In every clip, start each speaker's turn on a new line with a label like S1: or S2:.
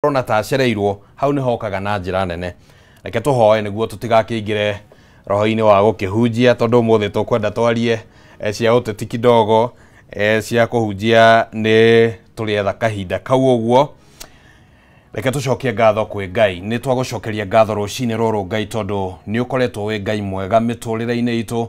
S1: Ona ta acereirwo hau nĩ hokaga na njĩra nene. Reke tũhoe nĩguo tũtigakĩingĩre roho-inĩ wa gũkĩhunjia, tondũ ũmũthĩ tũkwenda twarie cia ũteti kidogo, cia kũhunjia nĩ tũrĩetha kahinda kau ũguo. Reke tũcokie ngatho kwĩ Ngai. Nĩ twagũcokeria ngatho rũcinĩ rũrũ Ngai, tondũ nĩ ũkoretwo wĩ Ngai mwega mĩtũrĩre-inĩ itũ,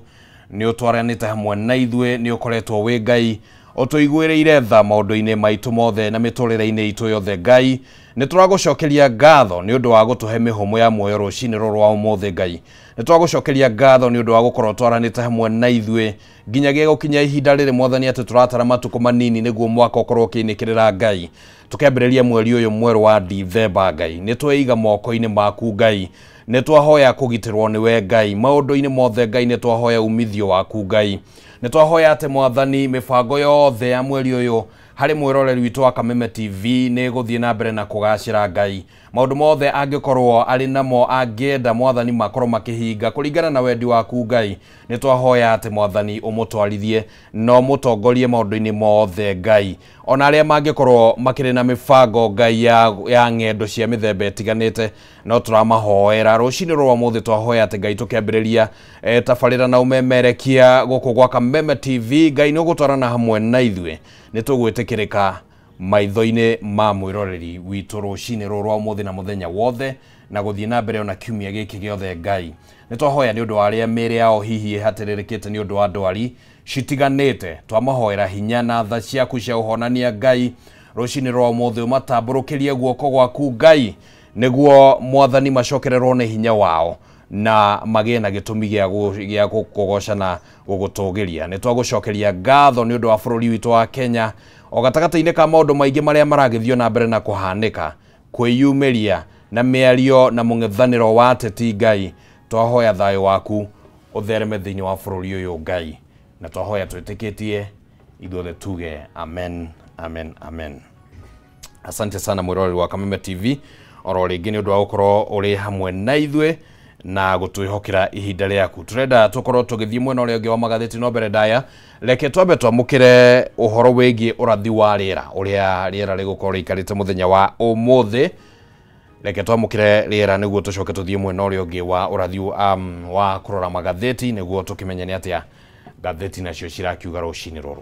S1: nĩ ũtwaranĩte hamwe na ithuĩ, nĩ ũkoretwo wĩ Ngai ũtũiguĩrĩire tha maũndũ-inĩ maitũ mothe na mĩtũrĩre-inĩ itũ yothe. Ngai, nĩ tũragũcokeria ngatho nĩ ũndũ wa gũtũhe mĩhũmũ ya muoyo rũcinĩ rũrũ rwa ũmũthĩ. Ngai, nĩ twagũcokeria ngatho nĩ ũndũ wa gũkorwo twaranĩte hamwe na ithuĩ nginyagia gũkinya ihinda rĩrĩ, Mwathani, atĩ tũratara matukũ manini nĩguo mwaka ũkorwo ũkĩinĩkĩrĩra. Ngai, tũkĩambĩrĩria mweri ũyũ mwerũ wa Dithemba. Ngai, nĩ tweiga moko-inĩ maku. Ngai, nĩ twahoya kũgitĩrwo nĩwe Ngai maũndũ-inĩ mothe. Ngai, nĩ twahoya umithio waku. Ngai, nĩ twahoya atĩ Mwathani, mĩbango yothe ya mweri ũyũ harĩ mwĩroreri witũ wa Kameme TV nĩ gũthiĩ na mbere na kũgacĩra. Ngai, maũndũ mothe angĩkorwo arĩ namo angĩenda Mwathani makorwo makĩhinga kũringana na wendi waku, Ngai, nĩ twahoya atĩ Mwathani ũmũtwarithie na ũmũtongorie maũndũ-inĩ mothe. Ngai, ona arĩa mangĩkorwo makĩrĩ na mĩbango, Ngai, ya ng'endo cia mĩthemba ĩtiganĩte, no tũramahoera rũcinĩ rwa ũmũthĩ. Twahoya atĩ Ngai, tũkĩambĩrĩria tabarĩra na ũmemerekia gũkũ gwa Kameme TV, Ngai, nĩ ũgũtwarana hamwe na ithuĩ, nĩ tũgwĩtĩkĩrĩka maitho-inĩ ma mwĩroreri witũ rũcinĩ rũrũ rwa ũmũthĩ na mũthenya wothe na gũthiĩ na mbere ona kiumia gĩkĩ gĩothe. Ngai, nĩ twahoya nĩ ũndũ wa arĩa mĩĩrĩ yao hihi ĩhatĩrĩrĩkĩte nĩ ũndũ wa ndwari citiganĩte, twamahoera hinya na tha ciaku cia ũhonania. Ngai, rũcinĩ rwa ũmũthĩ ũmatambũrũkĩrie guoko gwaku, Ngai, nĩguo Mwathani macokererwo nĩ hinya wao na magĩe na gĩtũmi gĩa gũkũgoca na gũgũtũgĩria. Nĩ twagũcokeria ngatho nĩ ũndũ wa bũrũri witũ wa Kenya, o gatagatĩ-inĩ ka maũndũ maingĩ marĩa maragĩthio na mbere na kũhanĩka, kwĩyumĩria na mĩario na mũng'ethanĩro wa ateti. Ngai, twahoya thayũ waku ũthereme thĩinĩ wa bũrũri ũyũ, Ngai, na twahoya twĩtĩkĩtie ithuothe tuge amen, amen, amen. Asante sana mwĩroreri wa Kameme TV oro rĩngĩ nĩ ũndũ wa gũkorwo ũrĩ hamwe na ithuĩ na gũtwĩhokera ihinda rĩaku. Tũrenda tũkorwo tũgĩthiĩ mwena ũrĩa ũngĩ wa magathĩti, no mbere ndaya reke twambe twamũkĩre ũhoro wĩgiĩ ũrathi wa rĩera, ũrĩa rĩera rĩgũkorwo rĩikarĩte mũthenya wa ũmũthĩ. Reke twamũkĩre rĩera nĩguo tũcoke tũthiĩ mwena ũrĩa ũngĩ wa ũrathi wa kũrora magathĩti, nĩguo tũkĩmenye nĩ atĩa ngathĩti nacio cirakiuga rũcinĩ rũrũ.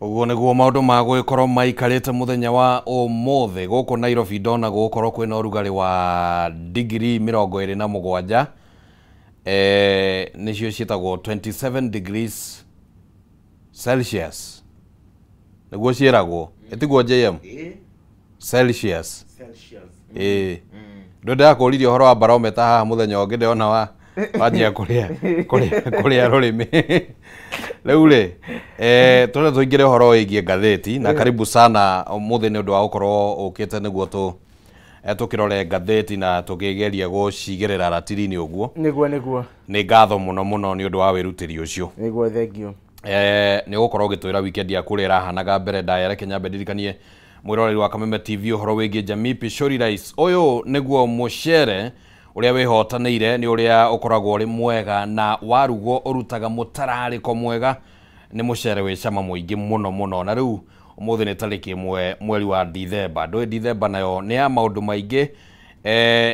S1: Ũguo nĩguo maũndũ ma gũgĩkorwo maikarĩte mũthenya wa ũmũthĩ gũkũ Nairobi ndona gũgũkorwo kwĩna ũrugarĩ wa digiri 27, nĩcio ciĩtagwo 27 degrees Celsius, nĩguo ciĩragwo, ĩtiguo JM? Celsius. Ĩĩ, ndĩrakũririe ũhoro wa barometa haha mũthenya ũngĩ, ndĩrona wa wanjia kũrĩa kũrĩa kũrĩa rũrĩmĩ. Rĩu rĩ, tũrĩa tũingĩre ũhoro wĩgiĩ ngathĩti, na karibu sana ũmũthĩ nĩ ũndũ wa gũkorwo ũkĩte nĩguo tũ tũkĩrore ngathĩti na tũkĩgeria gũcigĩrĩra ratiri-inĩ ũguo.
S2: Nĩguo, nĩguo.
S1: Nĩ ngatho mũno mũno nĩ ũndũ wa wĩrutĩri ũcio.
S2: Nĩguo, thengio.
S1: Nĩ ũgũkorwo ũgĩtwĩra weekend yaku ũrĩa ĩrahanaga. Mbere ndaya, reke nyambe ndirikanie mwĩroreri wa Kameme TV ũhoro wĩgiĩ Jamii Pishori Rice. Ũyũ nĩguo mũcere ũrĩa wĩhotanĩire nĩ ũrĩa ũkoragwo ũrĩ mwega na warugwo ũrutaga mũtararĩko mwega. Nĩ mũcere wĩ cama mũingĩ mũno mũno. Na rĩu ũmũthĩ nĩ tarĩki 1 mweri wa Dithemba. Ndũĩ Dithemba nayo nĩ ya maũndũ maingĩ,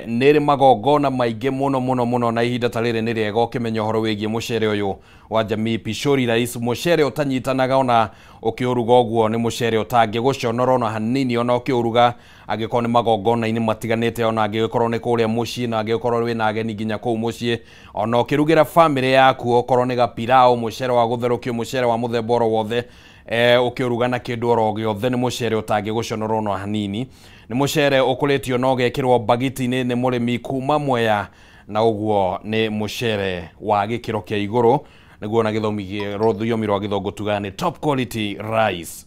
S1: nĩ ĩrĩ magongona maingĩ mũno mũno mũno, na ihinda ta rĩrĩ nĩ rĩega ũkĩmenya ũhoro wĩgiĩ mũcere ũyũ wa Jamii Pishori Rice, mũcere ũtanyitanaga ona ũkĩũruga ũguo, nĩ mũcere ũtangĩgũconora ona hanini ona ũkĩũruga, angĩkorwo nĩ magongona-inĩ matiganĩte, ona angĩgĩkorwo nĩ kũrĩa mũciĩ, na angĩgĩkorwo wĩna ageni nginya kũu mũciĩ, ona ũkĩrugĩra bamĩrĩ yaku, okorwo nĩ gapirao, mũcere wa gũtherũkio, mũcere wa mũthemba oro wothe, ũkĩũruga na kĩndũ oro gĩothe, nĩ mũcere ũtangĩgũconora ona hanini. Nĩ mũcere ũkũrĩtio na ũgekĩrwo mbagiti-inĩ nĩ mũrĩmi kuma Mwea, na ũguo nĩ mũcere wa gĩkĩro kĩa igũrũ, nĩguo na gĩthomi rũthiomi rwa gĩthũngũ tugaga nĩ top quality rice.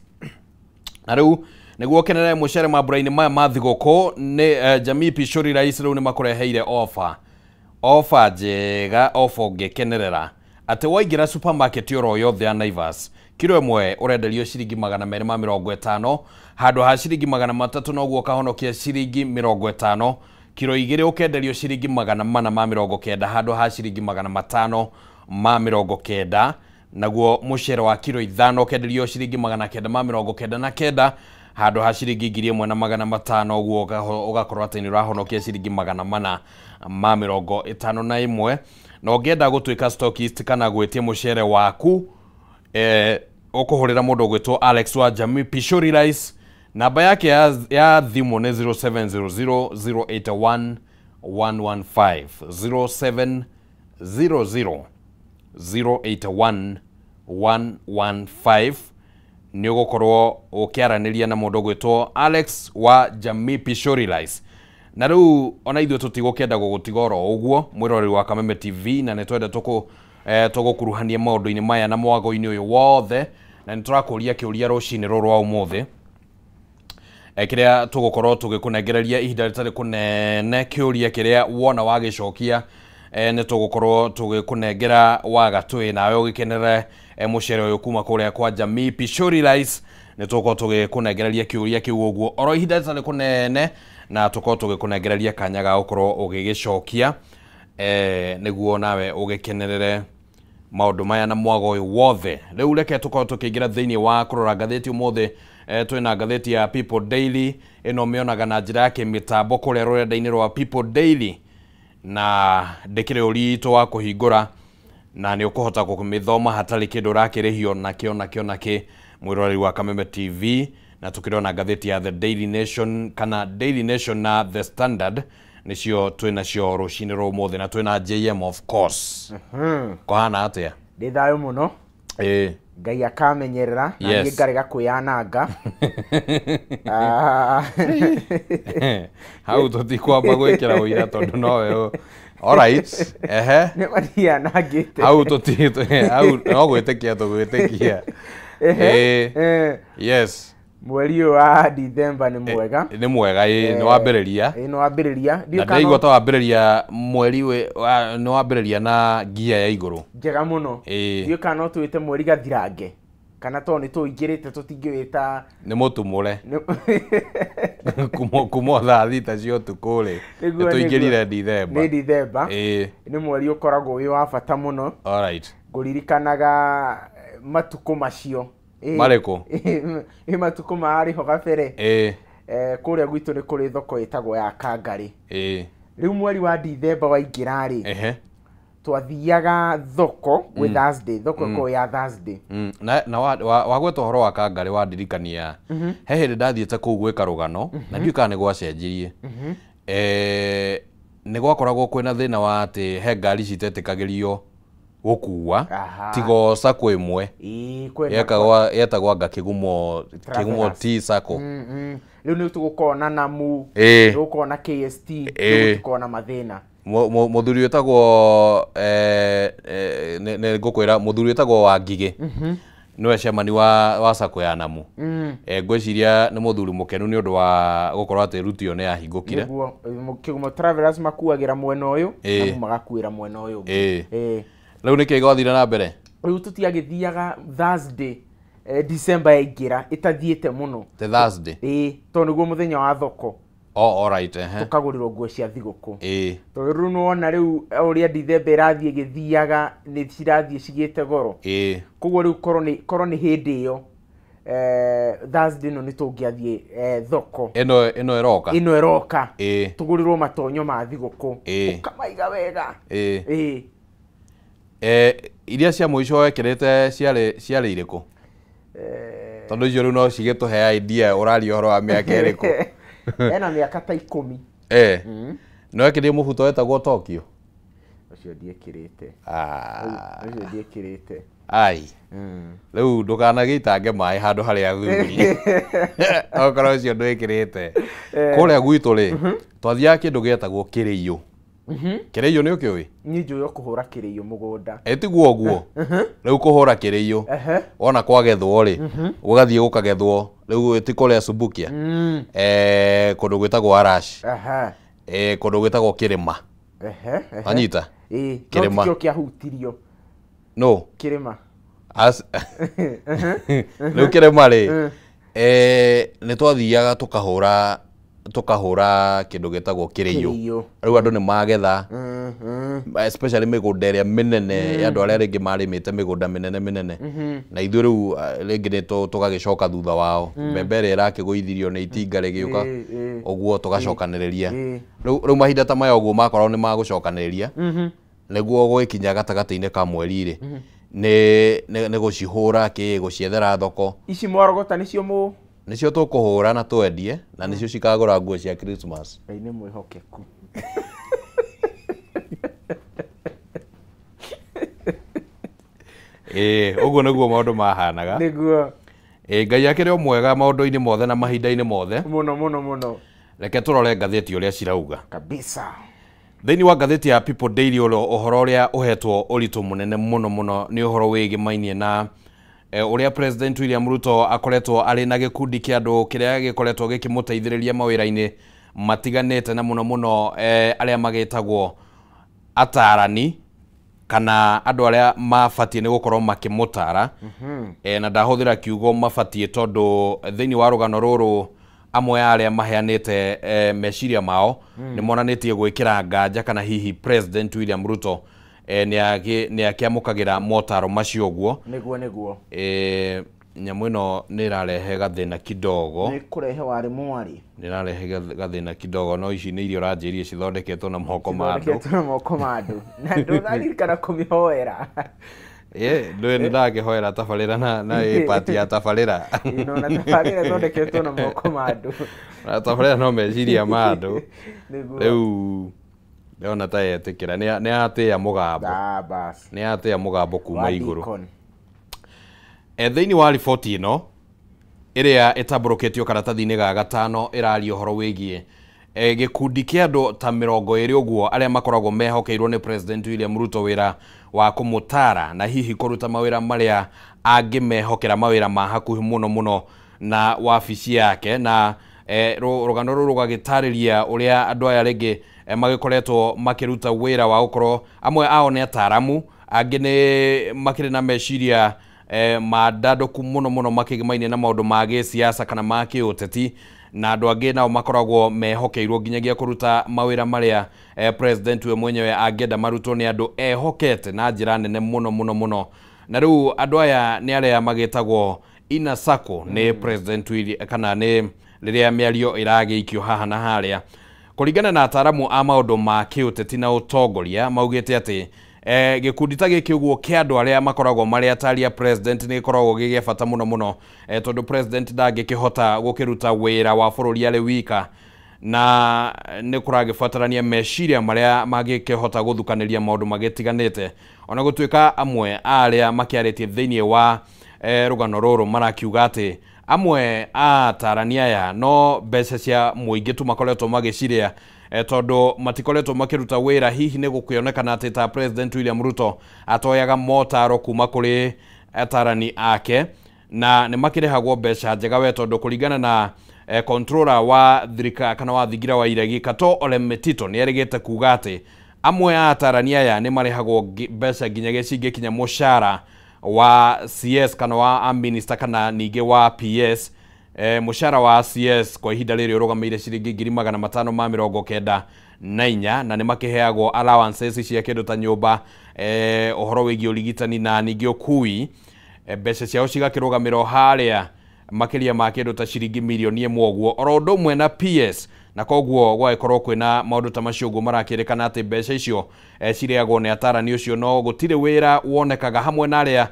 S1: Na rĩu nĩguo ũkenere mũcere mambura-inĩ maya ma thigũkũ, nĩ Jamii Pishori Rice rĩu nĩ makũreheire offer, offer njega, offer ũngĩkenerera atĩ waingĩra supermarket oro yothe ya Naivas, kiro 1 ũrenderio ciringi 250 handũ ha ciringi 300, noguo ũkahonokia ciringi 50. Kiro 2 ũkenderio ciringi 490 handũ ha ciringi 590, naguo mũcere wa kiro 5 ũkenderio ciringi 999 handũ ha ciringi 1500, ũguo ũgakorwo atĩ nĩ ũrahonokia ciringi 451. Na ũngĩenda gũtuĩka stockist kana gwĩtia mũcere waku, ũkũhũrĩra mũndũ ũgwĩtwo Alex wa Jamii Pishori Rice. Namba yake ya thimũ nĩ 0700 081 115, 0700 081 115. Nĩ ũgũkorwo ũkĩaranĩria na mũndũ ũgwĩtwo Alex wa Jamii Pishori Rice. Na rĩu ona ithuĩ tũtigũkĩenda gũgũtiga oro ũguo, mwĩroreri wa Kameme TV, na nĩ twende tũgũkuruhania maũndũ-inĩ maya na mwago-inĩ ũyũ wothe, na nĩ tũrakũria kĩũria rũcinĩ rũrũ rwa ũmũthĩ, kĩrĩa tũgũkorwo tũgĩkũnengereria ihinda rĩtarĩ kũnene. Kĩũria kĩrĩa wona wagĩcokia, nĩ tũgũkorwo tũgĩkũnengera wagatũĩ nawe ũgĩkenere mũcere ũyũ kuma kũrĩa kwa Jamii Pishori Rice. Nĩ tũgũkorwo tũgĩkũnengereria kĩũria kĩu ũguo oro ihinda rĩtarĩ kũnene, na tũkorwo tũgĩkũnengereria kanya ga gũkorwo ũgĩgĩcokia, nĩguo nawe ũgĩkenerere maũndũ maya na mwago ũyũ wothe. Rĩu reke tũkorwo tũkĩingĩra thĩinĩ wa kũrora ngathĩti ũmũthĩ. Twĩna ngathĩti ya People Daily, ĩno mĩonaga na njĩra ya kĩmĩtambo kũrĩa rũrenda-inĩ rwa People Daily, na ndĩkĩrĩ ũritũ wa kũhingũra, na nĩ ũkũhota kũmĩthoma hatarĩ kĩndũ ũrakĩrĩhio nakĩo nakĩo nakĩ, mwĩroreri wa Kameme TV. Na tũkĩrona ngathĩti ya The Daily Nation kana Daily Nation na The Standard, nĩcio twĩnacio rũcinĩ rwa ũmũthĩ, na twĩna JM of course. Kũhana atĩa?
S2: Ndĩ thayũ mũno.
S1: Ĩĩ.
S2: Ngai akamenyerera na niĩ ngarega kwĩyananga.
S1: Hau tũtikwamba gwĩkĩra ũira tondũ nowe. Alright. Ehe.
S2: Nĩ matianangĩte.
S1: Hau tũti hau no gwĩtĩkia tũgwĩtĩkia. Ĩĩ. Yes.
S2: Mweri ũyũ wa Dithemba nĩ mwega.
S1: Nĩ mwega, ĩĩ, nĩ wambĩrĩria.
S2: Ĩĩ, nĩ wambĩrĩria.
S1: Na ndĩraigua ta wambĩrĩria mweri nĩ wambĩrĩria na ngia ya igũrũ.
S2: Njega mũno. Ndiũĩ kana no tũwĩte mweri gathirange, kana tondũ nĩ tũingĩrĩte tũtingĩwĩta.
S1: Nĩ mũtumũre. Kuma thaa 6 cia ũtukũ rĩ, nĩ tũingĩrire Dithemba.
S2: Nĩ Dithemba. Nĩ mweri ũkoragwo wĩ wa bata mũno.
S1: Alright.
S2: Ngũririkanaga matukũ macio.
S1: Marĩkũ?
S2: Ĩ matukũ marĩ ho gabere. Kũrĩa gwitũ nĩ kũrĩ thoko ĩtagwo ya Kangarĩ. Rĩu mweri wa Dithemba waingĩra rĩ, Twathiaga thoko gwĩ Thursday, thoko ĩkoragwo ya Thursday.
S1: Na wagweta ũhoro wa Kangarĩ wandirikania he hĩndĩ ndathiĩte kũu gwĩka rũgano na ndiũĩ kana nĩ gwacenjirie. Nĩ gwakoragwo kwĩna thĩna wa atĩ he ngari citetĩkagĩrio gũkua tiga sacco ĩmwe yetagwo anga Kĩgumo T Sacco.
S2: Rĩu nĩ tũgũkorwo na Namu, tũgũkorwo na KST, tũgũkorwo na mathĩna.
S1: Mũthuri wĩtagwo nĩ ngũkwĩra mũthuri wĩtagwo Wangigĩ nĩwe chairman wa sacco ya Namu. Ngwĩciria nĩ mũthuri mũkenu nĩ ũndũ wa gũkorwo atĩ ruti ĩyo nĩ yahingũkire.
S2: Nĩguo Kĩgumo Travelers makuagĩra mwena ũyũ, Namu magakuĩra mwena ũyũ ũngĩ.
S1: Rĩu nĩkĩĩ gwathire na mbere?
S2: Rĩu tũtiagĩthiaga Thursday, December yaingĩra ĩtathiĩte mũno.
S1: The Thursday?
S2: Tondũ nĩguo mũthenya wa thoko.
S1: Oh, all right,
S2: Tũkagũrĩrwo nguo cia thigũkũ. Tondũ rĩu nĩwona rĩu ũrĩa December ĩrathiĩ ĩgĩthiaga nĩ cirathiĩ cigĩte goro. Koguo rĩu korwo nĩ hĩndĩ ĩyo, Thursday ĩno nĩ tũngĩathiĩ thoko.
S1: Ĩno ĩroka?
S2: Ĩno ĩroka. Tũgũrĩrwo matonyo ma thigũkũ. Ũkamaiga wega.
S1: Iria cia mũico wekĩrĩte ciarĩ irĩkũ? Tondũ icio rĩu no cigĩtũhe idea ũraria ũhoro wa mĩaka ĩrĩkũ?
S2: Ena mĩaka ta 10.
S1: No wekĩrire mũbuto wetagwo Tokyo?
S2: Ũcio ndiĩkĩrĩte. Ũcio ndiĩkĩrĩte.
S1: Ai. Rĩu ndũkanagĩitange maĩ handũ harĩa athuri. Okorwo ũcio ndwĩkĩrĩte. Kũrĩa gwitũ rĩ, twathiaga kĩndũ gĩetagwo kĩrĩiyũ. Kĩrĩiyũ nĩ ũkĩũĩ?
S2: Niĩ njũĩ o kũhũra kĩrĩiyũ mũgũnda.
S1: Tiguo ũguo. Rĩu kũhũra kĩrĩiyũ. Wona kwagethwo rĩ, gũgathiĩ gũkagethwo, rĩu ti kũrĩa Subukia. Kũndũ gwĩtagwo Arash. Kũndũ gwĩtagwo Kĩrĩma. Wanyita? Kĩrĩma.
S2: No tikĩo kĩahutirio.
S1: No.
S2: Kĩrĩma.
S1: Rĩu kĩrĩma rĩ, nĩ twathiaga tũkahũra kĩndũ gĩtagwo kĩrĩiyũ. Rĩu andũ nĩ magetha, especially mĩgũnda ĩrĩa mĩnene ya andũ arĩa rĩngĩ marĩmĩte mĩgũnda mĩnene mĩnene. Na ithuĩ rĩu rĩngĩ nĩ tũgagĩcoka thutha wao. Mbembe ĩrĩa ĩrakĩgũithirio nĩ itinga rĩgĩũka ũguo tũgacokanĩrĩria. Rĩu mahinda ta maya ũguo makoragwo nĩ magũcokanĩrĩria nĩguo gũgĩkinya gatagatĩ-inĩ ka mweri rĩ, nĩ gũcihũra kĩ gũciethera thoko.
S2: Ici mwarogota nĩcio mũ
S1: nĩcio tũkũhũra na twendie na nĩcio cikagũra nguo cia Christmas.
S2: Ngai nĩ mwĩhokeku.
S1: Ũguo nĩguo maũndũ mahanaga.
S2: Nĩguo.
S1: Ngai akĩrĩ o mwega maũndũ-inĩ mothe na mahinda-inĩ mothe.
S2: Mũno mũno mũno.
S1: Reke tũrore ngathĩti ũrĩa cirauga.
S2: Kabisa.
S1: Thĩinĩ wa ngathĩti ya People Daily ũhoro ũrĩa ũhetwo ũritũ mũnene mũno mũno nĩ ũhoro wĩgĩmainie na ũrĩa President William Ruto akoretwo arĩ na gĩkundi kĩa andũ kĩrĩa gĩkoretwo gĩkĩmũteithĩrĩria mawĩra-inĩ matiganĩte na mũno mũno arĩa magĩtagwo atarani kana andũ arĩa mabatiĩ nĩ gũkorwo makĩmũtara. Na ndahũthĩra kiugo mabatiĩ tondũ thĩinĩ wa rũgano rũrũ amwe arĩa maheanĩte meciria mao nĩ monanĩtie gwĩkĩra nganja kana hihi President William Ruto nĩ akĩamũkagĩra motaro macio ũguo.
S2: Nĩguo nĩguo.
S1: Nyamũ ĩno nĩ ĩrarehe gathĩna kidogo.
S2: Nĩ kũrehe warĩ mwarĩ.
S1: Nĩ ĩrarehe gathĩna kidogo no ici nĩ irio ũranjĩrire cithondeketwo na moko ma andũ.
S2: Cithondeketwo na moko ma andũ. Na ndũraririkana kũmĩhoera.
S1: Ndũĩ nĩ ndakĩhoera tabarĩra na ĩ pati ya tabarĩra.
S2: No na tabarĩra ĩthondeketwo na moko ma andũ.
S1: Na tabarĩra no meciria ma andũ. Rĩu ndĩrona ta yetĩkĩra nĩ atĩĩa mũgambo. Nĩ atĩĩa mũgambo kuma igũrũ. Thĩinĩ wa riboti ĩno ĩrĩa ĩtambũrũkĩtio karatathi-inĩ ga gatano ĩraria ũhoro wĩgiĩ gĩkundi kĩa andũ ta 20 ũguo arĩa makoragwo mehokeirwo nĩ President William Ruto wĩra wa kũmũtara na hihi kũruta mawĩra marĩa angĩmehokera mawĩra ma hakuhĩ mũno mũno na wabici yake na rũgano rũrũ rũgagĩtarĩria ũrĩa andũ aya rĩngĩ magĩkoretwo makĩruta wĩra wa gũkorwo amwe ao nĩ ataramu angĩ nĩ makĩrĩ na meciria mandandũku mũno mũno makĩgĩmainie na maũndũ ma gĩsiasa kana ma kĩũteti na andũ angĩ nao makoragwo mehokeirwo nginyagia kũruta mawĩra marĩa president we mwenyewe angĩenda marutwo nĩ andũ ehokete na njĩra nene mũno mũno mũno. Na rĩu andũ aya nĩ arĩa magĩtagwo Inner Circle nĩ president kana nĩ rĩrĩa mĩario ĩragĩikio haha na harĩa. Kũringana na ataramu a maũndũ ma kĩũteti na ũtongoria maugĩte atĩ Gĩkundi ta gĩkĩ ũguo kĩa andũ arĩa makoragwo marĩ ataria president nĩ gĩkoragwo gĩ gĩa bata mũno mũno, tondũ president ndangĩkĩhota gũkĩruta wĩra wa bũrũri arĩ wika, na nĩ kũragĩbatarania meciria marĩa mangĩkĩhota gũthukanĩria maũndũ magĩtiganĩte. Ona gũtuĩka amwe a arĩa makĩarĩtie thĩinĩ wa rũgano rũrũ marakiuga atĩ amwe a atarani aya no mbeca cia mũingĩ tu makoretwo magĩciria, tondũ matikoretwo makĩruta wĩra. Hihi nĩ gũkĩonekana atĩ ta President William Ruto atoyaga motaro kuma kũrĩ atarani ake, na nĩ makĩrĩhagwo mbeca njega we, tondũ kũringana na controller wa thirika kana wa thingira wa iregi Kato Ole Metito nĩ erĩgĩte kuga atĩ amwe a atarani aya nĩ marĩhagwo mbeca nginya gĩcingĩ kinya mũcara wa CS kana wa minister kana ningĩ wa PS. Mũcara wa CS kwa ihinda rĩrĩ ũrũgamĩire ciringi 594,000, na nĩ makĩheagwo allowances cia kĩndũ ta nyũmba, ũhoro wĩgiĩ ũrigitani na ningĩ ũkui. Mbeca ciao cigakĩrũgamĩrwo harĩa makĩria ma kĩndũ ta ciringi mirioni 1 ũguo, oro ũndũ ũmwe na PS, na koguo gwagĩkorwo kwĩna maũndũ ta macio ũguo marakĩrĩkana atĩ mbeca icio cirĩagwo nĩ atarani ũcio, no gũtirĩ wĩra wonekaga. Hamwe na arĩa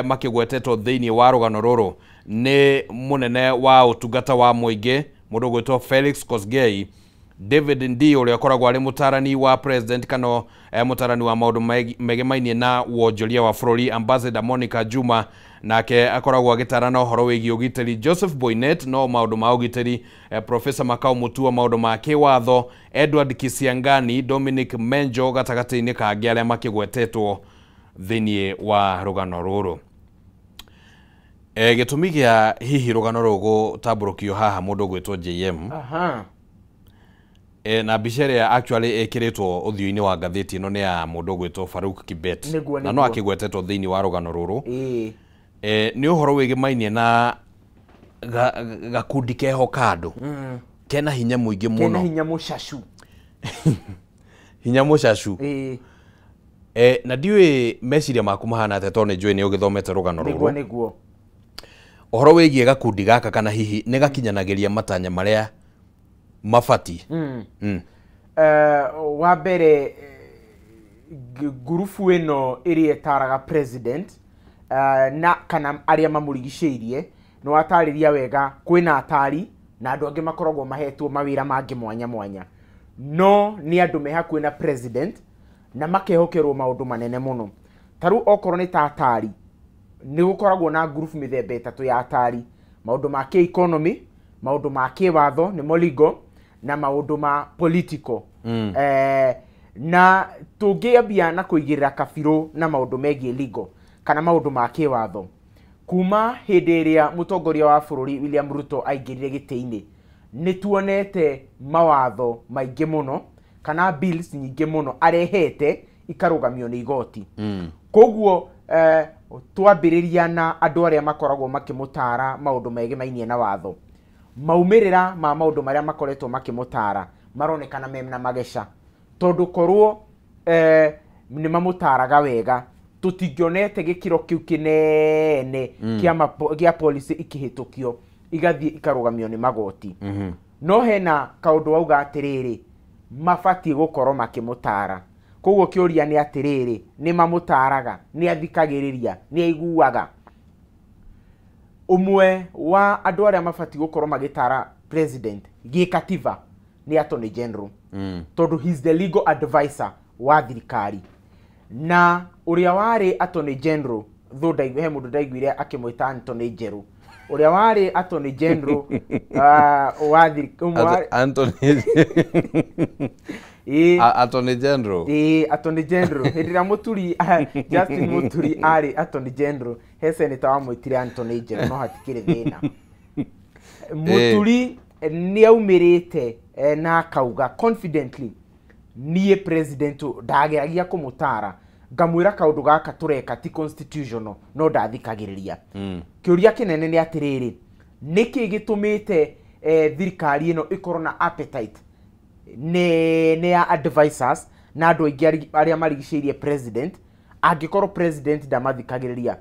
S1: makĩgwetetwo thĩinĩ wa rũgano rũrũ nĩ mũnene wa ũtungata wa mũingĩ mũndũ ũgwĩtwo Felix Kosgei, David Ndii ũrĩa ũkoragwo arĩ mũtarani wa president kana mũtarani wa maũndũ megemainie na wonjoria wa bũrũri, Ambassador Monica Juma nake akoragwo agĩtarana ũhoro wĩgiĩ ũgitĩri, Joseph Boynet no maũndũ ma ũgitĩri, Professor Makau Mutua maũndũ ma kĩwatho, Edward Kisiangani, Dominic Menjo gatagatĩ-inĩ kangĩ arĩa makĩgwetetwo thĩinĩ wa rũgano rũrũ. Gĩtũmi gĩa hihi rũgano rũrũ gũtambũrũkio haha mũndũ ũgwĩtwo JM, na mbica ĩrĩa actually ĩkĩrĩtwo ũthiũ-inĩ wa ngathĩti ĩno nĩ ya mũndũ ũgwĩtwo Farouk Kibet, na no akĩgwetetwo thĩinĩ wa rũgano rũrũ. Nĩ ũhoro wĩgĩmainie na gakundi keho ka andũ kena hinya mũingĩ
S2: mũno, kena hinya mũcacu.
S1: Hinya mũcacu. Na ndiũĩ meciria maku mahana atĩa, tondũ nĩ njũĩ nĩ ũgĩthomete rũgano rũrũ.
S2: Nĩguo.
S1: Ũhoro wĩgiĩ gakundi gaka kana hihi nĩ gakinyanagĩria matanya marĩa mabati?
S2: Wa mbere, ngurubu ĩno ĩrĩa ĩtaraga president na kana arĩa mamũrigicĩirie, nĩ watarĩria wega kwĩna atari na andũ angĩ makoragwo mahetwo mawĩra mangĩ mwanya mwanya, no nĩ andũ me hakuhĩ na president na makehokerwo maũndũ manene mũno. Ta rĩu okorwo nĩ ta atari, nĩ gũkoragwo na ngurubu mĩthemba ĩtatũ ya atari: maũndũ ma kĩ-economy, maũndũ ma kĩwatho nĩmo legal, na maũndũ ma political. Na tũngĩambia na kũigĩrĩra kabirũ na maũndũ megiĩ legal kana maũndũ ma kĩwatho, kuma hĩndĩ ĩrĩa mũtongoria wa bũrũri William Ruto aingĩrire gĩtĩ-inĩ, nĩ tuonete mawatho maingĩ mũno kana bills nyingĩ mũno arehete ikarũgamio nĩ igoti. Koguo twambĩrĩria na andũ arĩa makoragwo makĩmũtara maũndũ megemainie na watho, maumĩrĩra ma maũndũ marĩa makoretwo makĩmũtara maronekana mena mageca, tondũ korwo nĩ mamũtaraga wega tũtingĩonete gĩkĩro kĩu kĩnene kĩa policy ikĩhĩtũkio igathiĩ ikarũgamio nĩ magoti. No hena kaũndũ wauga atĩrĩrĩ, mabatiĩ gũkorwo makĩmũtara. Koguo kĩũria nĩ atĩrĩrĩ, nĩ mamũtaraga, nĩ athikagĩrĩria, nĩ aiguaga? Ũmwe wa andũ arĩa mabatiĩ gũkorwo magĩtara president gĩkatiba nĩ Attorney General, tondũ he is the legal advisor wa thirikari. Na ũrĩa warĩ Attorney General, though he mũndũ ndaiguire akĩmwĩta Attorney Njerũ, ũrĩa warĩ Attorney General wa
S1: Attorney General.
S2: Attorney General. Hĩndĩ ĩrĩa Mũturi, Justin Mũturi arĩ Attorney General, he senator wamwĩtire Attorney General, no hatikĩrĩ thĩna. Mũturi nĩ aumĩrĩte na akauga confidently, niĩ president ndageragia kũmũtara ngamwĩra kaũndũ gaka tũreka ti constitutional, no ndathikagĩrĩria. Kĩũria kĩnene nĩ atĩrĩrĩ, nĩkĩ gĩtũmĩte thirikari ĩno ĩkorwo na appetite nene ya advisors na andũ aingĩ arĩa marigicĩirie president, angĩkorwo president ndamathikagĩrĩria?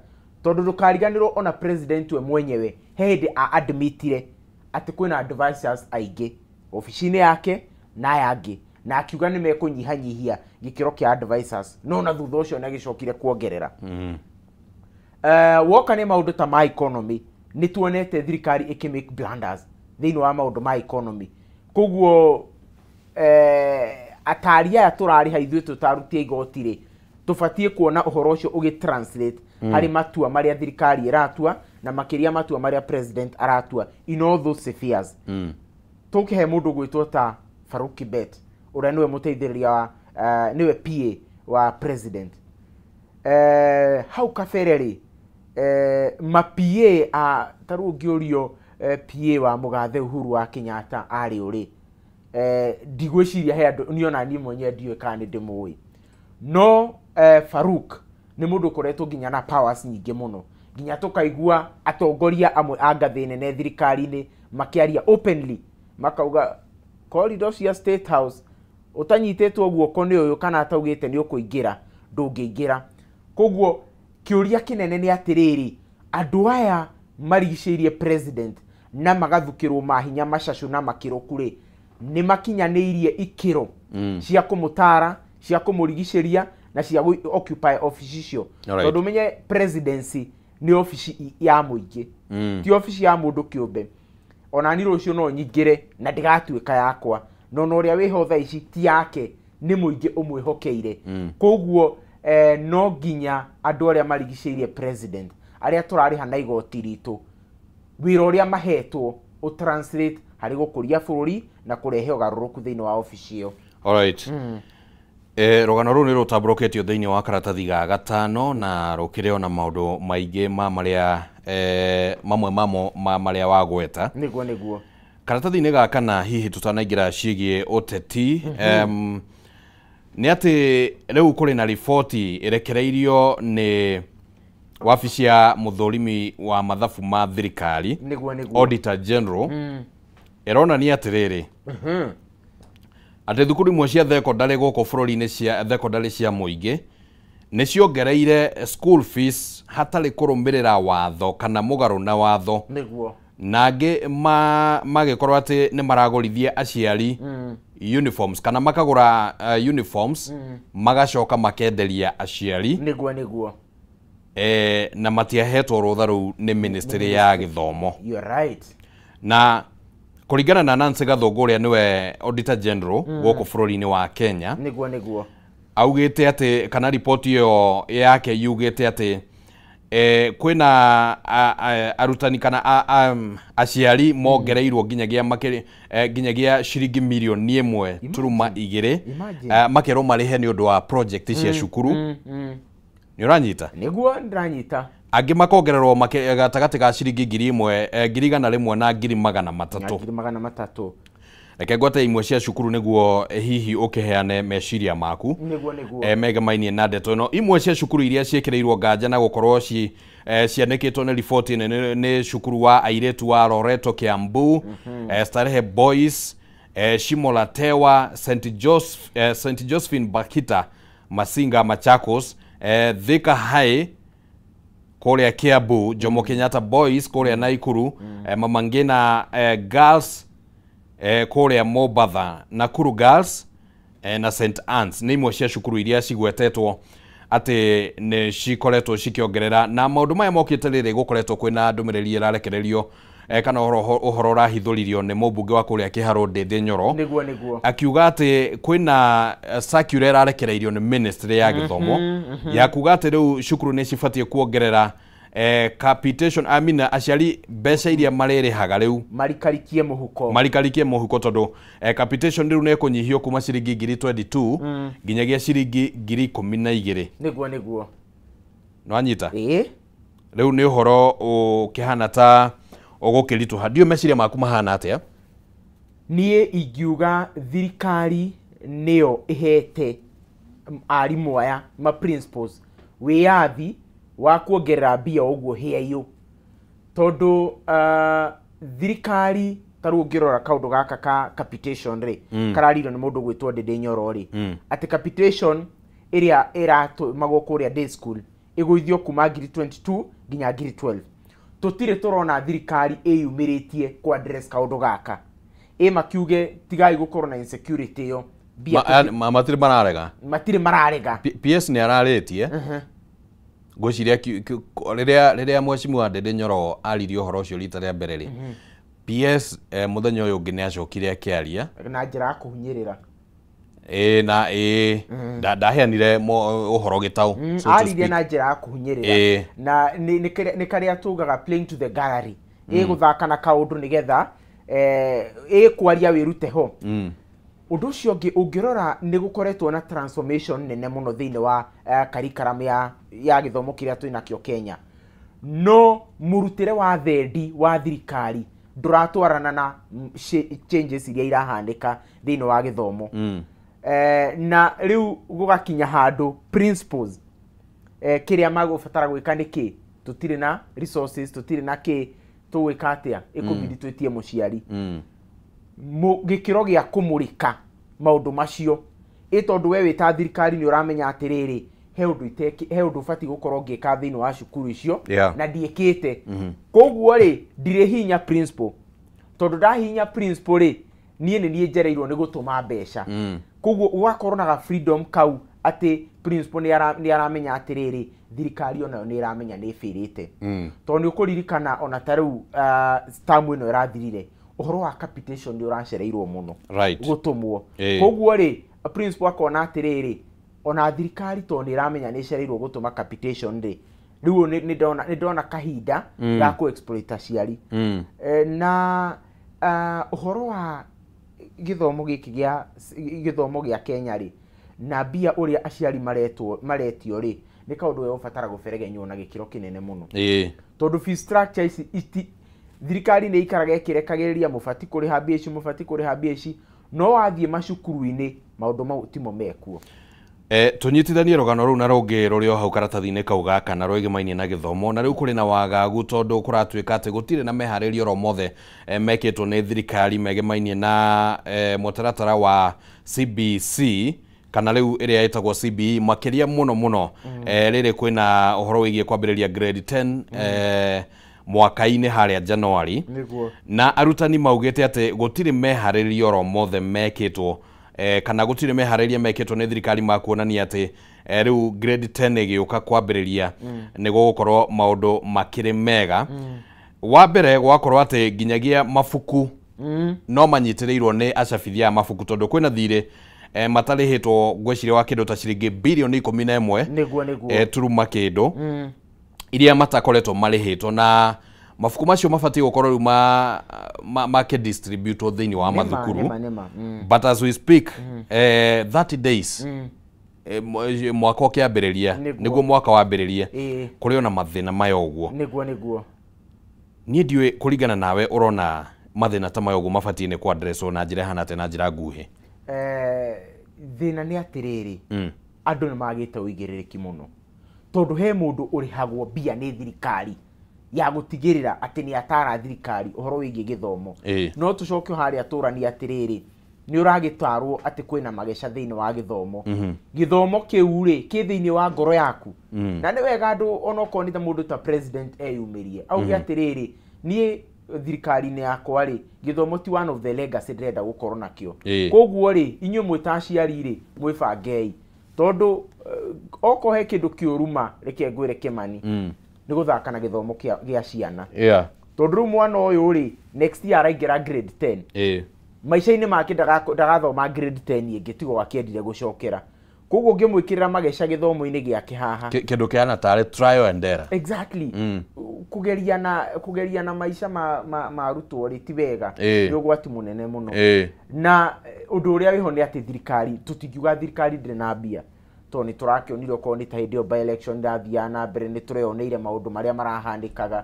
S2: Tondũ ndũkariganĩrwo ona president we mwenyewe he hĩndĩ a admitire atĩ kwĩna advisors aingĩ obici-inĩ yake na aya angĩ, Na akiuga nĩ mekũnyihanyihia gĩkĩro kĩa advisors, no na thutha ũcio nĩ agĩcokire kuongerera. Woka nĩ maũndũ ta ma economy, nĩ tuonete thirikari ĩkĩ make blunders thĩinĩ wa maũndũ ma economy. Koguo atari aya tũrarĩha ithuĩ tũtarutia igoti rĩ, tũbatiĩ kuona ũhoro ũcio ũgĩ translate harĩ matua marĩa thirikari ĩratua na makĩria matua marĩa president aratua in all those spheres. Tũkĩhe mũndũ gwĩtwo ta Farouk Kibet, ũrĩa nĩwe mũteithĩrĩria wa nĩwe PA wa president. Hau kabere rĩ, ma PA a ta rĩu ũngĩũrio PA wa mũgathe Uhuru wa Kenyatta arĩ ũrĩ, ndigwĩciria he andũ niĩ ona niĩ mwenyewe ndiũĩ kana nĩ ndĩmũĩ. No Farouk nĩ mũndũ ũkoretwo nginya na powers nyingĩ mũno, nginya tũkaigua atongoria amwe a ngathĩ nene thirikari-inĩ makĩaria openly makauga corridor cia State House ũtanyitĩtwo guoko nĩ ũyũ kana ataugĩte nĩ ũkũingĩra ndũngĩingĩra. Koguo kĩũria kĩnene nĩ atĩrĩrĩ, andũ aya marigicĩirie president na magathukĩrwo mahinya macacũ na makĩrũku rĩ, nĩ makinyanĩirie ikĩro cia kũmũtara, cia kũmũrigicĩria na cia occupy office icio. Tondũ ũmenye presidency nĩ obici ya mũingĩ, ti obici ya mũndũ kĩũmbe. Ona niĩ rũciũ no nyingĩre na ndĩgatuĩka yakwa, no na ũrĩa wĩho thaa ici ti yake, nĩ mũingĩ ũmwĩhokeire. Koguo no nginya andũ arĩa marigicĩirie president, arĩa tũrarĩha na igoti ritũ, wĩra ũrĩa mahetwo ũtranslate harĩ gũkũria bũrũri na kũrehe ũgarũrũku thĩinĩ wa obici ĩyo.
S1: Alright. Rũgano rũu nĩ rũtambũrũkĩtio thĩinĩ wa karatathi ga gatano na rũkĩrĩ ona maũndũ maingĩ ma marĩa mamwe mamo ma marĩa wagweta.
S2: Nĩguo nĩguo.
S1: Karatathi-inĩ gaka na hihi tũtanaingĩra ciĩgiĩ ũteti, nĩ atĩ rĩu kũrĩ na riboti ĩrekereirio nĩ wabici ya mũthũrimi wa mathabu ma thirikari,
S2: nĩguo nĩguo,
S1: Auditor General, ĩronania atĩrĩrĩ, atĩ thukuru imwe cia thekondarĩ gũkũ bũrũri-inĩ cia thekondarĩ cia mũingĩ nĩ ciongereire school fees hatarĩ kũrũmĩrĩra watho kana mũgarũ na watho.
S2: Nĩguo.
S1: Na angĩ magĩkorwo atĩ nĩ maragũrithia aciari uniforms kana makagũra uniforms magacoka makenderia aciari.
S2: Nĩguo nĩguo.
S1: Na matiahetwo rũtha rũu nĩ ministry ya gĩthomo.
S2: You are right.
S1: Na kũringana na Nancy Gathũngũ ũrĩa nĩwe Auditor General gũkũ bũrũri-inĩ wa Kenya,
S2: nĩguo nĩguo,
S1: augĩte atĩ kana riboti ĩyo yake yugĩte atĩ kwĩna arutani kana aciari mongereirwo nginyagia nginyagia ciringi mirioni 1.2 makerwo marĩhe nĩ ũndũ wa project cia cukuru. Nĩ ũranyita?
S2: Nĩguo ndĩranyita.
S1: Angĩ makongererwo gatagatĩ ka ciringi 1,000, 100,000 na 300,000.
S2: 300,000.
S1: Reke ngwate imwe cia cukuru nĩguo hihi ũkĩheane meciria maku.
S2: Nĩguo nĩguo.
S1: Megemainie na ndeto ĩno. Imwe cia cukuru iria ciĩkĩrĩirwo nganja na gũkorwo cianĩkĩtwo nĩ riboti ĩno nĩ cukuru wa airĩtu wa Loreto Kiambu, Starehe Boys, Shimo la Tewa, St Josephine Bakita, Masinga Machakos, Thika High kũrĩa Kiambu, Jomo Kenyatta Boys kũrĩa Naikuru, Mama Ngina Girls kũrĩa Mombatha, Nakuru Girls na St Anne's. Nĩ imwe cia cukuru iria cigwetetwo atĩ nĩ cikoretwo cikĩongerera. Na maũndũ maya mokĩte rĩrĩ gũkoretwo kwĩna ndũmĩrĩri ĩrarekererio kana ũhoro ũrahithũririo nĩ mũmbunge wa kũrĩa Kĩharũ Ndĩndĩ Nyoro.
S2: Nĩguo nĩguo.
S1: Akiuga atĩ kwĩna circular ĩrarekereirio nĩ ministry ya gĩthomo ya kuga atĩ rĩu cukuru nĩ cibatiĩ kuongerera capitation, I mean aciari mbeca iria marĩrĩhaga rĩu
S2: marikarikie mũhuko,
S1: marikarikie mũhuko tondũ capitation rĩu nĩ ĩkũnyihio kuma ciringi 22,000 nginyagia ciringi 12,000.
S2: Nĩguo nĩguo.
S1: Nĩwanyita? Rĩu nĩ ũhoro ũkĩhana ta ũgũkĩritũha. Ndiũĩ meciria maku mahana atĩa?
S2: Niĩ ingiuga thirikari nĩyo ĩhete arimũ aya ma principals wĩyathi wa kuongerera mbia ũguo hĩaiyũ, tondũ thirikari ta rĩu ũngĩrora kaũndũ gaka ka capitation rĩ, kararirio nĩ mũndũ gwĩtwo Ndĩndĩ Nyoro rĩ, atĩ capitation ĩrĩa ĩratũmagwo kũrĩa day school ĩgũithio kuma 22,000 nginya 12,000. Tũtirĩ tũrona thirikari ĩyumĩrĩtie ku address kaũndũ gaka, ĩ makiuge tigai gũkorwo na insecurity ĩyo,
S1: Matirĩ mararega.
S2: Matirĩ mararega.
S1: PS nĩ ararĩtie. Ngwĩciria rĩrĩa mheshimiwa Ndindi Nyoro aririe ũhoro ũcio rita rĩa mbere rĩ, PS mũthenya ũyũ ũngĩ nĩ acokire akĩaria
S2: na njĩra ya kũhunyĩrĩra.
S1: Na ndaheanire ũhoro gĩtaũ.
S2: Aririe na njĩra ya kũhunyĩrĩra. Na nĩ karĩa tugaga playing to the gallery. Ĩgũthaka na kaũndũ nĩgetha ĩkwaria wĩrute ho. Ũndũ ũcio ũngĩ ũngĩrora nĩ gũkoretwo na transformation nene mũno thĩinĩ wa curriculum ya gĩthomo kĩrĩa twĩnakĩo Kenya. No mũrutĩre wa thendi wa thirikari ndũratwarana na changes iria irahanĩka thĩinĩ wa gĩthomo. Na rĩu gũgakinya handũ principles kĩrĩa magũbatara gwĩka nĩ kĩ, tũtirĩ na resources, tũtirĩ na kĩ, tũgwĩka atĩa, ĩkũbidi twĩtie mũciari. Gĩkĩro gĩa kũmũrĩka maũndũ macio ĩ tondũ we wĩ ta thirikari nĩ ũramenya atĩrĩrĩ he ũndũ ũbatiĩ gũkorwo ngĩka thĩinĩ wa cukuru icio na ndiĩkĩte. Koguo rĩ ndirĩ hinya principal, tondũ ndahinya principal rĩ niĩ nĩ niĩ njereirwo nĩ gũtũma mbeca. Koguo ũgakorwo na ga freedom kau atĩ principal nĩ aramenya atĩrĩrĩ thirikari onayo nĩ ĩramenya nĩ ĩbĩrĩte. Tondũ nĩ ũkũririkana ona ta rĩu term ĩno ĩrathirire ũhoro wa capitation nĩ ũracereirwo mũno gũtũmwo. Koguo rĩ principal akona atĩrĩrĩ ona thirikari tondũ nĩ ĩramenya nĩ ĩcereirwo gũtũma capitation rĩ rĩu nĩ ndona kahinda ga kũ exploit aciari. Na ũhoro wa gĩthomo gĩkĩ gĩa gĩthomo gĩa Kenya rĩ na mbia ũrĩa aciari maretio rĩ nĩ kaũndũ gegũbatara gũberegenywo na gĩkĩro kĩnene mũno. Tondũ fee structure ici thirikari nĩ ikaraga ĩkĩrekagĩrĩria mũbati kũrĩha mbia ici, mũbati kũrĩha mbia ici, no wathiĩ macukuru-inĩ maũndũ mau timo mekuo.
S1: Tũnyitithanie rũgano rũu na rũngĩ rũrĩ o hau karatathi-inĩ kau gaka na rwĩgĩmainie na gĩthomo. Na rĩu kũrĩ na wagagu tondũ kũratuĩka atĩ gũtirĩ na meharĩrio oro mothe mekĩtwo nĩ thirikari megemainie na mũtaratara wa CBC kana rĩu ĩrĩa ĩtagwo CBE makĩria mũno mũno. Rĩrĩ kwĩna ũhoro wĩgiĩ kwambĩrĩria grade 10 mwaka-inĩ harĩa January. Na arutani maugĩte atĩ gũtirĩ meharĩrio oro mothe mekĩtwo kana gũtirĩ meharĩria mekĩtwo nĩ thirikari ma kuonania atĩ rĩu grade 10 ĩgĩũka kwambĩrĩria nĩ gũgũkorwo maũndũ makĩrĩ mega. Wa mbere gwakorwo atĩ nginyagia mabuku no manyitĩrĩirwo nĩ acabithia a mabuku tondũ kwĩna thirĩ matarĩhĩtwo ngwĩciria wa kĩndũ ta ciringi bilioni 11
S2: nĩguo
S1: turuma kĩndũ iria matakoretwo marĩhĩtwo, na mabuku macio mabatiĩ gũkorwo rĩu makĩdistributwo thĩinĩ wa mathukuru. But as we speak 30 days mwaka ũkĩambĩrĩria nĩguo mwaka wambĩrĩria kũrĩ ona mathĩna maya ũguo.
S2: Nĩguo
S1: niĩ ndiũĩ kũringana nawe ũrona mathĩna ta maya ũguo mabatiĩ nĩ kũ-addresswo na njĩra ĩhana atĩa na njĩra nguhĩ?
S2: Thĩna nĩ atĩrĩrĩ andũ nĩ magĩte ũigĩrĩrĩki mũno tondũ he mũndũ ũrĩhagwo mbia nĩ thirikari ya gũtigĩrĩra atĩ nĩ atara thirikari ũhoro wĩgiĩ gĩthomo. No tũcoke harĩa tũranie atĩrĩrĩ nĩ ũragĩtarwo atĩ kwĩna mageca thĩinĩ wa gĩthomo. Gĩthomo kĩu rĩ kĩ thĩinĩ wa ngoro yaku. Na nĩ wega andũ onokorwo nĩ ta mũndũ ta president eyumĩrie auge atĩrĩrĩ niĩ thirikari-inĩ yakwa rĩ gĩthomo ti one of the legacy ndĩrenda gũkorwo nakĩo. Koguo rĩ inyuĩ mwĩ ta aciari rĩ mwĩbangei tondũ okorwo he kĩndũ kĩũruma reke ngwĩre Kĩmani nĩ gũthaka na gĩthomo gĩa ciana. Tondũ rĩu mwana ũyũ rĩ next year araingĩra grade 10. Maica-inĩ make ndagathoma grade 10 ĩngĩ tiga akĩendire gũcokera. Koguo ũngĩmwĩkĩrĩra mageca gĩthomo-inĩ gĩake haha
S1: kĩndũ kĩhana tarĩ trial and error.
S2: Exactly. Kũgeria na maica ma arutwo rĩ ti wega, nĩ ũgwati mũnene mũno. Na ũndũ ũrĩa wĩho nĩ atĩ thirikari tũtingiuga thirikari ndĩrĩ na mbia tondũ nĩ tũrakĩonire okorwo nĩ ta hĩndĩ ĩyo by election ĩrathiaga na mbere nĩ tũreyoneire maũndũ marĩa marahanĩkaga.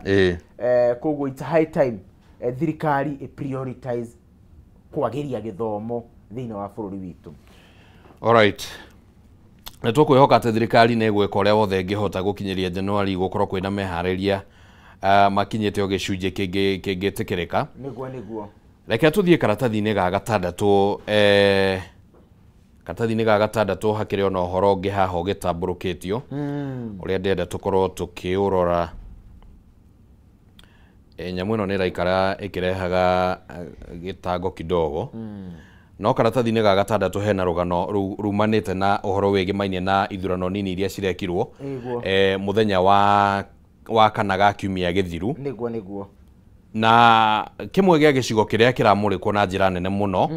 S2: Koguo it's high time thirikari ĩ prioritize kwagĩria gĩthomo thĩinĩ wa bũrũri witũ.
S1: Alright. Nĩ tũkwĩhoka atĩ thirikari nĩ ĩgwĩka ũrĩa wothe ĩngĩhota gũkinyĩria January gũkorwo kwĩna meharĩria makinyĩte o gĩcunjĩ kĩngĩtĩkĩrĩka.
S2: Nĩguo.
S1: Reke tũthiĩ karatathi-inĩ ga gatandatũ karatathi-inĩ ga gatandatũ hakĩrĩ ona ũhoro ũngĩ haha ũgĩtambũrũkĩtio ũrĩa ndĩrenda tũkorwo tũkĩũrora. Nyamũ ĩno nĩ ĩraikara ĩkĩrehaga gĩtango kidogo. No karatathi-inĩ ga gatandatũ hena rũgano rumanĩte na ũhoro wĩgĩmainie na ithurano nini iria cirekirwo mũthenya wa kana ga kiumia gĩthiru.
S2: Nĩguo nĩguo.
S1: Na kĩmwe gĩa gĩcigo kĩrĩa kĩramũrĩkwo na njĩra nene mũno,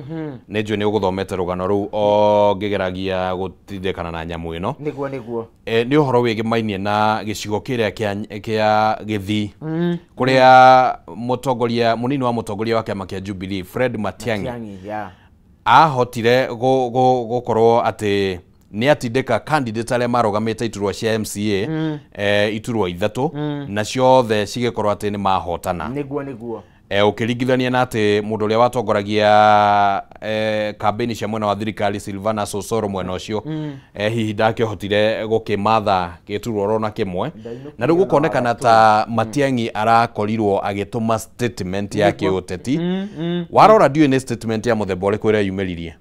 S1: nĩ njũĩ nĩ ũgũthomete rũgano rũu o ngĩgeragia gũtindĩkana na nyamũ ĩno.
S2: Nĩguo nĩguo.
S1: Nĩ ũhoro wĩgĩmainie na gĩcigo kĩrĩa kĩa Gĩthii, kũrĩa mũtongoria mũnini wa mũtongoria wa kĩama kĩa Jubilee Fred Matiang'i ahotire gũkorwo atĩ nĩ atindĩka candidate arĩa marũgamĩte iturwa cia MCA, iturwa ithatũ, na ciothe cigĩkorwo atĩ nĩ mahotana.
S2: Nĩguo nĩguo.
S1: Ũkĩringithania na atĩ mũndũ ũrĩa watongoragia kambĩini cia mwena wa thirikari Silvana Sosoro mwena ũcio, hihi ndakĩhotire gũkĩmatha gĩturwa oro na kĩmwe. Na rĩu gũkonekana ta Matiang'i arakorirwo agĩtũma statement ya kĩũteti. Warora ndiũĩ nĩ statement ya mũthemba ũrĩkũ ĩrĩa yumĩririe.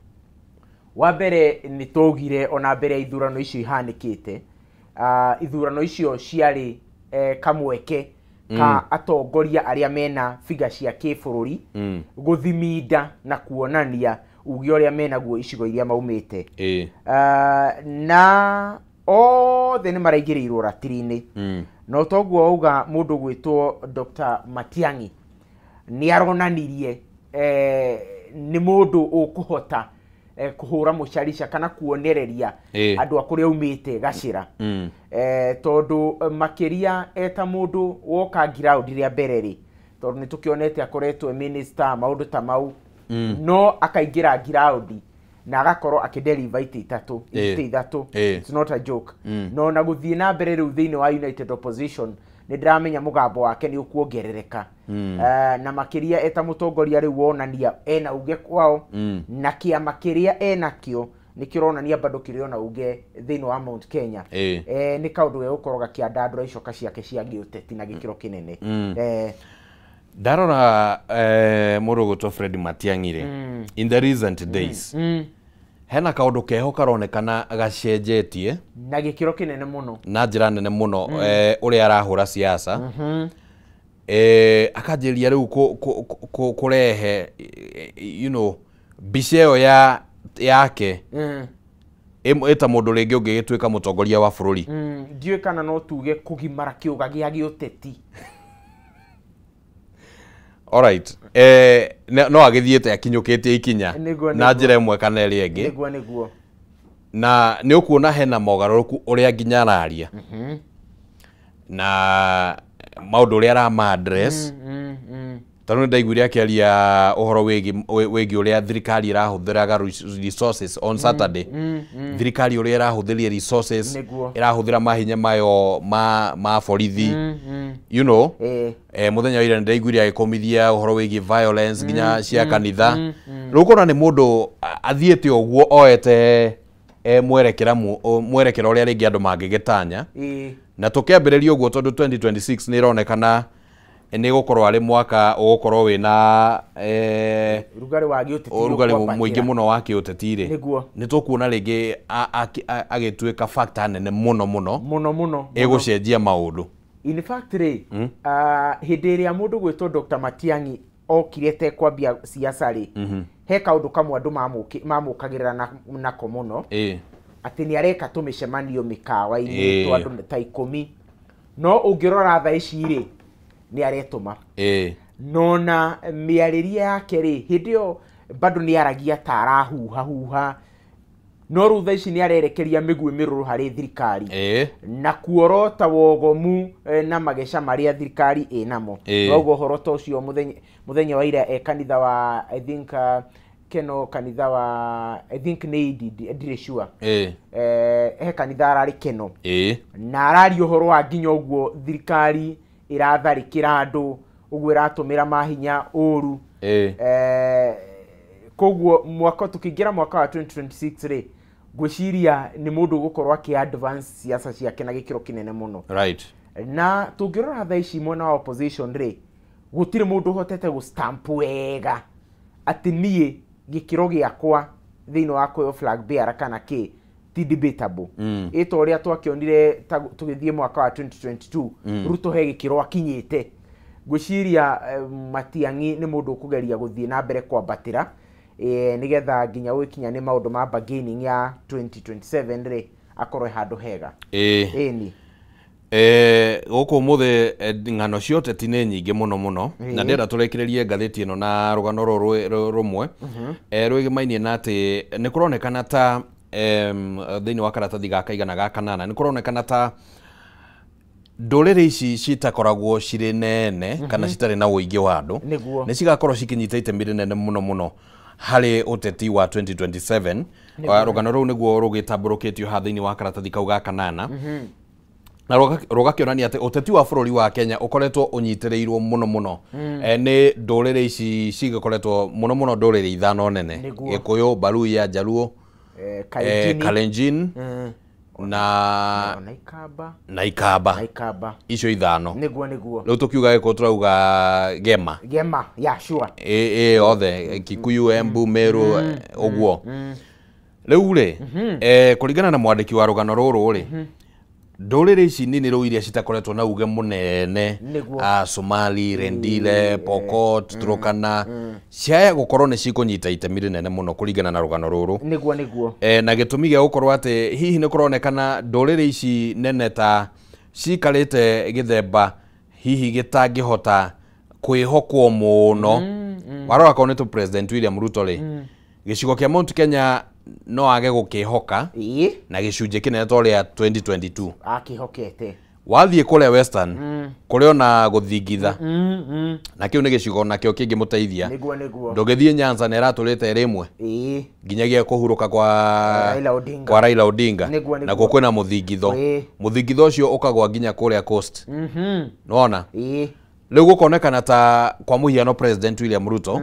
S2: Wa mbere nĩ twaugire ona mbere ya ithurano icio ihanĩkĩte, ithurano icio ciarĩ kamweke ka atongoria arĩa mena figa cia kĩbũrũri gũthiminda na kuonania uge ũrĩa menaguo icigo iria maumĩte. Na othe nĩ maraigĩrĩirwo ratiri-inĩ. No toguo wauga mũndũ gwĩtwo Dr. Matiang'i nĩ aronanirie nĩ mũndũ ũkũhota kũhũra mũcarica kana kuonereria andũ a kũrĩa aumĩte gacĩra. Tondũ makĩria eta mũndũ woka ground rĩa mbere rĩ, tondũ nĩ tũkĩonete akoretwo minister maũndũ ta mau, no akaingĩra ground na agakorwo akĩdeliver itĩ ithatũ, itĩ ithatũ. It's not a joke. No na gũthiĩ na mbere rĩu thĩinĩ wa United Opposition nĩ ndĩramenya mũgambo wake nĩ ũkuongerereka. Na makĩria eta mũtongoria rĩu wonania ena uge kwao, na kĩama kĩrĩa enakĩo nĩ kĩronania bado kĩrĩ ona uge thĩinĩ wa Mount Kenya. Nĩ kaũndũ gegũkorwo gakĩandandũra icoka ciake cia gĩũteti na gĩkĩro kĩnene.
S1: Ndarora mũndũ ũgwĩtwo Fred Matiang'i rĩ, in the recent days hena kaũndũ keho karonekana gacenjetie
S2: na gĩkĩro kĩnene mũno,
S1: na njĩra nene mũno, ũrĩa arahũra siasa. Akanjĩrĩria rĩu kũrehe you know mbica ĩyo yake ĩta mũndũ rĩngĩ ũngĩgĩtuĩka mũtongoria wa bũrũri.
S2: Ndiũĩ kana no tuge kũgimara kĩũga gĩa gĩũteti.
S1: Alright. No agĩthiĩte akinyũkĩtie ikinya na njĩra ĩmwe kana ĩrĩa ĩngĩ.
S2: Nĩguo nĩguo.
S1: Na nĩ ũkuona hena mogarũrũku ũrĩa nginya araria na maũndũ ũrĩa arama address. Tondũ nĩ ndaiguire akĩaria ũhoro wĩgiĩ ũrĩa thirikari ĩrahũthĩraga resources on Saturday. Thirikari ũrĩa ĩrahũthĩria resources, ĩrahũthĩra mahinya mayo ma borithi, you know. Mũthenya wa ira nĩ ndaiguire agĩkũmithia ũhoro wĩgiĩ violence nginya cia kanitha. Rĩu ũkona nĩ mũndũ athiĩte ũguo oete mwerekera ũrĩa rĩngĩ andũ mangĩgĩtanya. Na tũkĩambĩrĩria ũguo tondũ 2026 nĩ ĩronekana nĩ gũkorwo arĩ mwaka ũgũkorwo wĩna
S2: ũrugarĩ wa gĩũteti,
S1: ũrugarĩ mũingĩ mũno wa kĩũteti rĩ, nĩ tũkuona rĩngĩ agĩtuĩka factor nene mũno mũno
S2: mũno mũno
S1: ĩgũcenjia maũndũ.
S2: In fact rĩ, hĩndĩ ĩrĩa mũndũ gwĩtwo Dr. Matiang'i okire te kwambia siasa rĩ, he kaũndũ kamwe andũ mamũkagĩrĩra nako mũno, atĩ nĩ areka tũmĩcemanio mĩkawa-inĩ twa andũ ta 10, no ũngĩrora thaa ici rĩ nĩ aretũma. No na mĩarĩrie yake rĩ, hĩndĩ ĩyo bado nĩ aragia ta arahuha huha, no rĩu thaa ici nĩ arerekeria mĩguĩ mĩrũrũ harĩ thirikari na kuorota wogomu na mageca marĩa thirikari ĩnamo. Noguo ũhoro ta ũcio mũthenya wa ira kanitha wa I think keno kanitha wa I think nĩ ndirĩ sure, he kanitha ararĩ keno na araria ũhoro wa nginya ũguo thirikari ĩratharĩkĩra andũ, ũguo ĩratũmĩra mahinya ũru. Koguo mwaka tũkĩingĩra mwaka wa 2026 rĩ, ngwĩciria nĩ mũndũ ũgũkorwo akĩ advance siasa ciake na gĩkĩro kĩnene mũno.
S1: Right.
S2: Na tũngĩrora thaa ici mwena wa opposition rĩ, gũtirĩ mũndũ ũhotete gũ-stamp wega atĩ niĩ gĩkĩro gĩakwa thĩinĩ wa kũheo flag bearer kana kĩ ti debatable. Ĩ ta ũrĩa twakĩonire tũgĩthiĩ mwaka wa 2022, Ruto he gĩkĩro akinyĩte. Ngwĩciria Matiang'i nĩ mũndũ ũkũgeria gũthiĩ na mbere kwambatĩra. Nĩgetha nginya gũgĩkinya nĩ maũndũ ma bargaining ya 2027 rĩ akorwo handũ hega. Ĩni.
S1: Gũkũ ũmũthĩ ng'ano cia ũteti nĩ nyingĩ mũno mũno, na ndĩrenda tũrĩkĩrĩrie ngathĩti ĩno na rũgano rũrũ rũmwe rwĩgĩmainie na atĩ nĩ kũronekana ta thĩinĩ wa karatathi gaka igana ga kanana nĩ kũronekana ta ndũrĩrĩ ici citakoragwo cirĩ nene kana citarĩ na ũingĩ wa andũ nĩ cigakorwo cikĩnyita itemi rĩnene mũno mũno harĩ ũteti wa 2027. Rũgano rũu nĩguo rũgĩtambũrũkĩtio haha thĩinĩ wa karatathi kau ga kanana, na rũgakĩonania atĩ ũteti wa bũrũri wa Kenya ũkoretwo ũnyitĩrĩirwo mũno mũno nĩ ndũrĩrĩ ici cigĩkoretwo mũno mũno ndũrĩrĩ ithano nene: Gĩkũyũ, Baluya, Jaluo, Kalenjin na Ikamba. Icio ithano
S2: nĩguo.
S1: Rĩu tũkiuga Gĩkũyũ tũrauga Gema.
S2: Gema, yeah, sure.
S1: Othe Kikuyu, Embu, Meru, ũguo. Rĩu rĩ, kũringana na mwandĩki wa rũgano rũrũ rĩ, ndũrĩrĩ ici nini rĩu iria citakoretwo na uge mũnene, Somali, Rendile, Pokot, Turkana, ciaya gũkorwo nĩ cikũnyita itemi rĩnene mũno kũringana na rũgano rũrũ.
S2: Nĩguo.
S1: Na gĩtũmi gĩa gũkorwo atĩ hihi nĩ kũronekana ndũrĩrĩ ici nene ta cikarĩte gĩthemba hihi gĩtangĩhota kwĩhokwo mũno. Warora korwo nĩ tũ President William Ruto rĩ, gĩcigo kĩa Mount Kenya no age gũkĩhoka na gĩcunjĩ kĩnene ta ũrĩa 2022
S2: akĩhokete.
S1: Wathiĩ kũrĩa Western kũrĩ ona gũthingitha, na kĩu nĩ gĩcigo nakĩo kĩngĩmũteithia.
S2: Nĩguo.
S1: Ndũngĩthiĩ Nyanza na ĩratũrĩte ĩrĩ ĩmwe nginyagia kũhurũka kwa
S2: Raila Odinga.
S1: Kwa Raila Odinga.
S2: Nĩguo.
S1: Nakuo kwĩna mũthingitho. Mũthingitho ũcio ũkagwa nginya kũrĩa Coast. Nĩwona? Rĩu gũkonekana ta kwa mũhiano President William Ruto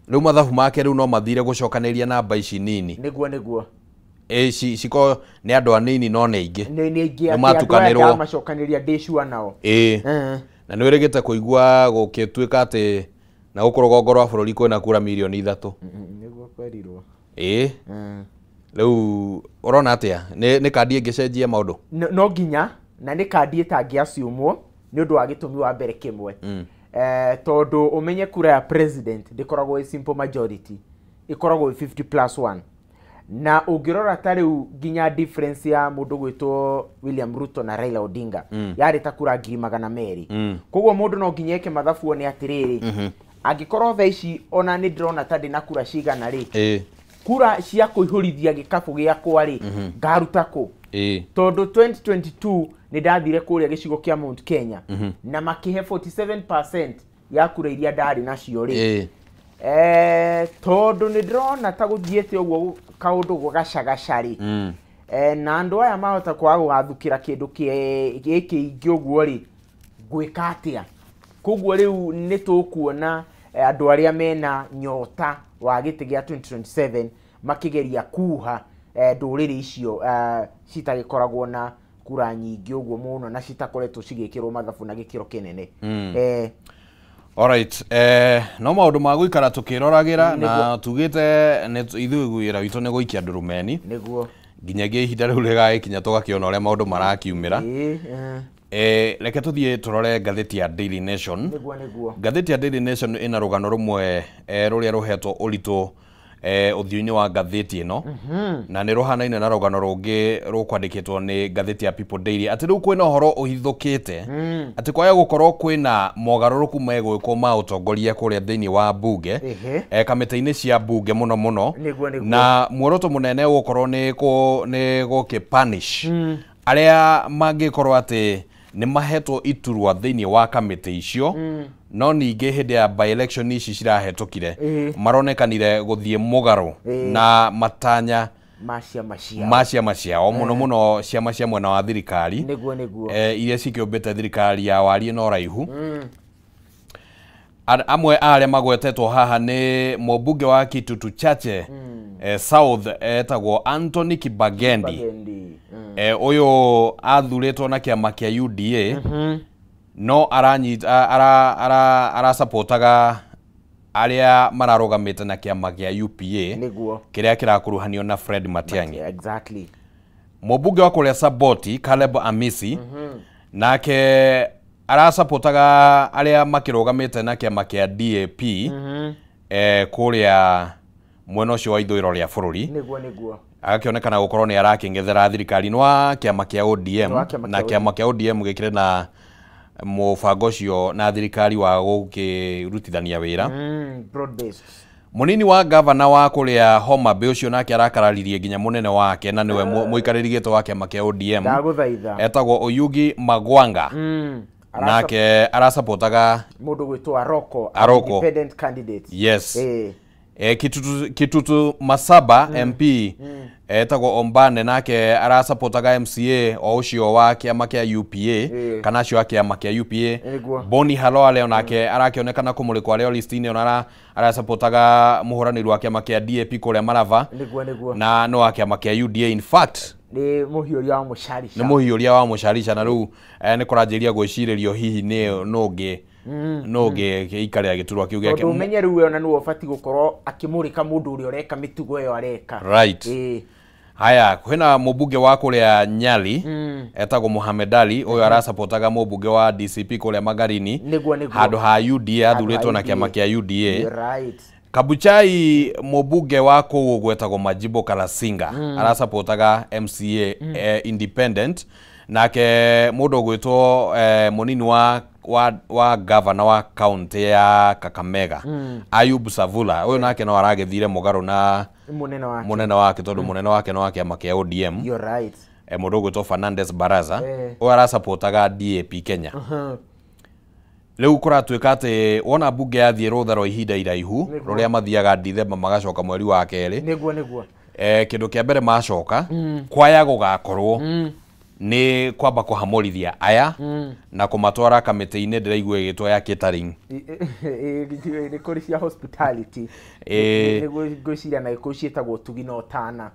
S1: rĩu mathabu make rĩu no mathire gũcokanĩria namba ici nini.
S2: Nĩguo.
S1: Ciko nĩ andũ anini no nĩ aingĩ.
S2: Nĩ aingĩ
S1: Nĩ matukanĩrwo.
S2: Macokanĩria ndĩ sure nao.
S1: Na nĩ wĩrĩgĩte kũigua gũgĩtuĩka atĩ na gũkũ rũgongo rwa bũrũri kwĩna kura mirioni 3.
S2: Nĩguo kwerirwo.
S1: Rĩu ũrona atĩa, nĩ kandi ĩngĩcenjia maũndũ?
S2: No nginya, na nĩ kandi ĩtangĩaciumwo nĩ ũndũ wa gĩtũmi wa mbere kĩmwe, tondũ ũmenye kura ya president ndĩkoragwo ĩ simple majority, ĩkoragwo ĩ 50 plus 1, na ũngĩrora ta rĩu nginya difference ya mũndũ gwĩtwo William Ruto na Raila Odinga yarĩ ta kura 200,000. Koguo mũndũ no nginya eke mathabu one atĩrĩrĩ, angĩkorwo thaa ici ona nĩ ndĩrona ta ndĩna kura cigana rĩ, kura cia kũihũrithia gĩkabũ gĩakwa rĩ, ngaruta kũ? Tondũ 2022 nĩ ndathire kũrĩa gĩcigo kĩa Mount Kenya na makĩhe 47% ya kura iria ndarĩ nacio rĩ, tondũ nĩ ndĩrona ta gũthiĩte ũguo kaũndũ gacagaca rĩ, na andũ aya mahota kwaga gũgathukĩra kĩndũ gĩkĩ ingĩ ũguo rĩ, ngwĩka atĩa? Koguo rĩu nĩ tũkuona andũ arĩa mena nyota wa gĩtĩ gĩa 2027 makĩgeria kuha ndũrĩrĩ icio citagĩkoragwo na kura nyingĩ ũguo mũno na citakoretwo cigĩkĩrwo mathabu na gĩkĩro kĩnene.
S1: Alright, no maũndũ ma gũikara tũkĩroragĩra na tugĩte nĩ ithuĩ wĩra witũ nĩ gũikia ndurumeni nginyagia ihinda rĩu rĩgagĩkinya tũgakĩona ũrĩa maũndũ marakiumĩra. Reke tũthiĩ tũrore ngathĩti ya Daily Nation.
S2: Nĩguo.
S1: Ngathĩti ya Daily Nation ĩna rũgano rũmwe rũrĩa rũhetwo ũritũ ũthiũ-inĩ wa ngathĩti ĩno, na nĩ rũhanaine na rũgano rũngĩ rũkwandĩkĩtwo nĩ ngathĩti ya People Daily, atĩ rĩu kwĩna ũhoro ũhithũkĩte atĩ kwaya gũkorwo kwĩna mogarũrũku megwĩkwo ma ũtongoria kũrĩa thĩinĩ wa bunge, kamĩtĩ-inĩ cia bunge mũno mũno.
S2: Nĩguo.
S1: Na muoroto mũnene ũgũkorwo nĩ gũkĩ punish arĩa mangĩkorwo atĩ nĩ mahetwo iturwa thĩinĩ wa kamĩtĩ icio, no ningĩ hĩndĩ ya by election ici cirahetũkire maronekanire gũthiĩ mũgarũ na matanya
S2: ma ciama ciao,
S1: ma ciama ciao, mũno mũno ciama cia mwena wa thirikari,
S2: Nĩguo.
S1: Iria cikĩũmbĩte thirikari ya warie na ũraihu. Amwe a arĩa magwetetwo haha nĩ mũmbunge wa Kitutu Chache South etagwo Anthony Kibagendi.
S2: Bagendi.
S1: Ũyũ athurĩtwo na kĩama kĩa UDA, no aranyita ara ara arasapotaga arĩa mararũgamĩte na kĩama kĩa UPA kĩrĩa kĩrakuruhanio na Fred Matiang'i. Mũmbunge wa kũrĩa Saboti Caleb Amisi nake arasapotaga arĩa makĩrũgamĩte na kĩama kĩa DAP kũrĩa mwena ũcio wa ithũĩro rĩa bũrũri.
S2: Nĩguo nĩguo.
S1: Agakĩonekana gũkorwo nĩ arakĩng'ethera thirikari nĩ wa kĩama kĩa ODM, na kĩama kĩa ODM gĩkĩrĩ na mũbango ũcio na thirikari wa gũkĩrutithania wĩra.
S2: Broad based.
S1: Munini wa gavana wa kũrĩa Homa Bay ũcio nake arakararirie nginya mũnene wake na nĩwe mũikarĩri gĩtĩ wa kĩama kĩa ODM.
S2: Ndagũthaitha.
S1: Etagwo Oyugi Magwanga. Nake arasapotaga
S2: mũndũ gwĩtwo Aroko, independent candidate.
S1: Yes. Kitutu Masaba MP etagwo Ombane nake arasapotaga MCA o ũcio wa kĩama kĩa UPA kana acio a kĩama kĩa UPA. Boni Halwale onake arakĩonekana kũmũrĩkwo arĩ o list-inĩ ona arasapotaga mũhũranĩri wa kĩama kĩa DAP kũrĩa Marava.
S2: Nĩguo nĩguo.
S1: Na no wa kĩama kĩa UDA in fact
S2: nĩ mũhiũria wa Mũcarica.
S1: Nĩ mũhiũria wa Mũcarica na rĩu nĩ kũranjĩria gwĩcirĩrio hihi nĩ nũngĩ nũngĩ gĩikarĩra gĩturwa kĩu gĩake.
S2: Tondũ ũmenye rĩu we ona nĩwe ũbatiĩ gũkorwo akĩmũrĩka mũndũ ũrĩa ũreka mĩtugo ĩyo areka.
S1: Right. Haya, kwĩna mũmbunge wa kũrĩa Nyali etagwo Mohamed Ali, ũyũ arasapotaga mũmbunge wa DCP kũrĩa Magarini.
S2: Nĩguo nĩguo.
S1: Handũ ha UDA athurĩtwo na kĩama kĩa UDA.
S2: Right.
S1: Kabuchai mũmbunge wa kũu gwetagwo Majibo Kalasinga arasapotaga MCA independent. Nake mũndũ ũgwĩtwo mũnini wa governor wa county ya Kakamega Ayub Savula, ũyũ nake no aragĩthire mũgarũ na mũnene wake tondũ mũnene wake no wa kĩama kĩa ODM.
S2: You're right.
S1: Mũndũ ũgwĩtwo Fernandez Baraza, ũyũ arasapotaga DAP Kenya. Rĩu kũratuĩka atĩ wona mbunge yathiĩ rũtha rwa ihinda iraihu rũrĩa mathiaga Dithemba magacoka mweri wa kerĩ.
S2: Nĩguo nĩguo.
S1: Kĩndũ kĩa mbere macoka kwaya gũgakorwo nĩ kwamba kũhamũrithia aya na kũmatwara kamĩtĩ-inĩ ndĩraigua ĩgĩtwo ya catering.
S2: Nĩ kũrĩ cia hospitality. Nĩguo ngwĩciria na gĩkũyũ ciĩtagwo ũtugi na ũtana.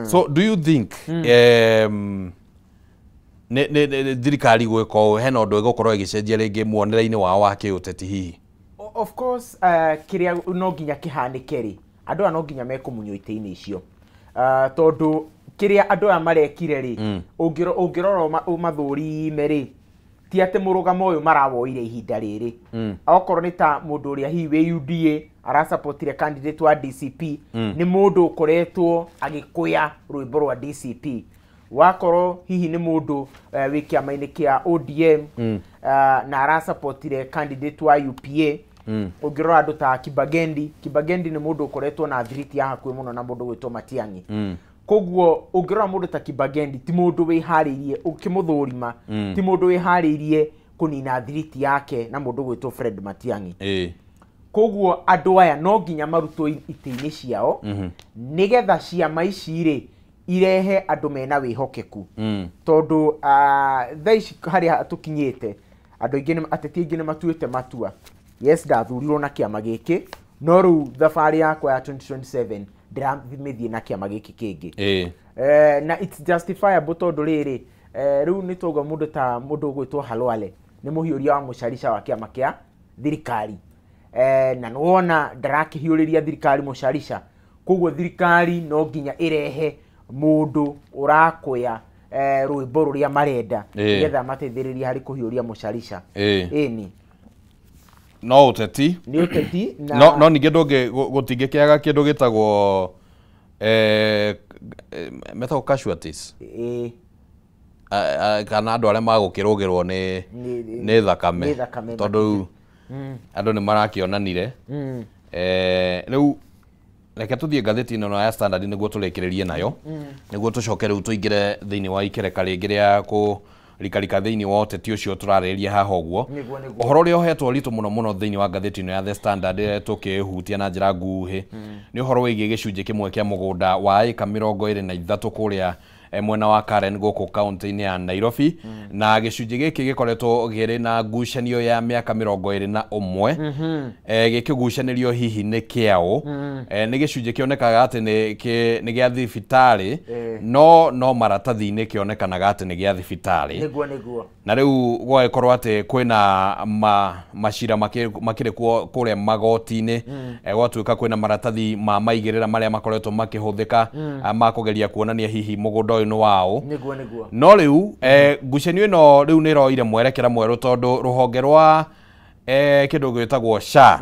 S1: So do you think thirikari gwĩka ũũ hena ũndũ ĩgũkorwo ĩgĩcenjia rĩngĩ muonere-inĩ wao wa kĩũteti hihi?
S2: Of course, kĩrĩa no nginya kĩhanĩke rĩ, andũ aya no nginya mekũmunywo itĩ-inĩ icio. Tondũ kĩrĩa andũ aya marekire rĩ, ũngĩrora ũmathũrime rĩ, ti atĩ mũrũgamo ũyũ marawoire ihinda rĩrĩ. Okorwo nĩ ta mũndũ ũrĩa hihi wĩ UDA arasapotire candidate wa DCP, nĩ mũndũ ũkoretwo agĩkũya rwĩmbo rwa DCP. Wakorwo hihi nĩ mũndũ wĩ kĩama-inĩ kĩa ODM na arasapotire candidate wa UPA. Ũngĩrora andũ ta Kibagendi, Kibagendi nĩ mũndũ ũkoretwo na thiriti ya hakuhĩ mũno na mũndũ gwĩtwo Matiang'i. Koguo ũngĩrora mũndũ ta Kibagendi ti mũndũ wĩharĩirie, ũkĩmũthũrima ti mũndũ wĩharĩirie kũnina thiriti yake na mũndũ gwĩtwo Fred Matiang'i. Koguo andũ aya no nginya marutwo itĩ-inĩ ciao nĩgetha ciama ici rĩ irehe andũ mena wĩhokeku. Tondũ thaa ici harĩa tũkinyĩte andũ aingĩ ateti aingĩ nĩ matuĩte matua. Yes, ndathurirwo na kĩama gĩkĩ, no rĩu thabarĩ yakwa ya 2027 ndĩramĩthiĩ na kĩama gĩkĩ kĩngĩ. Na it's justifiable tondũ rĩrĩ rĩu nĩ twauga mũndũ ta mũndũ ũgwĩtwo Halwale nĩ mũhiũria wa Mũcarica wa kĩama kĩa thirikari. Na nĩwona ndarakĩhiũrĩria thirikari Mũcarica, koguo thirikari no nginya ĩrehe mũndũ ũrakoya rwĩmbo rũrĩa marenda nĩgetha mateithĩrĩrie harĩ kũhiũria Mũcarica. Ĩni
S1: no ũteti
S2: nĩ ũteti na
S1: no ningĩ ndũngĩ gũtingĩkĩaga kĩndũ gĩtagwo metagwo casualties. Kana andũ arĩa magũkĩrũgĩrwo nĩ thakame tondũ andũ nĩ marakĩonanire. Rĩu reke tũthiĩ ngathĩti-inĩ ĩno ya Standard nĩguo tũrĩkĩrĩrie nayo, nĩguo tũcoke rĩu tũingĩre thĩinĩ wa ikereka rĩngĩ rĩa kũrikarika thĩinĩ wa ũteti ũcio tũrarĩrĩria haha ũguo. Ũhoro ũrĩa ũhetwo ũritũ mũno mũno thĩinĩ wa ngathĩti ĩno ya The Standard tũkĩhutia na njĩra nguhĩ nĩ ũhoro wĩgiĩ gĩcunjĩ kĩmwe kĩa mũgũnda wa ĩka 23 kũrĩa mwena wa Karen gũkũ kaunti-inĩ ya Nairobi. Na gĩcunjĩ gĩkĩ gĩkoretwo gĩrĩ na ngucanio ya mĩaka 21 gĩkĩgucanĩrio hihi nĩ kĩaũ. Nĩ gĩcunjĩ kĩonekaga atĩ nĩ gĩa thibitarĩ, no maratathi-inĩ kĩonekanaga atĩ nĩ gĩa thibitarĩ.
S2: Nĩguo nĩguo.
S1: Na rĩu gwagĩkorwo atĩ kwĩna macira makĩrĩ kũrĩa magoti-inĩ, gwatuĩka kwĩna maratathi ma maigĩrĩra marĩa makoretwo makĩhũthĩka ma kũgeria kuonania hihi mũgũnda ũyũ nĩ wao.
S2: Nĩguo nĩguo.
S1: No rĩu ngucanio ĩno rĩu nĩ ĩroire mwerekera mwerũ tondũ rũhonge rwa kĩndũ gĩtagwo SHA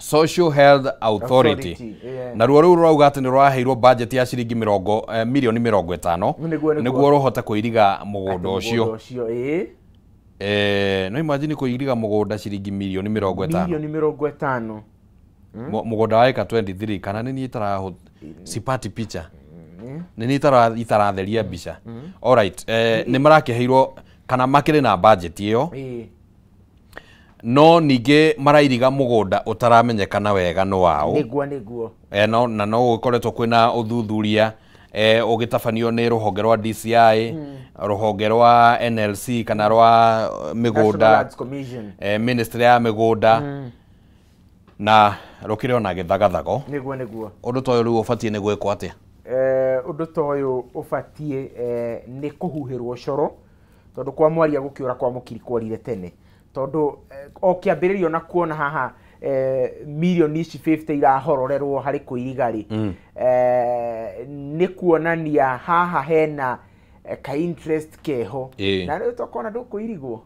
S1: Social Health Authority.
S2: Yeah.
S1: Na ruo rũu rũrauga atĩ nĩ rũraheirwo budget ya ciringi milioni 50 nĩguo rũhote kũiriga mũgũnda ũcio. No imagine kũiriga mũgũnda ciringi milioni 50.
S2: Milioni 50.
S1: Mũgũnda wa eka 23 kana nĩ niĩ sipati picha. Nĩ niĩ itaratheria mbica. All right, nĩ marakĩheirwo kana makĩrĩ na budget ĩyo. No ningĩ marairiga mũgũnda ũtaramenyekana wega nĩ wao.
S2: Nĩguo.
S1: No na no gũkoretwo kwĩna ũthuthuria ũgĩtabanio nĩ rũhonge rwa DCI, rũhonge rwa NLC kana rwa mĩgũnda, Ministry ya mĩgũnda, na rũkĩrĩ ona gĩthagathago.
S2: Nĩguo.
S1: Ũndũ ta ũyũ rĩu ũbatiĩ nĩ gwĩkwo atĩa?
S2: Ũndũ ta ũyũ ũbatiĩ nĩ kũhuhĩrwo coro, tondũ kwa mwaria gũkĩũra kwa mũkiri kworire tene. Tondũ o kĩambĩrĩrio na kuona haha milioni ici 50 irahororerwo harĩ kũiriga rĩ, nĩ kuonania haha hena ka interest keho. Na rĩu tokona ndũkũirigwo.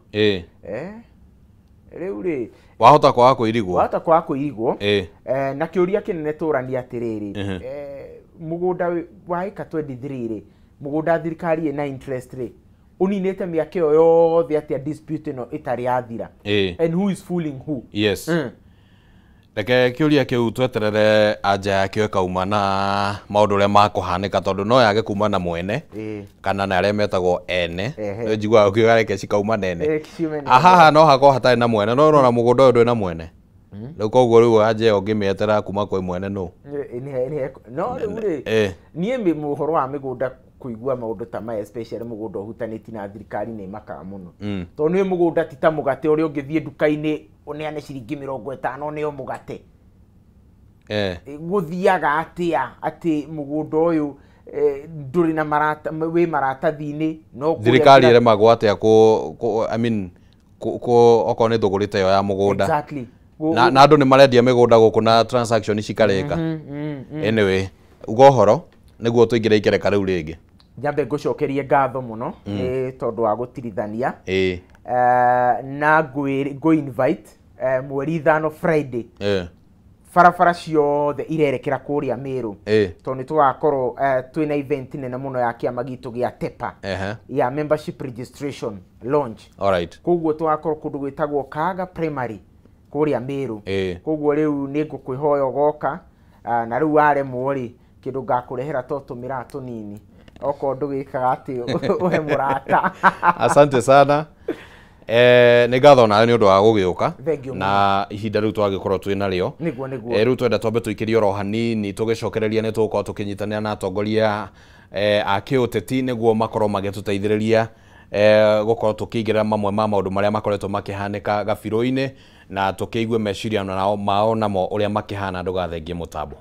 S2: Rĩu rĩ
S1: wahota kwaga kũirigwo.
S2: Wahota kwaga kũirigwo. Na kĩũria kĩnene tũrania atĩrĩrĩ, mũgũnda wa eka 23 rĩ, mũgũnda thirikari ĩna interest rĩ, uninite mĩaka ĩyo yothe atĩa dispute ĩno ĩtarĩ yathira? And who is fooling who?
S1: Yes. Reke kĩũria kĩu tweterere anja yakĩo ĩkauma na maũndũ ũrĩa makũhanĩka, tondũ no yage kuma na mwene kana na arĩa metagwo ene. Njiguaga ũkiuga reke cikauma nene. Haha no hakorwo hatarĩ na mwene, no ũrona mũgũnda ũyũ ndũrĩ na mwene. Rĩu koguo rĩu anja ĩyo ũngĩmĩetera kuma kwĩ mwene nũ?
S2: No rĩu rĩ, niĩ ũhoro wa mĩgũnda kuigua maũndũ ta maya, especially mũgũnda ũhutanĩtie na thirikari nĩ makaga mũno. Tondũ nĩ mũgũnda ti ta mũgate ũrĩa ũngĩthiĩ nduka-inĩ ũneane ciringi 50 nĩo mũgate. Gũthiaga atĩa atĩ mũgũnda ũyũ ndũrĩ na marata, wĩ maratathi-inĩ, no
S1: thirikari ĩremagwo atĩa I mean, okorwo nĩ thũgũrĩ ta ĩyo ya mũgũnda.
S2: Exactly.
S1: Na andũ nĩ marendia mĩgũnda gũkũ na transaction cikarĩka. Anyway, uga ũhoro nĩguo tũingĩre ikereka rĩu rĩngĩ.
S2: Nyambe ngũcokerie ngatho mũno nĩ tondũ wa gũtirithania. Na ngũ invite mweri 5 Friday. Barabara ciothe irerekera kũrĩa Meru. Tondũ nĩ tũgakorwo twĩna event nene mũno ya kĩama gitũ gĩa TEPA ya membership registration launch.
S1: Alright.
S2: Koguo tũgakorwo kũndũ gwĩtagwo Kaga Primary kũrĩa Meru. Koguo rĩu nĩ ngũkwĩhoya ũgoka, na rĩu waremwo rĩ, kĩndũ ngakũrehera to tũmĩraa tũnini. Okorwo ndũgĩkaga atĩ ũhe mũrata.
S1: Asante sana. Nĩ ngatho nawe nĩ ũndũ wa gũgĩũka na ihinda rĩu twagĩkorwo twĩ narĩo.
S2: Nĩguo.
S1: Rĩu twenda twambe tũikĩrie oro hanini tũgĩcokereria nĩ tũgũkorwo tũkĩnyitanĩra na atongoria a kĩũteti nĩguo makorwo magĩtũteithĩrĩria gũkorwo tũkĩingĩra mamwe ma maũndũ marĩa makoretwo makĩhanĩka gabirũ-inĩ na tũkĩigue meciria nao mao namo ũrĩa makĩhana. Ndũgathengie mũtambo.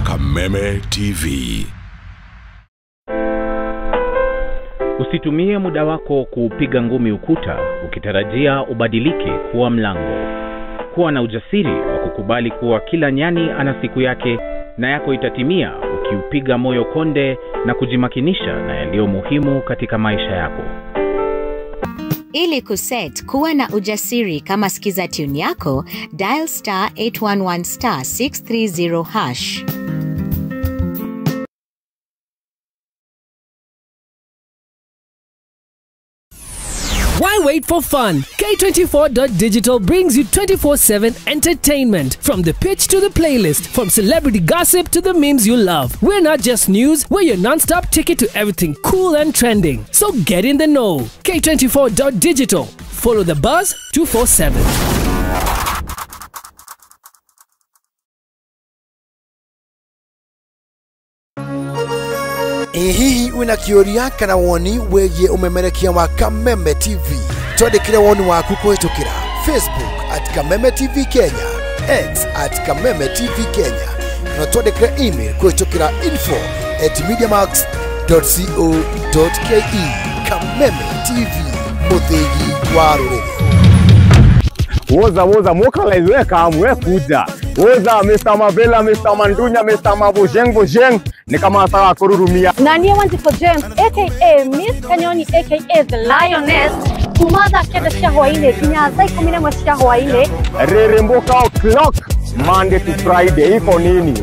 S3: Kameme TV.
S4: Usitumie muda wako kuupiga ngumi ukuta ukitarajia ubadilike kuwa mlango. Kuwa na ujasiri wa kukubali kuwa kila nyani ana siku yake na yako itatimia ukiupiga moyo konde na kujimakinisha na yaliyo muhimu katika maisha yako.
S5: Ili kuset kuwa na ujasiri kama skiza tune yako, dial *811 *630#.
S6: Why wait for fun? K24.digital brings you 24/7 entertainment. From the pitch to the playlist, from celebrity gossip to the memes you love. We're not just news, we're your non-stop ticket to everything cool and trending. So get in the know. K24.digital. Follow the buzz 247.
S7: Hihi wina kĩũria kana woni wĩgiĩ ũmemerekia wa Kameme TV? Twandĩkĩre woni waku kũhĩtũkĩra Facebook at Kameme TV Kenya, X at Kameme TV Kenya, na twandĩkĩre email kũhĩtũkĩra info@mediamax.co.ke. Kameme TV, mũthĩgi wa rũrĩrĩ.
S8: Woza woza mokalize we kamu we kuja. Woza Mr. Mavela, Mr. Mandunya, Mr. Mabujeng Bujeng ni kama nataka kururumia.
S9: Na niĩ Wanjikũ James aka Miss Kanyoni aka The Lioness kuma thaa 9 cia hwaĩ-inĩ nginya thaa 11 cia hwaĩ-inĩ.
S8: Reremboka o'clock Monday to Friday iko nini?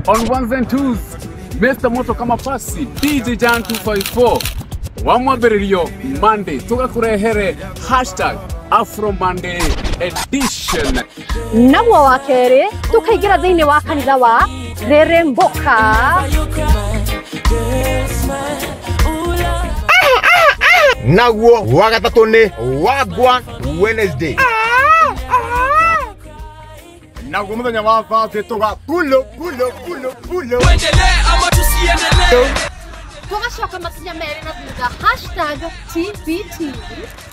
S10: On ones and twos, Mr. Moto kama pasi, DJ Jan 254, wamwambĩrĩrio Monday, tũgakũrehere hashtag Afro Monday edition.
S9: Naguo wa kerĩ tũkaingĩra thĩinĩ wa kanitha wa Reremboka.
S8: Naguo wa gatatũ nĩ Wagwan Wednesday. Naguo mũthenya wa Thursday tũga pulo pulo pulo pulo.
S6: Tuendelee ama tusiendelee?
S9: Tũgacoka makinya merĩ na thutha hashtag TBT.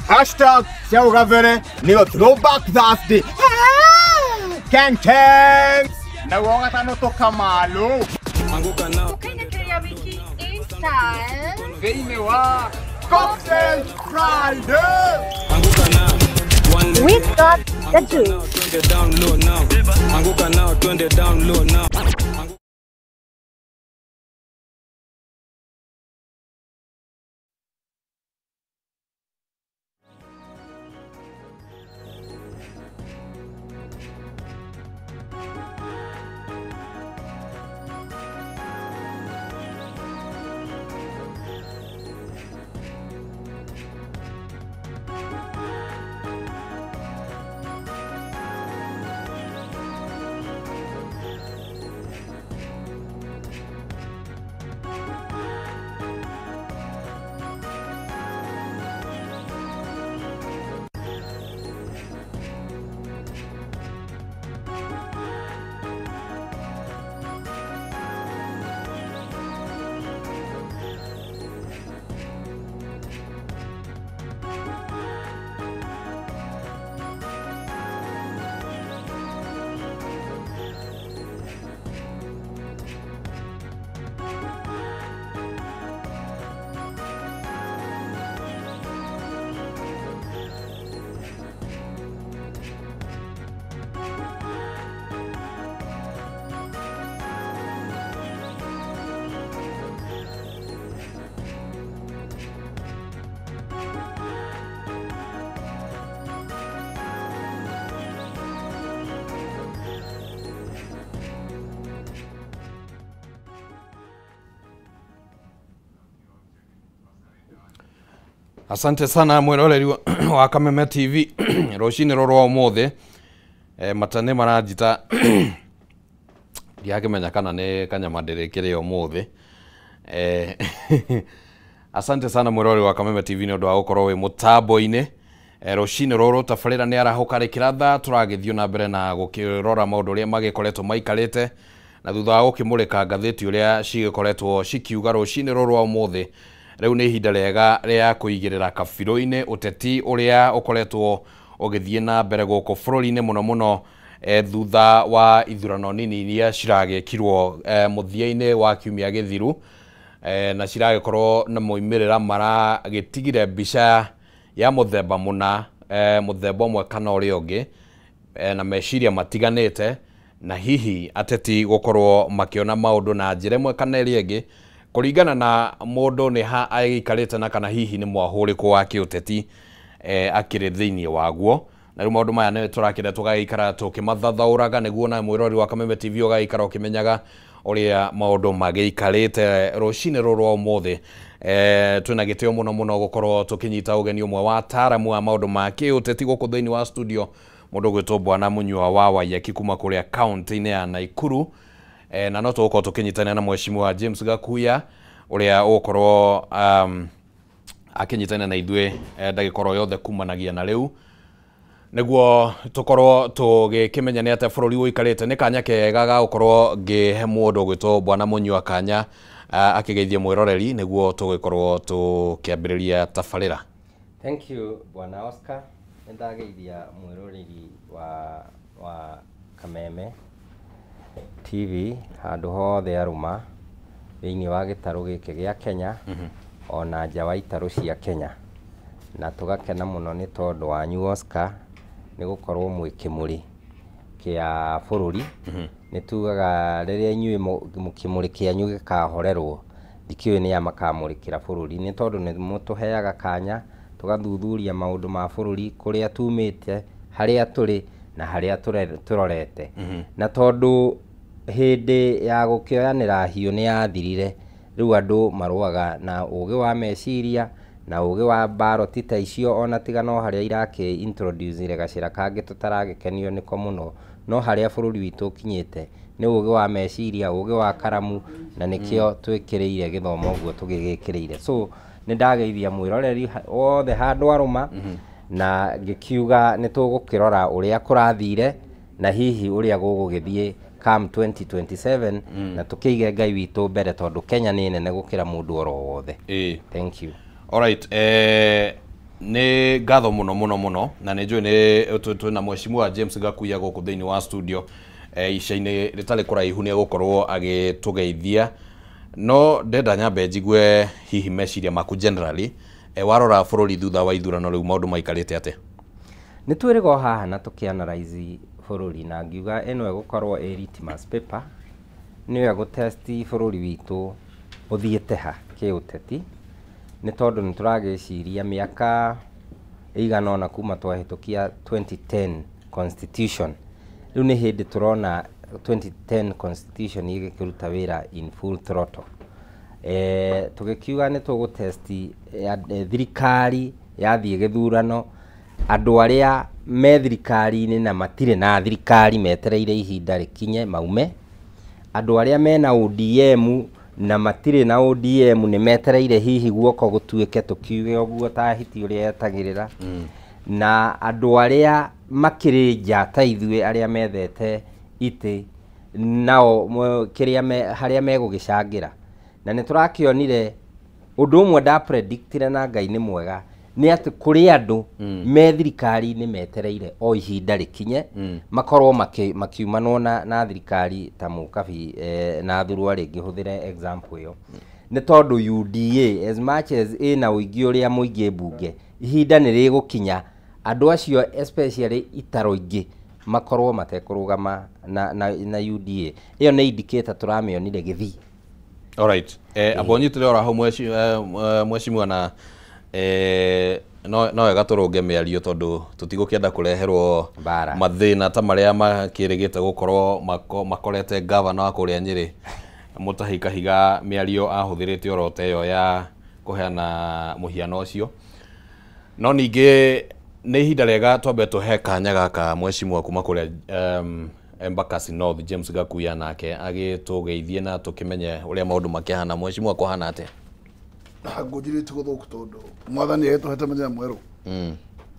S8: Hashtag cia ũgabere nĩyo Throwback Thursday. Ken Ken. Naguo wa gatano tũkamalo.
S9: Tũkainĩkĩria wiki in style
S10: thĩinĩ wa
S8: Cocktail Friday.
S9: We got the juice.
S11: Anguka nao, twende down low now.
S1: Asante sana mwiroreri wa Kameme TV. Rũcinĩ rũrũ rwa ũmũthĩ mata nĩ maranjita ndiakĩmenya kana nĩ kanyama ndĩrĩkĩrĩa ũmũthĩ. Asante sana mwiroreri wa Kameme TV nĩ ũndũ wa gũkorwo wĩ mũtambo-inĩ rũcinĩ rũrũ. Tabarĩra nĩ arahũka rĩkĩratha, tũragĩthiĩ na mbere na gũkĩrora maũndũ ũrĩa magĩkoretwo maikarĩte na thutha wa gũkĩmũrĩka ngathĩti ũrĩa cigĩkoretwo cikiuga rũcinĩ rũrũ rwa ũmũthĩ. Rĩu nĩ ihinda rĩega rĩa kũigĩrĩra kabirũ-inĩ ũteti ũrĩa ũkoretwo ũgĩthiĩ na mbere gũkũ bũrũri-inĩ mũno mũno thutha wa ithurano nini iria ciragĩkirwo mũthia-inĩ wa kiumia gĩthiru na ciragĩkorwo na moimĩrĩra maragĩtigire mbica ya mũthemba mũna, mũthemba ũmwe kana ũrĩa ũngĩ, na meciria matiganĩte, na hihi ateti gũkorwo makĩona maũndũ na njĩra ĩmwe kana ĩrĩa ĩngĩ kũringana na mũndũ nĩ ha agĩikarĩte na kana hihi nĩ mwahũrĩkũ wa kĩũteti akĩrĩ thĩinĩ waguo. Na rĩu maũndũ maya nĩ tũrakĩenda tũgagĩikara tũkĩmathathaũraga nĩguo na mwĩrori wa Kameme TV ũgagĩikara ũkĩmenyaga ũrĩa maũndũ magĩikarĩte rũcinĩ rũrũ rwa ũmũthĩ. Twĩna gĩtĩo mũno mũno gũkorwo tũkĩnyita ũgeni ũmwe wa ataaramu a maũndũ ma kĩũteti gũkũ thĩinĩ wa studio, mũndũ ũgwĩtwo Bwana Munyua wa Waiyaki kuma kũrĩa kaunti-inĩ ya Nakuru. Na no tũgũkorwo tũkĩnyitanĩra na Mheshimiwa James Gakuya ũrĩa ũgũkorwo akĩnyitanĩra na ithuĩ ndagĩka oro yothe kumanagia na rĩu nĩguo tũkorwo tũgĩkĩmenya nĩ atĩa bũrũri ũikarĩte. Nĩ kanya kega ga gũkorwo ngĩhe mũndũ ũgwĩtwo Bwana Munyua kanya akĩgeithie mwĩroreri nĩguo tũgĩkorwo tũkĩambĩrĩria tabarĩra.
S12: Thank you Bwana Oscar. Nĩndageithia mwĩroreri wa Kameme TV handũ hothe arũma. Thĩinĩ wa gĩtarũ gĩkĩ gĩa Kenya ona nja wa itarũ cia Kenya. Na tũgakena mũno nĩ tondũ wanyu Oscar nĩ gũkorwo mwĩ kĩmũrĩ kĩa bũrũri. Nĩ tugaga rĩrĩa inyuĩ kĩmũrĩ kĩanyu gĩkahorerwo ndikĩũĩ nĩa makamũrĩkĩra bũrũri nĩ tondũ nĩ mũtũheaga kanya tũgathuthuria maũndũ ma bũrũri kũrĩa tumĩte harĩa tũrĩ na harĩa tũrorete. Na tondũ hĩndĩ ya gũkĩoyanĩra hiũ nĩ yathirire rĩu andũ marũaga na ũgĩ wa meciria na ũgĩ wa mbaroti ta icio ona tiga no harĩa irakĩ introduce gacĩra kangĩ tũtaragĩkenio nĩko mũno no harĩa bũrũri witũ ũkinyĩte nĩ ũgĩ wa meciria ũgĩ wa karamu na nĩkĩo twĩkĩrĩire gĩthomo ũguo tũgĩgĩkĩrĩire. So nĩ ndageithia mwĩroreri wothe handũ arũma na ngĩkiuga nĩ tũgũkĩrora ũrĩa kũrathire na hihi ũrĩa gũgũgĩthiĩ come 2027 na tũkĩige Ngai witũ mbere tondũ Kenya nĩ nene gũkĩra mũndũ oro wothe. Thank you.
S1: Alright, nĩ ngatho mũno mũno mũno na nĩ njũĩ nĩ twĩna mheshimiwa James Gakuya gũkũ thĩinĩ wa studio ica-inĩ rĩtarĩ kũraihu nĩ egũkorwo agĩtũgeithia no ndenda nyambe njigue hihi meciria maku generally warora bũrũri thutha wa ithurano rĩu maũndũ maikarĩte atĩa?
S12: Nĩ twĩrĩga haha na tũkĩanalyze bũrũri na ngiuga ĩno ĩgũkorwo ĩ litmus paper nĩyo ĩgũtesti bũrũri witũ ũthiĩte ha kĩũteti nĩ tondũ nĩ tũragĩciria mĩaka ĩigana ũna kuma twahĩtũkia 2010 constitution rĩu nĩ hĩndĩ tũrona 2010 constitution ĩgĩkĩruta wĩra in full throttle. Tũgĩkiuga nĩ tũgũtesti thirikari yathiĩ gĩthurano andũ arĩa me thirikari-inĩ na matirĩ na thirikari metereire ihinda rĩkinye maume andũ arĩa mena ODM na matirĩ na ODM nĩ metereire hihi guoko gũtuĩke tũkiuge ũguo ta hiti ũrĩa etagĩrĩra na andũ arĩa makĩrĩ nja ta ithuĩ arĩa methete itĩ nao kĩrĩa harĩa megũgĩcangĩra na nĩ tũrakĩonire ũndũ ũmwe ndapredictire na Ngai nĩ mwega nĩ atĩ kũrĩ andũ me thirikari-inĩ metereire o ihinda rĩkinye makorwo makiumanwo na thirikari ta Mũkabi na Thurwa rĩngĩ hũthĩre example ĩyo nĩ tondũ UDA as much as ĩna ũingĩ ũrĩa mũingĩ mbunge ihinda nĩ rĩgũkinya andũ acio especially itaro ingĩ makorwo matekũrũgama na UDA ĩyo nĩ indicator tũramĩonire gĩthii.
S1: Alright, amba ũnyitĩre oro hau mheshimiwa na no wega tũrũnge mĩario tondũ tũtigũkĩenda kũreherwo mathĩna ta marĩa makĩrĩgĩte gũkorwo makorete gavana wa kũrĩa Nyĩrĩ Mutahi Kahiga mĩario ahũthĩrĩte oro ta ĩyo ya kũheana mũhiano ũcio. No ningĩ nĩ ihinda rĩega twambe tũhe kanya gaka mheshimiwa kuma kũrĩa Embakasi North James Gakuya nake agĩtũgeithie na tũkĩmenye ũrĩa maũndũ makĩhana. Mheshimiwa kũhana atĩa?
S13: Ngũnjirĩtie gũthũku tondũ mwathani agĩtũhete mũthenya mwerũ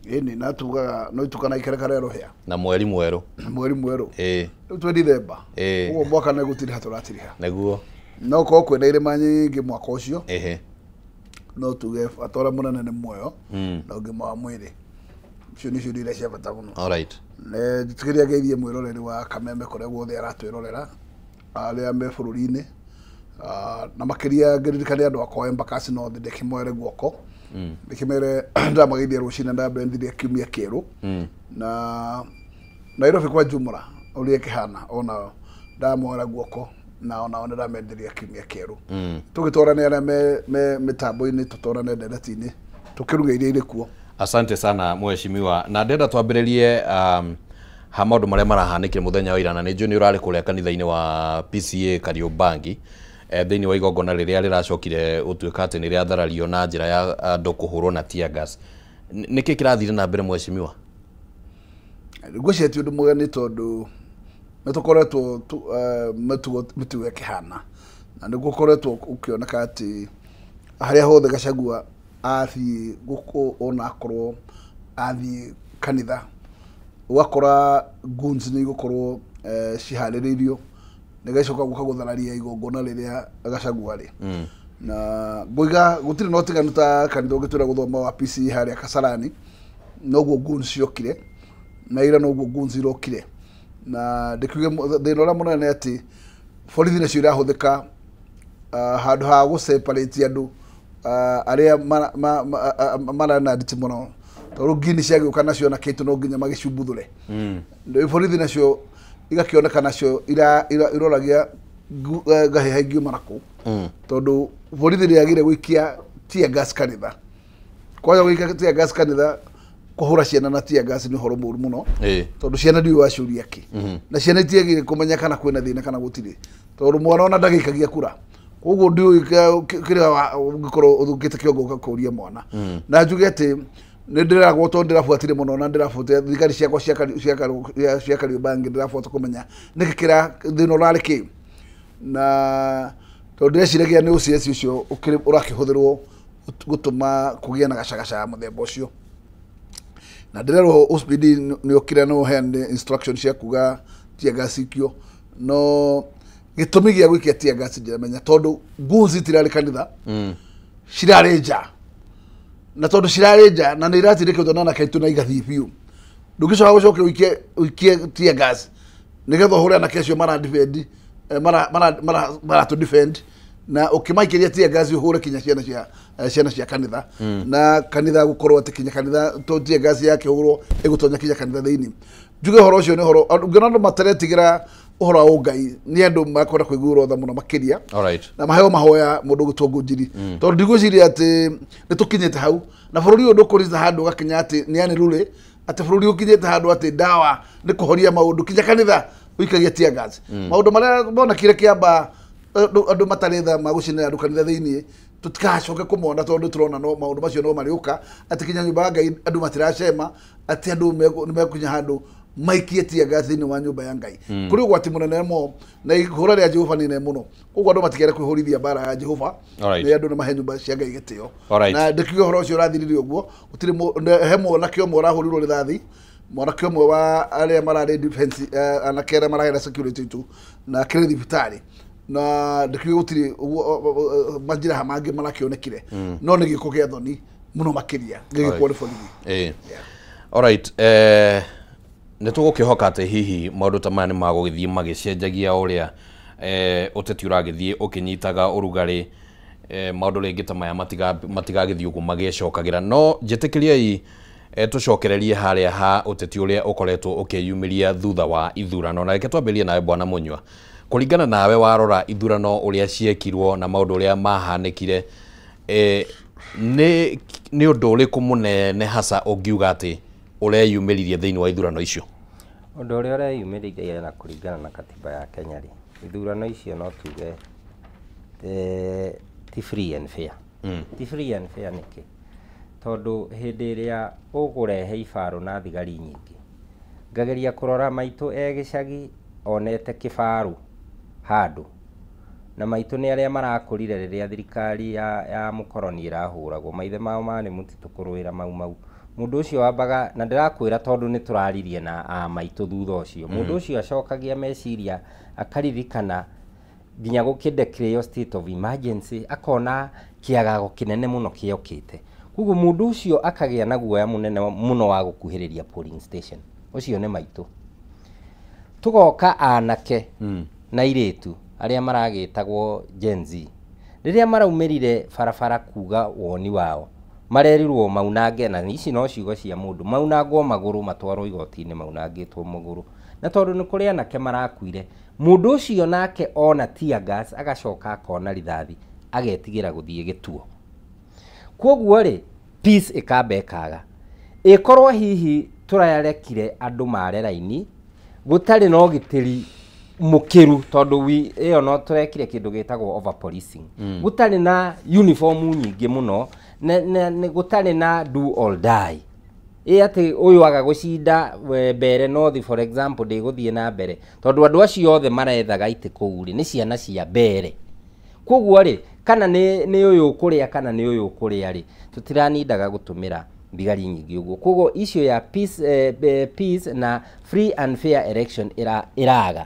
S13: ĩni na tugaga no itukana ikereka rĩa rũhĩa
S1: na mweri mwerũ
S13: mweri mwerũ rĩu twĩ Dithemba ũguo mwaka nĩ gũtiriha tũratiriha
S1: nĩguo
S13: no korwo kwĩna irĩma nyingĩ mwaka ũcio no tuge bata ũrĩa mũnene nĩ muoyo na ũgima wa mwĩrĩ icio nĩcio indo iria cia bata mũno.
S1: Alright,
S13: njĩtĩkĩria ngeithie mwĩroreri wa Kameme kũrĩa guothe aratwĩrorera arĩa me bũrũri-inĩ na makĩria ngĩririkane andũ akwa Embakasi North ndĩkĩmoere guoko ndĩkĩmere ndamageithia rũcinĩ ndambendire kiumia kĩerũ na Nairobi kwa jumla ũrĩa ĩkĩhana ona ndamoera guoko na onao nĩ ndamenderia kiumia kĩerũ tũgĩtwarane arĩa me mĩtambo-inĩ tũtwarane ndereti-inĩ tũkĩruge iria irĩ kuo.
S1: Asante sana mheshimiwa na ndenda twambĩrĩrie ha maũndũ marĩa marahanĩkire mũthenya wa ira na nĩ njũĩ nĩ ũrarĩ kũrĩa kanitha-inĩ wa PCA Kariobangi thĩinĩ wa igongona rĩrĩa rĩracokire gũtuĩka atĩ nĩ rĩatharario na njĩra ya andũ kũhũrwo na tear gas. Nĩkĩ kĩrathire na mbere mheshimiwa?
S13: Ngwĩciria ti ũndũ mũgeni tondũ nĩ tũkoretwo mĩtugo ĩkĩhana na nĩ gũkoretwo gũkĩoneka atĩ harĩa hothe Gachagua athiĩ gũkũ onakorwo athiĩ kanitha ũgakora goons nĩ igũkorwo ciharĩrĩirio nĩgacoka gũka gũthararia igongona rĩrĩa Gachagua rĩ na ngũiga gũtirĩ na ũtiganu ta kanitha ũngĩtwĩra gũthoma wa PCA harĩa Kasarani noguo goons ciokire na ira noguo goons irokire na ndĩkiuge thĩna ũrĩa mũnene atĩ borithi nĩcio irahũthĩka Handũ ha gũ separate andũ arĩa marana nditi mũno tondũ ngini ciagĩũka nacio na kĩtu no nginya magĩcumbuthũre. Borithi nacio igakĩoneka nacio iroragia ngahĩha ingiuma nakũ tondũ borithi rĩagire gũikia tear gas kanitha. Kwaga gũikia tear gas kanitha kũhũra ciana na tear gas nĩ ũhoro mũru mũno tondũ ciana ndiũĩ waciũria kĩ na ciana itiagire kũmenya kana kwĩna thĩna kana gũtirĩ tondũ mwana ona ndagĩikagia kura koguo ndiũĩ kĩrĩa ũngĩkorwo ũthũkĩte kĩongo ũgakũria mwana. Na njuge atĩ nĩ ndĩragwo tondũ ndĩrabuatire mũno na ndĩrabuatire thigari ciakwa cia Kariobangi ndĩrabuata kũmenya nĩkĩ kĩra thĩna ũrarĩ kĩ na tondũ ndĩreciragia nĩ OCS ũcio ũrakĩhũthĩrwo gũtũma kũgĩa na gacagaca ya mũthemba ũcio. Na ndĩrerwo OCPD nĩ okire no heane instruction cia kuga tear gas ikio no gĩtũmi gĩa gũikia tear gas ndiramenya tondũ guns itirarĩ kanitha cirarĩ nja na tondũ cirarĩ nja na nĩ iratindĩkĩtwo na anake aitũ na igathiĩ biũ ndũngĩcoka gũcoke ũikie tear gas nĩgetha ũhũre anake acio mara defend maratũ defend na ũkĩmaikĩria tear gas ũhũre kinya ciana cia kanitha na kanitha gũkorwo atĩ kinya kanitha to tear gas yakĩhũrwo ĩgũtonya kinya kanitha thĩinĩ. Njuge ũhoro ũcio nĩ ũhoro ũngĩona andũ materetigĩra ũhoro wa ũngai nĩ andũ makwenda kũiguĩrwo tha mũno makĩria na maheo mahoya mũndũ gũtwo ngũnjiri tondũ ndigwĩciria atĩ nĩ tũkinyĩte hau na bũrũri ũyũ ndũkũrĩte handũ ũgakinya atĩ nĩ anĩrũrĩ atĩ bũrũri ũkinyĩte handũ atĩ ndawa nĩ kũhoria maũndũ kinya kanitha ũikagia tear gas. Maũndũ marĩa monekire kĩamba andũ matarĩ tha magũcinĩra andũ kanitha thĩinĩ tũtikacoke kũmona tondũ tũrona no maũndũ macio no marĩũka atĩ kinya nyũmba ya Ngai andũ matiracema atĩ andũ nĩ mekũkinya handũ maikie tear gas thĩinĩ wa nyũmba ya Ngai. Kũrĩ ũgwati mũnene mũno na ihũra rĩa Jehova nĩ inene mũno koguo andũ matigere kwĩhũrithia mbara ya Jehova nĩ andũ nĩ mahe nyũmba cia Ngai gĩtĩo. Na ndĩkiuga ũhoro ũcio ũrathirire ũguo gũtirĩ he mwanake ũmwe ũrahũrirwo rithathi mwanake ũmwe wa arĩa mararĩ defense anake arĩa marahera security itu na akĩrĩ thibitarĩ na ndĩkiuga gũtirĩ majeraha mangĩ marakĩonekire no nĩ gĩko gĩa thoni mũno makĩria gĩgĩkwo nĩ borithi.
S1: Alright, nĩ tũgũkĩhoka atĩ hihi maũndũ ta maya nĩ magũgĩthiĩ magĩcenjagia ũrĩa ũteti ũragĩthiĩ ũkĩnyitaga ũrugarĩ maũndũ rĩngĩ ta maya matigagĩthiĩ ũguo magĩcokagĩra no njĩtĩkĩriei tũcokererie harĩa ha ũteti ũrĩa ũkoretwo ũkĩyumĩria thutha wa ithurano na reke twambĩrĩrie nawe Bwana Mũnyua. Kũringana nawe warora ithurano ũrĩa ciekirwo na maũndũ ũrĩa mahanĩkire nĩ ũndũ ũrĩkũ mũnene hasa ũngiuga atĩ ũreyumĩririe thĩinĩ wa ithurano icio?
S12: Ũndũ ũrĩa ũreyumĩririe na kũringana na katiba ya Kenya rĩ, ithurano icio no tuge ti free and fair. Ti free and fair nĩkĩ? Tondũ hĩndĩ ĩrĩa ũkũrehe ibarũ na thigari nyingĩ ngageria kũrora maitũ e gĩcagi onete kĩbarũ handũ na maitũ nĩ arĩa marakũrire rĩrĩa thirikari ya mũkoroni ĩrahũragwo maithe mao marĩ mũtitũ kũrũĩra mau mau mũndũ ũcio wambaga na ndĩrakwĩra tondũ nĩ tũraririe na a maitũ thutha ũcio mũndũ ũcio acokagia meciria akaririkana nginya gũkĩ declare state of emergency akona kĩagago kĩnene mũno kĩokĩte koguo mũndũ ũcio akagĩa na guoya mũnene mũno wa gũkuhĩrĩria polling station ũcio nĩ maitũ. Tũgoka anake na airĩtu arĩa maragĩtagwo Gen Z rĩrĩa maraumĩrire barabara kuga woni wao marerirwo maunange na ici no ciugo cia mũndũ maunangwo magũrũ matwarwo igoti-inĩ maunangĩtwo magũrũ na tondũ nĩ kũrĩ anake marakuire mũndũ ũcio nake ona tear gas agacoka akona rithathi agetigĩra gũthiĩ gĩtuo. Koguo rĩ peace ĩkamba ĩkaga ĩkorwo hihi tũrarekire andũ mare raini gũtarĩ na ũgitĩri mũkĩru tondũ ĩyo no tũrekire kĩndũ gĩtagwo over policing gũtarĩ na uniform nyingĩ mũno gũtarĩ na do or die ĩ atĩ ũyũ aga gũcinda Mbere North for example ndĩgũthiĩ na mbere tondũ andũ acio othe marethaga itĩ kũu rĩ nĩ ciana cia Mbere koguo rĩ kana nĩ ũyũ ũkũrĩa kana nĩ ũyũ ũkũrĩa rĩ tũtiranindaga gũtũmĩra thigari nyingĩ ũguo koguo issue ya peace na free and fair election ĩraga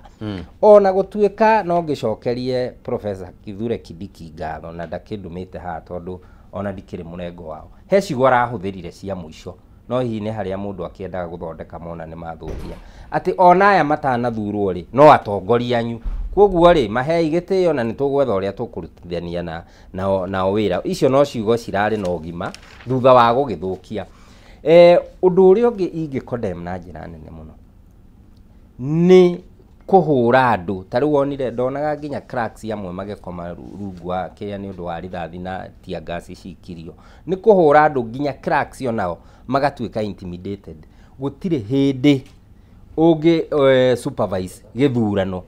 S12: ona gũtuĩka no ngĩcokerie Professor Kithure Kindiki ngatho na ndakĩndũmĩte haha tondũ ona ndikĩrĩ mũrengo wao he ciugo arahũthĩrire cia mũico no hihi nĩ harĩa mũndũ akĩendaga gũthondeka mona nĩ mathũkia atĩ ona aya matanathurwo rĩ no atongoria anyu Koguo rĩ mahei gĩtĩo na nĩtũgwetha ũrĩa tũkũrutithania na nao wĩra. Icio no ciugo cirarĩ na ũgima thutha wa gũgĩthũkia. Ũndũ ũrĩa ũngĩ ingĩ condemn na njĩra nene mũno nĩ kũhũra andũ. Ta rĩu wonire ndonaga nginya cracks amwe magĩkoma rungu wa kĩrĩa nĩ ũndũ wa rithathi na tear gas cikirio. Nĩ kũhũra andũ nginya cracks onao magatuĩka intimidated. Gũtirĩ hĩndĩ ũngĩ supervise gĩthurano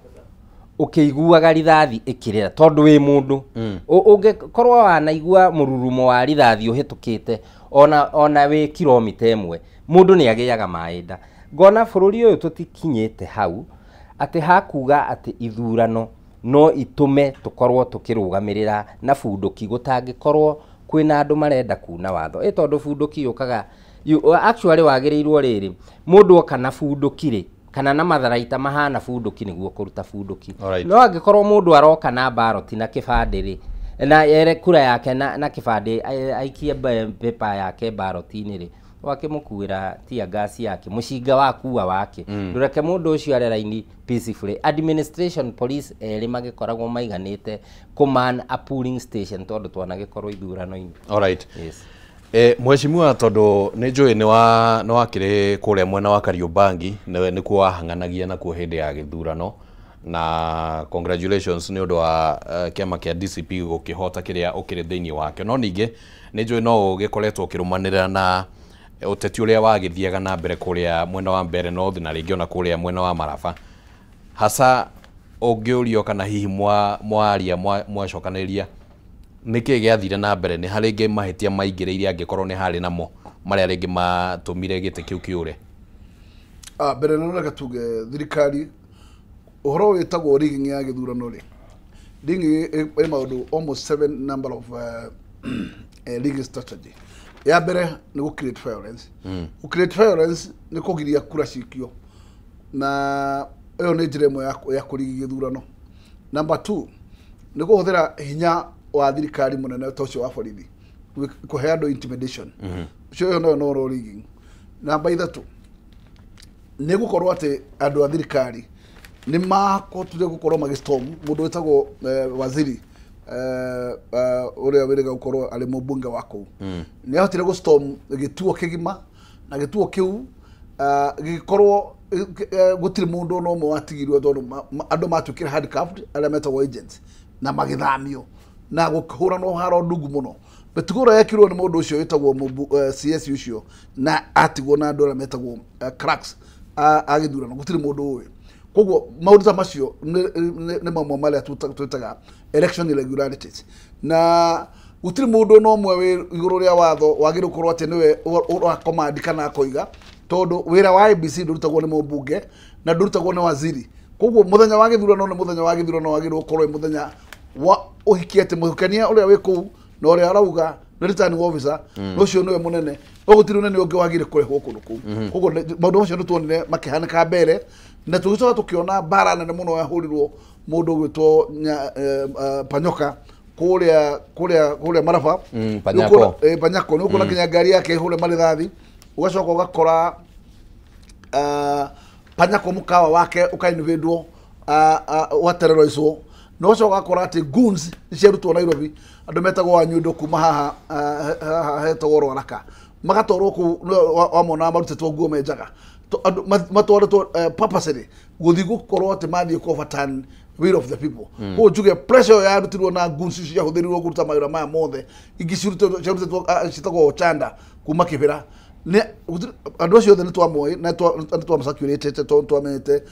S12: ũkĩiguaga rithathi ĩkĩrĩra tondũ wĩ mũndũ. Ũngĩkorwo wanaigua mũrurumo wa rithathi ũhĩtũkĩte ona wĩ kilomita ĩmwe mũndũ nĩ agĩaga maĩ nda. Ngona bũrũri ũyũ tũtikinyĩte hau atĩ hakuga atĩ ithurano no itume tũkorwo tũkĩrũgamĩrĩra na bunduki gũtangĩkorwo kwĩna andũ marenda kuna watho. Tondũ bunduki yũkaga actually wagĩrĩirwo rĩrĩ mũndũ oka na bunduki rĩ kana na matharaita mahana bunduki nĩguo kũruta bunduki. No angĩkorwo mũndũ aroka na baroti na kĩbandĩ rĩ na ere kura yake na kĩbandĩ aikie paper yake baroti-inĩ rĩ wakĩmũkuĩra tear gas yake mũcinga wakuwa wake. Ndũreke mũndũ ũcio are raini peacefully. Administration police erĩ magĩkoragwo maiganĩte kũman a polling station tondũ twanagĩkorwo ithurano-inĩ.
S1: Alright. Yes. Mheshimiwa tondũ nĩ njũĩ nĩ wakĩrĩ kũrĩa mwena wa Kariobangi nĩkuo wahang'anagia nakuo hĩndĩ ya gĩthurano na congratulations nĩ ũndũ wa kĩama kĩa DCP gũkĩhota kĩrĩa ũkĩrĩ thĩinĩ wakĩo. No ningĩ nĩ njũĩ no ũgĩkoretwo ũkĩrũmanĩrĩra na ũteti ũrĩa wagĩthiaga na mbere kũrĩa mwena wa Mbeere North na rĩngĩ ona kũrĩa mwena wa Maraba. Hasa ũngĩũrio kana hihi mwaria mwacokanĩrĩria nĩkĩ gĩathire na mbere, nĩ harĩ rĩngĩ mahĩtia maingĩrĩire angĩkorwo nĩ harĩ namo marĩa rĩngĩ matũmire gĩtĩ kĩu kĩũre?
S13: Mbere no reke tuge thirikari ũhoro wĩtagwo rigging ya gĩthurano rĩ, rigging ĩ maũndũ almost 7 number of rigging strategy. Ya mbere nĩ gũ create violence. Gũ create violence nĩ kũgiria kura cikio na ĩyo nĩ njĩra ĩmwe ya kũrigi gĩthurano. Number 2 nĩ kũhũthĩra hinya wa thirikari mũnene ta ũcio wa borithi kũhe andũ intimidation. Ũcio ĩyo nayo no rigging. Namba 3 nĩ gũkorwo atĩ andũ a thirikari nĩ makotire gũkorwo magĩstorm mũndũ wĩtagwo waziri ũrĩa wĩrĩga gũkorwo arĩ mũmbunge wa kũu. Nĩ ahotire gũstorm gĩtuo kĩgima na gĩtuo kĩu gĩgĩkorwo gũtirĩ mũndũ ona ũmwe watigirwo tondũ andũ matuĩkire handcuffed arĩa metagwo agents na magĩthamio na gũkĩhũranwo haro ndungu mũno. Mĩtugo ĩrĩa yekirwo nĩ mũndũ ũcio wĩtagwo CS ũcio na atigwo na andũ arĩa metagwo cracks a gĩthurano gũtirĩ mũndũ ũĩ. Koguo maũndũ ta macio nĩ mamwe marĩa twĩtaga election irregularities. Na gũtirĩ mũndũ no ũmwe wĩ igũrũ rĩa watho wagĩrĩirwo gũkorwo atĩ nĩwe ũrakomandi kana akoiga tondũ wĩra wa IEBC ndũrutagwo nĩ mũmbunge na ndũrutagwo nĩ waziri. Koguo mũthenya wa gĩthurano nĩ mũthenya wa gĩthurano wagĩrĩirwo gũkorwo wĩ mũthenya wa ũhiki atĩ mũhikania ũrĩa wĩ kũu na ũrĩa arauga nĩ returning officer na ũcio nĩwe mũnene no gũtirĩ ũnene ũngĩ wagĩrĩire kũrehwo kũndũ kũu. Koguo maũndũ macio nĩ tuonire makĩhanĩka mbere na tũgĩcoka tũkĩona mbara nene mũno yahũrirwo mũndũ ũgwĩtwo Panyoka kũrĩa Maraba.
S1: Panyako.
S13: Panyako nĩ ũkuona nginya ngari yake ĩhũre marĩthathi. Ũgacoka ũgakora Panyako mũkawa wake ũkainvadwo ũgaterrorizwo. Na ũgacoka ũgakora atĩ goons nĩ ciarutwo Nairobi andũ metagwo Wanyundo kuma haha hetagwo Rwaraka magatwarwo kũu wamona marutĩtwo nguo menjaga andũ matwarĩtwo purposely gũthiĩ gũkorwo atĩ mathiĩ kũ overturn will of the people. Koguo njuge pressure ĩyo yarutirwo na goons icio ciahũthĩrirwo kũruta mawĩra maya mothe ingĩ ciarutĩtwo ciĩtagwo Ochanda kuma Kĩbĩra. Andũ acio othe nĩ twamoĩ na nĩ twamacirculate tondũ twamenyete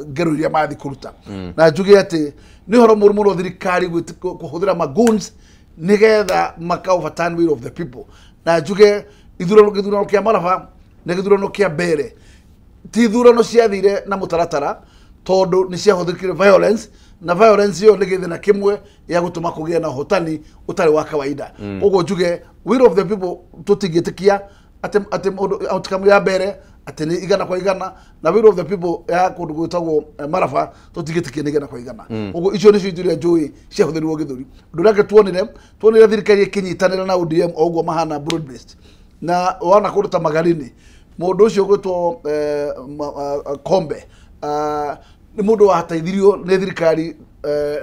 S13: ngero iria mathiĩ kũruta. Na njuge atĩ nĩ ũhoro mũũru mũno thirikari kũhũthĩra magoons nĩgetha maka overturn will of the people. Na njuge gĩthurano kĩa Maraba nĩ gĩthurano kĩa mbere ti ithurano ciathire na mũtaratara tondũ nĩ ciahũthĩkire violence na violence ĩyo nĩ gĩthĩna kĩmwe ya gũtũma kũgĩe na ũhotani ũtarĩ wa kawaida. Koguo njuge will of the people tũtingĩtĩkia atĩ mũndũ outcome ya mbere atĩ nĩ igana kwa igana na will of the people ya kũndũ gwĩtagwo Maraba tũtingĩtĩkia nĩ igana kwa igana. Koguo icio nĩcio indo iria njũĩ ciahũthĩrirwo gĩthũri. Ũndũ ũrĩa ũngĩ tuonire thirikari ĩkĩnyitanĩra na ODM o ũguo mahana broad based na wana kũndũ ta Magarini mũndũ ũcio ũgwĩtwo Kombe Nĩ mũndũ wateithirio nĩ thirikari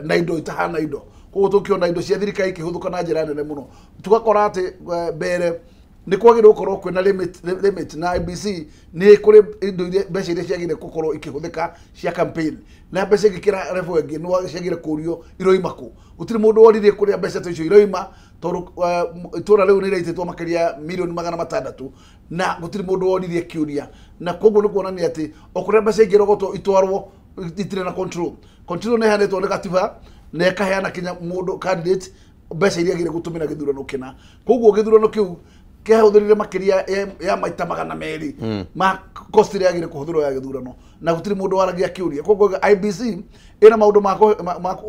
S13: na indo itahana indo. Koguo tũkĩona indo cia thirikari ikĩhũthũka na njĩra nene mũno. Tũgakora atĩ mbere nĩ kwagĩrĩirwo gũkorwo kwĩna limit na IBC nĩ kũrĩ indo iria mbeca iria ciagĩrĩire gũkorwo ikĩhũthĩka cia campaign na mbeca ingĩkĩra level ĩngĩ nĩ ciagĩrĩire kũrio iroima kũ. Gũtirĩ mũndũ woririe kũrĩa mbeca ta icio iroima tondũ itũra rĩu nĩ rĩraitĩtwo makĩria mirioni 600 na gũtirĩ mũndũ woririe kĩũria, na koguo nĩ kuonania atĩ o kũrĩa mbeca ingĩrogotwo itwarwo itirĩ na control. Control nĩ ĩheanĩtwo nĩ gatiba na ĩkaheana kinya mũndũ candidate mbeca iria agĩrĩire gũtũmĩra gĩthurano kĩna. Koguo gĩthurano kĩu kĩahũthĩrire makĩria ya maita 200 ma cost ĩrĩa yagĩrĩire kũhũthĩrwo ya gĩthurano na gũtirĩ mũndũ waragia kĩũria. Koguo IBC ĩna maũndũ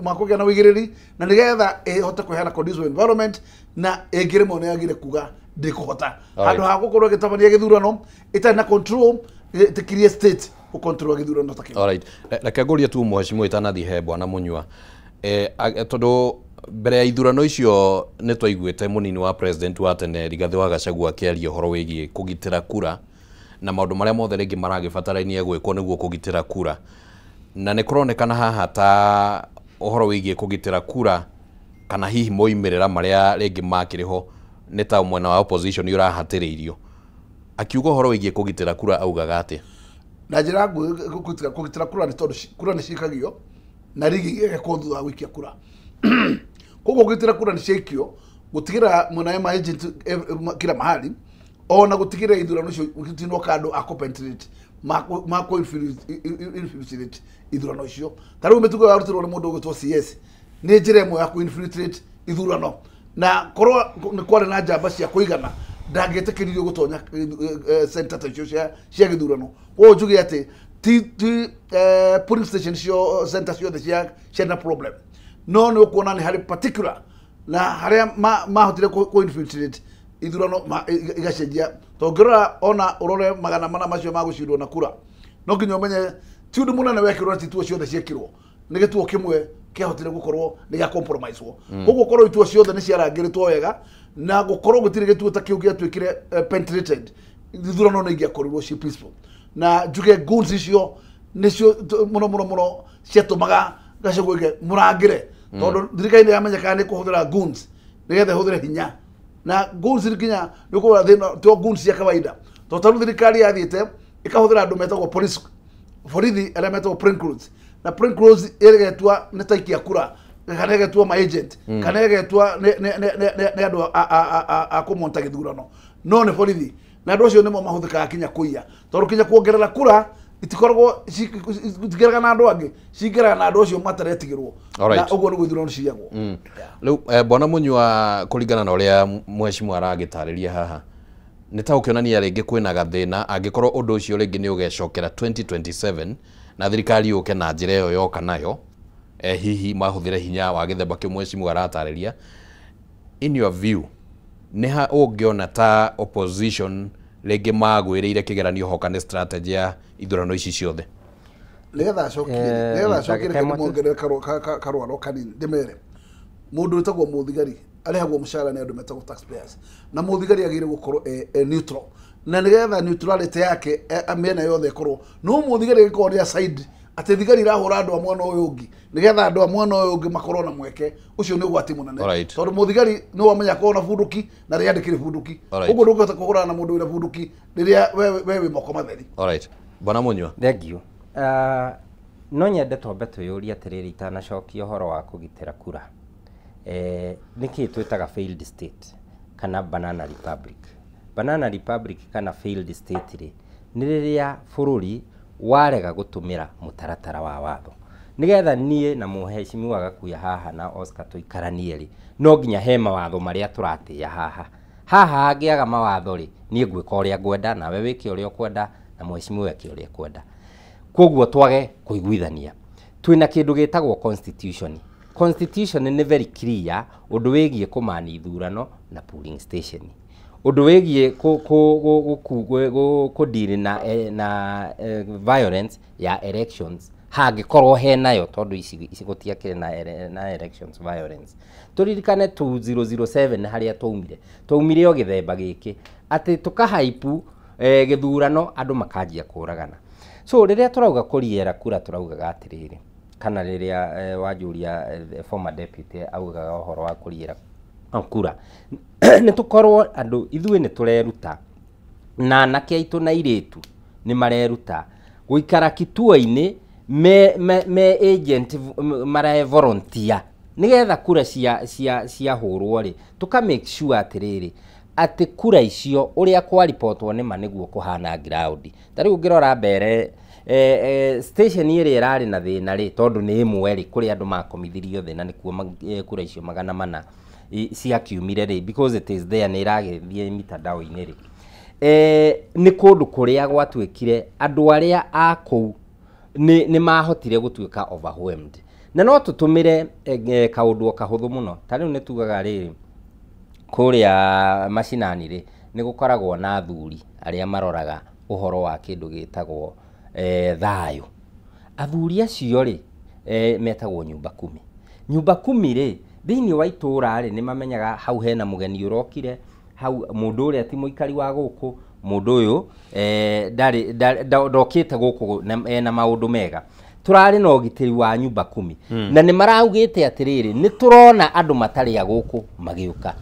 S13: ma kũgĩa na ũigĩrĩri na nĩgetha ĩhote kũheana conducive environment na ĩngĩremwo nĩ yagĩrĩire kuga ndĩkũhota. Handũ ha gũkorwo ĩgĩtabania gĩthurano ĩtarĩ na control, ĩtĩkĩrie state gũcontrol gĩthurano ta kĩu.
S1: Alright, reke ngũrie tu mheshimiwa itanathiĩ he bwana Munyua, tondũ mbere ya ithurano icio nĩ twaiguĩte mũnini wa president wa tene Rigathĩ wa Gachagua akĩaria ũhoro wĩgiĩ kũgitĩra kura na maũndũ marĩa mothe rĩngĩ maragĩbatarania gwĩkwo nĩguo kũgitĩra kura, na nĩ kũronekana haha ta ũhoro wĩgiĩ kũgitĩra kura kana hihi moimĩrĩra marĩa rĩngĩ makĩrĩ ho nĩ ta mwena wa opposition ũrahatĩrĩirio. Akiuga ũhoro wĩgiĩ kũgitĩra kura augaga atĩa?
S13: Na njĩra nguhĩ kũgitĩra kura nĩ tondũ kura nĩ cikagio na rigi igekwo thutha wa gũikia kura. Koguo kũgitĩra kura nĩ ciaikio gũtigĩra mwena wa agent kila mahali ona gũtigĩrĩra ithurano icio gũtinoka andũ a kũ-penetrate ma kũ-infiltrate ithurano icio. Ta rĩu mĩtugo yarutirwo nĩ mũndũ ũgwĩtwo CS nĩ njĩra ĩmwe ya kũ-infiltrate ithurano, na korwo nĩ kwarĩ na njamba cia kũigana ndangĩetĩkĩririo gũtonya center ta icio cia gĩthurano. Koguo njuge atĩ ti polling station cio center ciothe ciarĩ na problem, no nĩ ũkuona nĩ harĩ particular na harĩa mahotire kũ-infiltrate ithurano igacenjia. Tondũ ũngĩrora ona ũrore 400 macio ma gũcindwo na kura, no nginya ũmenye ti ũndũ mũnene wekĩrwo na ti ituo ciothe ciekĩrwo, nĩ gĩtuo kĩmwe kĩahotire gũkorwo nĩ gĩa compromise-wo. Koguo korwo ituo ciothe nĩ ciarangĩrĩtwo wega na gũkorwo gũtirĩ gĩtuo ta kĩu gĩatuĩkire penetrated, ithurano nĩ ingĩakorirwo ci peaceful. Na njuge goons icio nĩcio mũno mũno mũno ciatũmaga Gachagua oige mũrangĩre, tondũ thirikari nĩ yamenyekaga nĩ kũhũthĩra goons nĩgetha ĩhũthĩre hinya, na goons nginya nĩ ũkuona thĩna to goons cia kawaida, tondũ ta rĩu thirikari yathiĩte ĩkahũthĩra andũ metagwo police borithi arĩa metagwo plain clothes, na plain clothes ĩgetua nĩ ta ikia kura kana ĩgetua ma agent kana ĩgetua nĩ andũ a kũmonta gĩthurano, no nĩ borithi, na andũ acio nĩmo mahũthĩkaga kinya kũiya, tondũ kinya kuongerera kura itikoragwo citingĩraga na andũ angĩ, cingĩraga na andũ acio mataretigĩrwo, na ũguo nĩguo ithurano ciyagwo.
S1: Rĩu bwana Munyua, kũringana na ũrĩa mheshimiwa aragĩtarĩria haha, nĩ ta ũkĩonania rĩngĩ kwĩna gathĩna angĩkorwo ũndũ ũcio rĩngĩ nĩ ũgecokera 2027 na thirikari yũke na njĩra ĩyo yoka nayo, hihi mahũthĩre hinya wa gĩthemba kĩu mheshimiwa aratarĩria. In your view, nĩ ha ũngĩona ta opposition rĩngĩ magwĩrĩire kĩgeranio hoka nĩ strategy ya ithurano ici ciothe?
S13: Nĩgetha acokie reke ndĩmuongerere karwaro kanini ndĩmere mũndũ wĩtagwo mũthigari arĩhagwo mũcara nĩ andũ metagwo taxpayers, na mũthigari agĩrĩire gũkorwo e neutral, na nĩgetha neutrality yake mĩena yothe ĩkorwo no mũthigari agĩkorwo nĩ aside atĩ thigari irahũra andũ a mwena ũyũ ũngĩ nĩgetha andũ a mwena ũyũ ũngĩ makorwo na mweke, ũcio nĩ ũgwati mũnene, tondũ mũthigari nĩ wamenya akorwo na bunduki na rĩrĩa ndĩkĩrĩ bunduki, ũguo ndũngĩhota kũhũrana na mũndũ wĩna bunduki rĩrĩa we wĩ moko matheri.
S1: Alright, bwana Munyua,
S12: thank you. No nyende twambe twĩyũrie atĩrĩrĩ itanacokia ũhoro wa kũgitĩra kura, nĩkĩĩ twĩtaga failed state kana banana republic? Banana republic kana failed state rĩ nĩ rĩrĩa bũrũri warega gũtũmĩra mũtaratara wa watho. Nĩgetha niĩ na mũheshimiwa Gakuya haha na Oscar tũikaranie rĩ, no nginya he mawatho marĩa tũratĩĩa haha. Haha hangĩaga mawatho rĩ, niĩ ngwĩka ũrĩa ngwenda, nawe wĩke ũrĩa ũkwenda, na mũheshimiwa eke ũrĩa ekwenda. Koguo twage kũiguithania. Twĩna kĩndũ gĩtagwo constitution. Constitution nĩ very clear ũndũ wĩgiĩ kũmani ithurano na polling station, ũndũ wĩgiĩ kũdeal na violence ya elections hangĩkorwo henayo, tondũ ici gũtiakĩrĩ na elections violence. Tũririkane 2007 harĩa twaumire o gĩthemba gĩkĩ atĩ tũkahaipu gĩthurano andũ makanjia kũragana. So rĩrĩa tũrauga kũriera kura tũraugaga atĩrĩrĩ, kana rĩrĩa Wanjuria former deputy augaga ũhoro wa kũriera kura, nĩ tũkorwo andũ ithuĩ nĩ tũreruta na anake aitũ na airĩtu nĩ mareruta gũikara kituo-inĩ me agent mara volunteer nigetha kura cia hũrwo rĩ, tuka make sure atĩrĩrĩ atĩ kura icio ũrĩa kwaripotwo nĩ ma nĩguo kũhana ground. Ta rĩu ũngĩrora mbere station ĩrĩa ĩrarĩ na thĩna rĩ, tondũ nĩ ĩmwe rĩ kũrĩa andũ makomithirio thĩ na nĩkuo kura icio 400 ciakiumire rĩ, because it is there nĩ ĩragĩthiĩ mitandao-inĩ rĩ, nĩ kũndũ kũrĩa gwatuĩkire andũ arĩa a kũu nĩ mahotire gũtuĩka overwhelmed. Na no tũtũmĩre kaũndũ o kahũthũ mũno. Ta rĩu nĩ tugaga rĩrĩ, kũrĩa macinani rĩ nĩ gũkoragwo na athuri arĩa maroraga ũhoro wa kĩndũ gĩtagwo thayũ. Athuri acio rĩ metagwo nyumba kumi. Nyumba kumi rĩ thĩinĩ wa itũũra rĩ nĩ mamenyaga hau hena mũgeni ũrokire, hau mũndũ ũrĩa ti mũikari wa gũkũ, mũndũ ũyũ ndokĩte gũkũ ena maũndũ mega. Tũrarĩ na ũgitĩri wa nyumba kumi. Na nĩ maraugĩte atĩrĩrĩ nĩ tũrona andũ matarĩ a gũkũ magĩũka.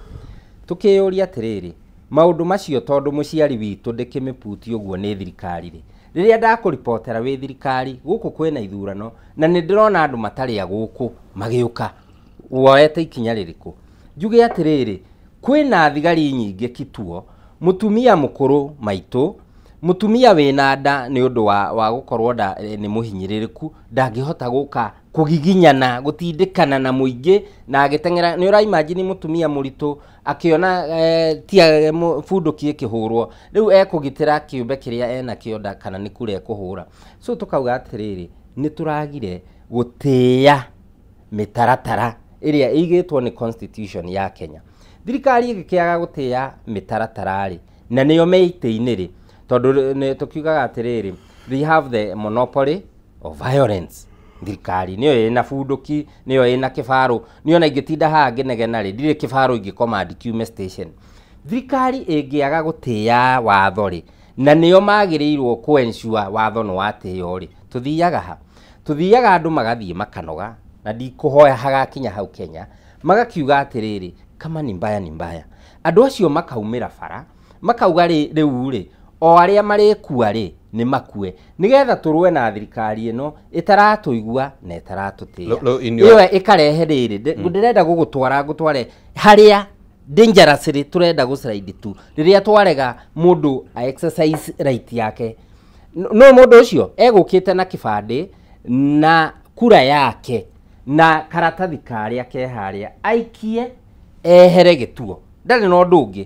S12: Tũkĩyũria atĩrĩrĩ, maũndũ macio tondũ mũciari witũ ndĩkĩmĩputi ũguo nĩ thirikari rĩ, rĩrĩa ndakũripotera wĩ thirikari gũkũ kwĩna ithurano na nĩ ndĩrona andũ matarĩ a gũkũ magĩũka, woete ikinya rĩrĩkũ? Njuge atĩrĩrĩ, kwĩna thigari nyingĩ kituo, mũtumia mũkũrũ maitũ, mũtumia wĩna nda nĩ ũndũ wa gũkorwo nda nĩ mũhinyĩrĩrĩku, ndangĩhota gũka kũgiginyana gũtindĩkana na mũingĩ na agĩteng'era. Nĩ ũraimagine mũtumia mũritũ akĩona tia bunduki ĩkĩhũrwo, rĩu ekũgitĩra kĩũmbe kĩrĩa enakĩo nda kana nĩ kura ekũhũra. So tũkauga atĩrĩrĩ, nĩ tũragire gũtĩĩa mĩtaratara ĩrĩa ĩigĩtwo nĩ constitution ya Kenya. Thirikari ĩgĩkĩaga gũtĩĩa mĩtaratara rĩ, na nĩyo me itĩ-inĩ rĩ, tondũ nĩ tũkiugaga atĩrĩrĩ, they have the monopoly of violence. Thirikari nĩyo ĩna bunduki, nĩyo ĩna kĩbarũ, nĩyo ona ingĩtinda haha ngĩnegena rĩ, ndirĩ kĩbarũ ingĩcommand kiume station. Thirikari ĩngĩaga gũtĩĩa watho rĩ, na nĩyo magĩrĩirwo kũ ensure watho nĩ watĩĩo rĩ, tũthiaga ha? Tũthiaga andũ magathiĩ makanoga, na ndikũhoya hagakinya hau Kenya, magakiuga atĩrĩrĩ, kama ni mbaya ni mbaya. Andũ acio makaumĩra bara, makauga rĩu rĩ, o arĩa marĩkua rĩ nĩ makue, nĩgetha tũrũe na thirikari ĩno ĩtaratũigua na ĩtaratũtĩĩa. Ĩyo ĩkarehe rĩrĩ, ndĩrenda gũgũtwara ngũtware harĩa dangerous rĩ tũrenda gũslide tu. Rĩrĩa twarega mũndũ a exercise right yake, no mũndũ ũcio egũkĩte na kĩbandĩ na kura yake na karatathi karĩa ke harĩa aikie ehere gĩtuo, ndarĩ na ũndũ ũngĩ.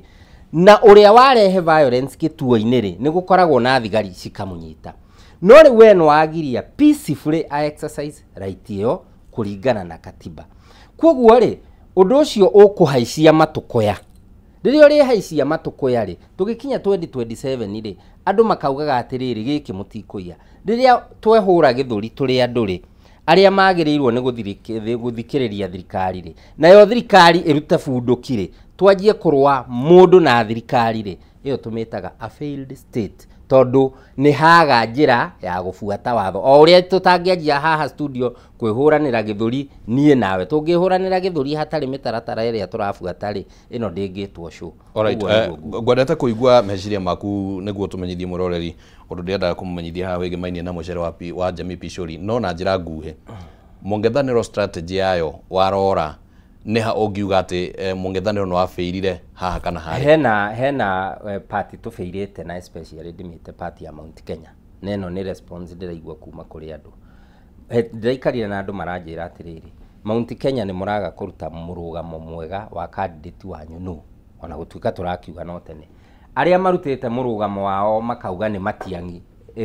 S12: Na ũrĩa warehe violence gĩtuo-inĩ rĩ, nĩ gũkoragwo na thigari cikamũnyita. No rĩu we nĩwagiria peacefully a exercise right ĩyo kũringana na katiba. Kwoguo rĩ, ũndũ ũcio ũkũhaicia matũkũya. Rĩrĩa ũrĩhaicia matũkũya rĩ, tũgĩkinya 2027 rĩ, andũ makaugaga atĩrĩrĩ, gĩkĩ mũtikũiya. Rĩrĩa twehũra gĩthũri tũrĩ andũ rĩ, arĩa magĩrĩirwo nĩ gũthikĩrĩria thirikari rĩ, nayo thirikari ĩrute bunduki rĩ, twanjie kũrũa mũndũ na thirikari rĩ, ĩyo tũmĩtaga a failed state, tondũ nĩ haga njĩra ya gũbuata watho. O ũrĩa tũtangĩanjia haha studio kwĩhũranĩra gĩthũri niĩ nawe, tũngĩhũranĩra gĩthũri hatarĩ mĩtaratara ĩrĩa tũrabuata rĩ, ĩno ndĩngĩtwo show.
S1: Alright, ngwendete kũigua meciria maku nĩguo tũmenyithie mũroreri ũndũ ndĩrendaga kũmũmenyithia haha wĩgĩmainie na mũcere wa Jamii Pishori, no na njĩra nguhĩ, mũng'ethanĩro strategy yayo warora nĩ ha ũngiuga atĩ mũng'ethanĩro nĩ wabĩirire haha kana harĩa?
S12: Hena party tũbĩirĩte na especially ndĩmĩte party ya Mount Kenya, na ĩno nĩ response ndĩraigua kuma kũrĩ andũ. Ndĩraikarire na andũ maranjĩra atĩrĩrĩ, Mount Kenya nĩ mũraga kũruta mũrũgamo mwega wa candidate wanyu nũ, ona gũtuĩka tũrakiuga no tene. Arĩa marutĩte mũrũgamo wao makauga nĩ Matiang'i,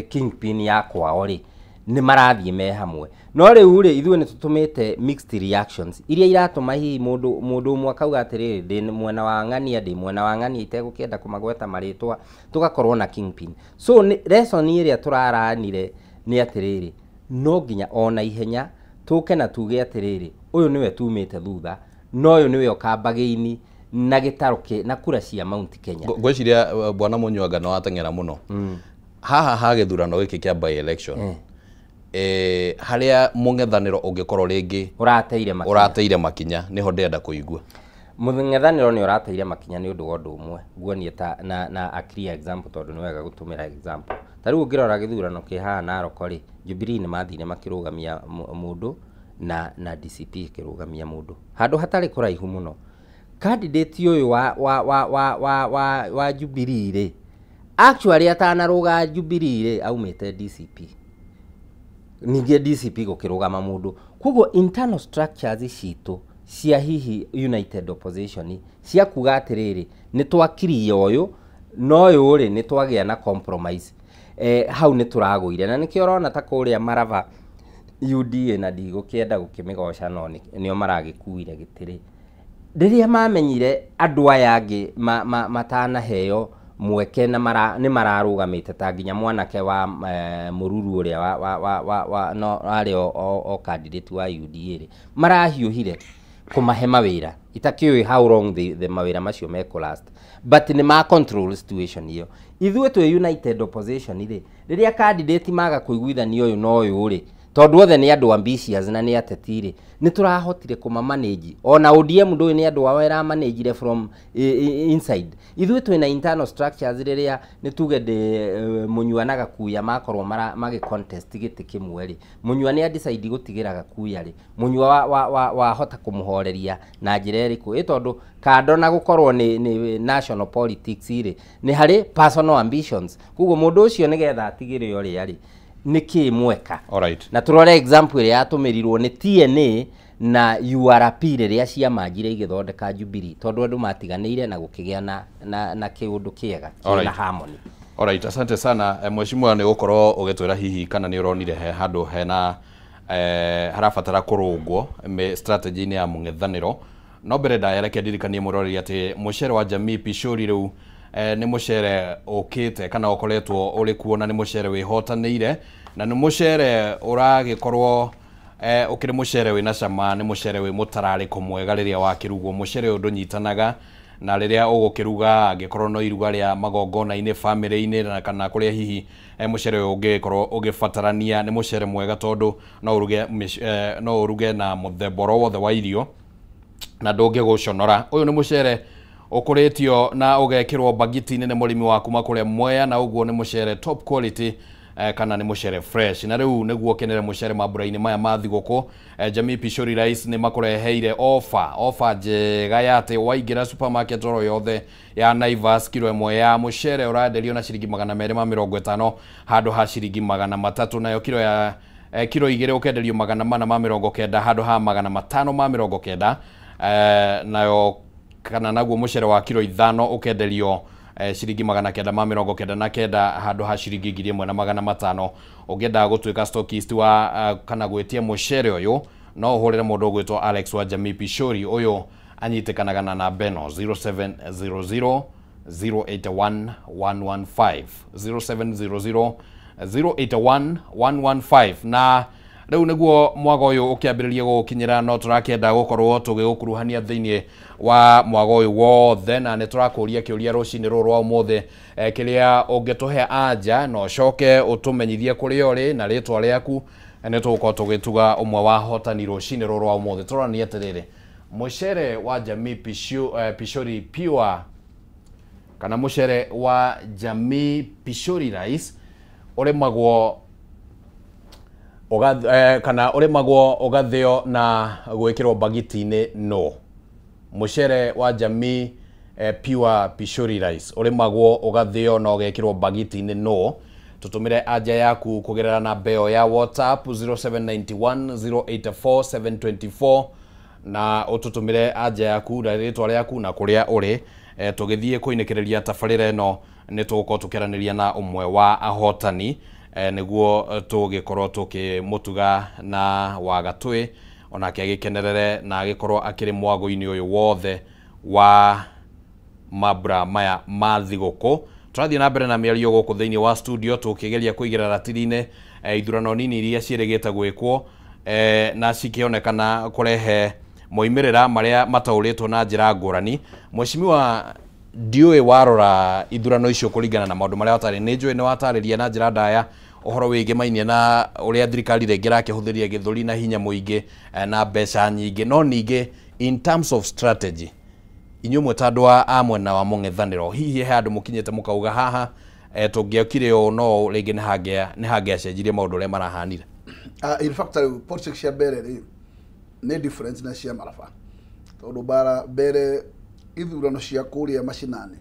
S12: kingpin ya kwao rĩ, nĩ marathiĩ me hamwe. No rĩu rĩ, ithuĩ nĩ tũtũmĩte mixed reactions iria iratũma hihi mũndũ ũmwe akauga atĩrĩrĩ, ndĩ mwena wa ng'ania, ndĩ mwena wa ng'ania, itegũkĩenda kũmagweta marĩtwa, tũgakorwo na kingpin. So lesson ĩrĩa tũraranire nĩ atĩrĩrĩ, no nginya ona ihenya tũke na tuge atĩrĩrĩ, ũyũ nĩwe tumĩte thutha, no ũyũ nĩwe ũkambagĩini na gĩtarũ na kura cia Mount Kenya.
S1: Ngwĩciria bwana Mũnyuanga nĩ wateng'era mũno. Haha ha gĩthurano gĩkĩ kĩa by election, harĩa mũng'ethanĩro ũngĩkorwo rĩngĩ ũrateire makinya nĩho ndĩrenda kũigua.
S12: Mũng'ethanĩro nĩ ũrateire makinya nĩ ũndũ wa ũndũ ũmwe nguonie ta na a clear example, tondũ nĩ wega gũtũmĩra example. Ta rĩu ũngĩrora gĩthurano kĩ haha Narok rĩ, Jubilee nĩ mathire makĩrũgamia mũndũ na DCP ĩkĩrũgamia mũndũ handũ hatarĩ kũraihu mũno. Candidate ũyũ wa Jubilee rĩ, actually atanarũga Jubilee rĩ, aumĩte DCP. Ningĩ DCP gũkĩrũgama mũndũ. Koguo internal structures citũ cia hihi united opposition cia kuga atĩrĩrĩ, nĩ twakiria ũyũ no ũyũ rĩ, nĩ twagĩa na compromise, hau nĩ tũragũire. Na nĩkĩo ũrona ta kũrĩa Marava UDA na ndigũkĩenda gũkĩmĩgoca, no nĩo maragĩkuire gĩtĩ. Rĩrĩa mamenyire andũ aya angĩ matanaheo mweke na nĩ mararũgamĩte, ta nginya mwanake wa mũruru ũrĩa wa no arĩ o candidate wa UDA rĩ, marahiũhire kũmahe mawĩra. Itakĩũĩ how long the mawĩra macio mekũ last, but nĩ ma control situation ĩyo. Ithuĩ twĩ united opposition rĩ, rĩrĩa candidate maga kũiguithania ũyũ na ũyũ rĩ, tondũ othe nĩ andũ ambitious na nĩ ateti rĩ, nĩ tũrahotire kũmamanage. Ona ODM ndũĩ nĩ andũ ao ĩramanagire from inside. Ithuĩ twĩna internal structures, rĩrĩa nĩ tuge ndĩ Mũnyua na Gakuya makorwo magĩ contest gĩtĩ kĩmwe rĩ, Mũnyua nĩ decide gũtigĩra Gakuya rĩ, Mũnyua wahota kũmũhoreria na njĩra ĩrĩkũ? Ĩ tondũ kando na gũkorwo nĩ national politics rĩ, nĩ harĩ personal ambitions. Koguo mũndũ ũcio nĩgetha atigĩre ũrĩa rĩ, nĩ kĩ mweka. Na tũrore example ĩrĩa yatũmĩrirwo nĩ TNA na URP rĩrĩa ciamanjire igĩthondeka Jubilee, tondũ andũ matiganĩire na gũkĩgĩa na kĩũndũ kĩega kĩna harmony.
S1: Alright, asante sana, mheshimiwa, nĩ gũkorwo ũgĩtwĩra hihi kana nĩ ũronire he handũ hena harabatara kũrũngwo strategy-inĩ ya mũng'ethanĩro. No mbere ndayareke ndirikanie mũroreri atĩ mũcere wa Jamii Pishori rĩu nĩ mũcere ũkĩte kana ũkoretwo ũrĩ kuo, na nĩ mũcere wĩhotanĩire, na nĩ mũcere ũragĩkorwo ũkĩrĩ mũcere wĩna cama, nĩ mũcere wĩ mũtararĩko mwega rĩrĩa wakĩrugwo. Mũcere ũyũ ndũnyitanaga, na rĩrĩa ũgũkĩruga angĩkorwo no iruga rĩa magongona-inĩ, family-inĩ, na kana kũrĩa hihi mũcere ũyũ ũngĩkorwo ũgĩbatarania, nĩ mũcere mwega tondũ no ũruge na mũthemba oro wothe wa irio na ndũngĩgũconora. Ũyũ nĩ mũcere ũkũrĩtio na ũgekĩrwo bagiti-inĩ nĩ mũrĩmi wa kuma kũrĩa Mwea, na ũguo nĩ mũcere top quality, kana nĩ mũcere fresh. Na rĩu nĩguo ũkenere mũcere mambura-inĩ maya ma thigũkũ, Jamii Pishori Rice nĩ makũreheire offer njega ya atĩ waingĩra supermarket oro yothe ya Naivas, kiro ĩmwe ya mũcere ũrenderio na ciringi 250 handũ ha ciringi 300, nayo kiro ya kiro 2 ũkenderio 490 handũ ha 590, nayo kana naguo mũcere wa kiro 5 ũkenderio ciringi 999 handũ ha ciringi 1500. Ũngĩenda gũtuĩka stockist wa kana gwĩtia mũcere ũyũ, no ũhũrĩre mũndũ ũgwĩtwo Alex wa Jamii Pishori. Ũyũ anyitĩkanaga na namba ĩno 0700 081 115, 0700 081 115. Na rĩu nĩguo mwago ũyũ ũkĩambĩrĩria gũgũkinyĩra, no tũrakĩenda gũkorwo tũgĩgũkuruhania thĩinĩ wa mwago ũyũ wothe, na nĩ tũrakũria kĩũria rũcinĩ rũrũ rwa ũmũthĩ, kĩrĩa ũngĩtũhe anja na ũcoke ũtũmenyithie kũrĩa ũrĩ na rĩtwa rĩaku, nĩ tũgũkorwo tũgĩtuga ũmwe wa ahotani rũcinĩ rũrũ rwa ũmũthĩ. Tũroranie atĩrĩrĩ, mũcere wa Jamii Pishori Pure kana mũcere wa Jamii Pishori Rice ũrĩmagwo kana ũrĩmagwo ũgathĩo na gwĩkĩrwo bagiti-inĩ no. Mũcere wa Jamii Pure Pishori Rice ũrĩmagwo ũgathĩo na ũgekĩrwo bagiti-inĩ no. Tũtũmĩre anja yaku kũgerera namba ĩyo ya WhatsApp 0791 084 724, na ũtũtũmĩre anja yaku na rĩtwa rĩaku na kũrĩa ũrĩ. Tũgĩthiĩ kũinĩkĩrĩria tabarĩra ĩno nĩ tũgũkorwo tũkĩaranĩria na ũmwe wa ahotani, nĩguo tũgĩkorwo tũkĩmũtuga na wagatũĩ onake agĩkenerere na agĩkorwo akĩrĩ mwago-inĩ ũyũ wothe wa mambura maya ma thigũkũ. Tũrathiĩ na mbere na mĩario gũkũ thĩinĩ wa studio tũkĩgeria kũigĩra ratiri-inĩ ithurano nini iria ciĩrĩgĩte gwĩkwo, na cikĩonekana kũrehe moimĩrĩra marĩa mataũrĩtwo na njĩra ngũrani. Mheshimiwa, Ndiũĩ warora ithurano icio kũringana na maũndũ marĩa watarĩ nĩ njũĩ nĩ watarĩria na njĩra ndaya ũhoro wĩgĩmainie na ũrĩa thirikari rĩngĩ ĩrakĩhũthĩria gĩthũri na hinya mũingĩ na mbeca nyingĩ, no ningĩ in terms of strategy inyuĩ mwĩ ta andũ a mwena wa mũng'ethanĩro, hihi he handũ mũkinyĩte mũkauga haha tũngĩokire ũũ no rĩngĩ nĩ hangĩacenjirie maũndũ ũrĩa marahanire?
S13: In fact rĩu politics cia mbere rĩ nĩ different na cia maraba, tondũ bara mbere ithurano cia kũrĩa macinani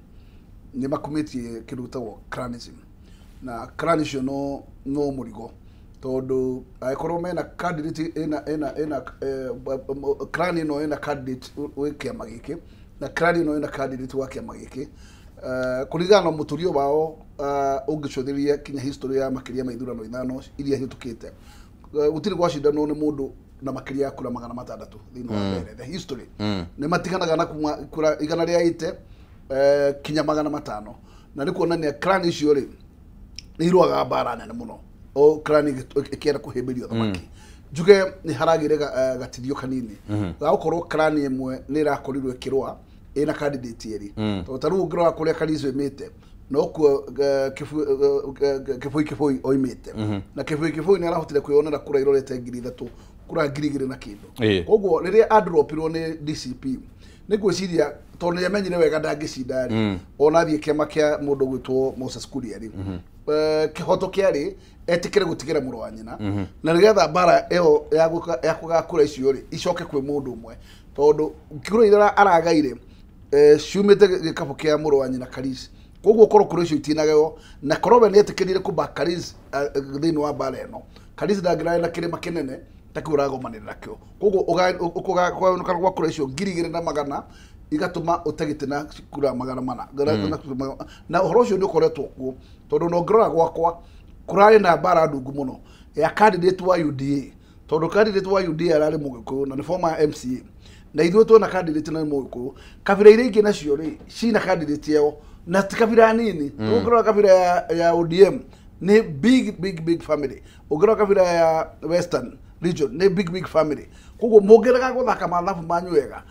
S13: nĩ makumĩtie kĩndũ gĩtagwo clanism, na clan icio no mũrigo, tondũ angĩkorwo mena candidate ĩna clan ĩno ĩna candidate wĩ kĩama gĩkĩ na clan ĩno ĩna candidate wa kĩama gĩkĩ, kũringana na mũtũrio wao ũngĩcũthĩrĩria kinya history ya makĩria ma ithurano 5 iria hĩtũkĩte, gũtirĩ gwacindanwo nĩ mũndũ na makĩria ya kura 600 thĩinĩ wa mbere the history. Nĩ matiganaga na kuma kura 180 kinya 500, na nĩ kuonania clan icio rĩ nĩ irũaga mbara nene mũno, o clan ĩkĩenda kũhĩmbĩria ũthamaki. Njuge nĩ haragĩre gatithio kanini ga gũkorwo clan ĩmwe nĩ ĩrakorirwo ĩkĩrũa ĩna candidate erĩ, tondũ ta rĩu ũngĩrora kũrĩa Kariso ĩmĩte nokuo Kĩbũi Kĩbũi oimĩte, na Kĩbũi Kĩbũi nĩ arahotire kwĩyonera kura irorete 3,000 kura 2,000 na kĩndũ. Koguo rĩrĩa adropirwo nĩ DCP nĩ ngwĩciria tondũ nĩ amenyire wega ndangĩcinda rĩ, ona athiĩ kĩama kĩa mũndũ ũgwĩtwo Moses Kuria rĩ, kĩhoto kĩarĩ etĩkĩre gũtigĩra mũrũ wa nyina, na nĩgetha mbara ĩyo ya kũgaya kura icio rĩ icoke kwĩ mũndũ ũmwe, tondũ kura iria aragaire ciumĩte gĩkabũ kĩa mũrũ wa nyina Karis. Koguo korwo kura icio itinageo, na korwo we nĩetĩkĩrire kũba Karis thĩinĩ wa mbara ĩno, Karis ndangĩrarĩ na kĩrĩma kĩnene ta kĩu ũragomanĩra nakĩo. Koguo ũgayanũka gwa kura icio 2,100 igatũma ũte gĩtĩ na kura 400. Na ũhoro ũcio nĩ ũkoretwo kuo, tondũ no ngĩrora gwakwa kũrarĩ na mbara ndungu mũno ya candidate wa UDA, tondũ candidate wa UDA ararĩ Mũgĩkũyũ na nĩ former MCA, na ithuĩ twĩna candidate na nĩ Mũgĩkũyũ. Kabira iria ingĩ nacio rĩ cina candidate yao na ti kabira nini. Ũngĩrora kabira ya ODM nĩ big big big family, ũngĩrora kabira ya Western region nĩ big big family. Koguo mũngĩrega gũthaka mathabu manyu wega,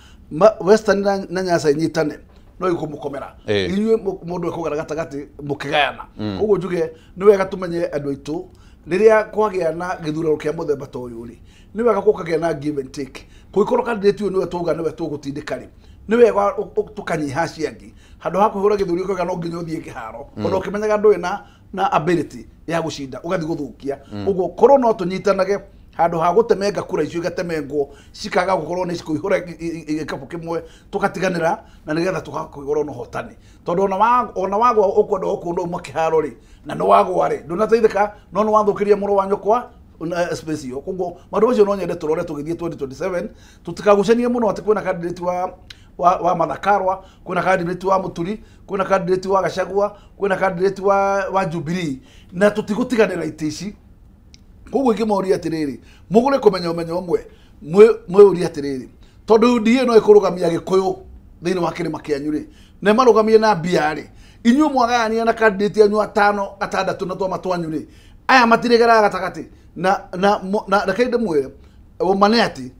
S13: Western na Nyasa inyitane no ikũmũkomera inyuĩ mũndũ ekũgera gatagatĩ mũkĩgayana. Koguo njuge nĩ wega tũmenye andũ aitũ rĩrĩa kwagĩa na gĩthurano kĩa mũthemba ta ũyũ rĩ, nĩ wega gũkagĩa na give and take. Kũngĩkorwo candidate ũyũ nĩwe tauga nĩwe tũgũtindĩka rĩ, nĩ wega tũkanyiha acio angĩ handũ ha kũhũra gĩthũri ũkauga no nginya ũthiĩ kĩharo, ona ũkĩmenyaga ndũrĩ na ability ya gũcinda ũgathiĩ gũthũkia. Ũguo korwo no tũnyitanage handũ ha gũtemenga kura icio igatemengwo cikaga gũkorwo nĩ cikũihũra gĩkabũ kĩmwe, tũgatiganĩra na nĩgetha tũgakorwo na ũhotani, tondũ ona wagwa ũkwenda gũkũndwo uma kĩharo rĩ, na nĩ wagwa rĩ ndũnateithĩka, no nĩ wathũkĩria mũrũ wa nyũkwa space ĩyo. Koguo maũndũ macio no nyende tũrore tũgĩthiĩ 2027, tũtikagucanie mũno atĩ kwĩna candidate wa Mathakarwa, kwĩna candidate wa Mũturi, kwĩna candidate wa Gachagua, kwĩna candidate wa Jubilee, na tũtigũtiganĩra itĩ ici. Koguo ingĩmoria atĩrĩrĩ, mũgũre kũmenya ũmenyo ũmwe, mwĩũrie atĩrĩrĩ, tondũ UDA no ĩkũrũgamia Gĩkũyũ thĩinĩ wa kĩrĩma kĩanyu rĩ, na ĩmarũgamie na mbia rĩ, inyuĩ mwagayania na candidate yanyu 5 6 na twama twanyu rĩ, aya matirĩgeraga gatagatĩ. Na reke ndĩmwĩre ũma nĩ atĩ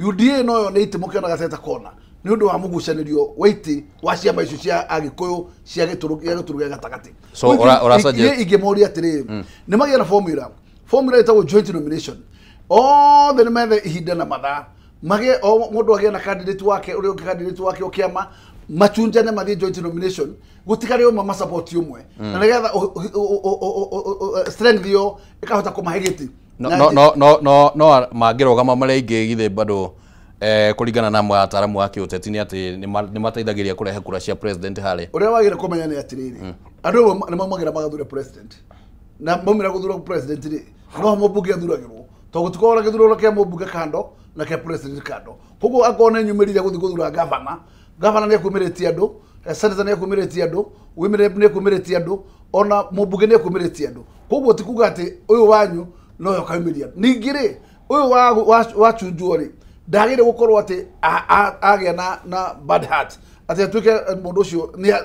S13: UDA noyo nĩ itĩ mũkĩonaga center corner nĩ ũndũ wa mũgucanĩrio wa itĩ wa ciama icio cia Agĩkũyũ cia gĩtũrũ gĩa gatagatĩ.
S1: So ũra
S13: ingĩmoria atĩrĩrĩ, nĩ magĩe na formula ĩtagwo joint nomination, othe nĩ methe ihinda na mathaa magĩe o mũndũ agĩe na candidate wake ũrĩa ũngĩ candidate wake o kĩama, machunjane mathiĩ joint nomination, gũtikarĩ ũmwe masupport ũmwe, na nĩgetha strength ĩyo ĩkahota kũmahe gĩtĩ.
S1: No no no no no mangĩrũgama marĩa aingĩ githĩ bado kũringana na ataaramu a kĩũteti nĩ atĩ nĩ mateithagĩrĩria kũrehe kura cia president harĩa.
S13: Ũrĩa wagĩrĩire kũmenya nĩ atĩrĩrĩ, andũ amwe nĩ maumagĩra magathure president, na maumĩra gũthura president rĩ, no mũmbunge athuragĩrwo, tondũ gũtikoragwo na gĩthurano kĩa mũmbunge kando na kĩa president kando. Koguo akorwo nĩ nyumĩrire gũthiĩ gũthura gavana, gavana nĩ ekumĩrĩtie andũ, senator nĩ ekumĩrĩtie andũ, women rep nĩ ekumĩrĩtie andũ, ona mũmbunge nĩ ekumĩrĩtie andũ. Koguo ti kuga atĩ ũyũ wanyu no yo kaumĩria. Ningĩ rĩ, ũyũ wachunjwo rĩ, ndagĩrĩire gũkorwo atĩ agĩa na bad heart, atĩ atuĩke mũndũ ũcio nĩ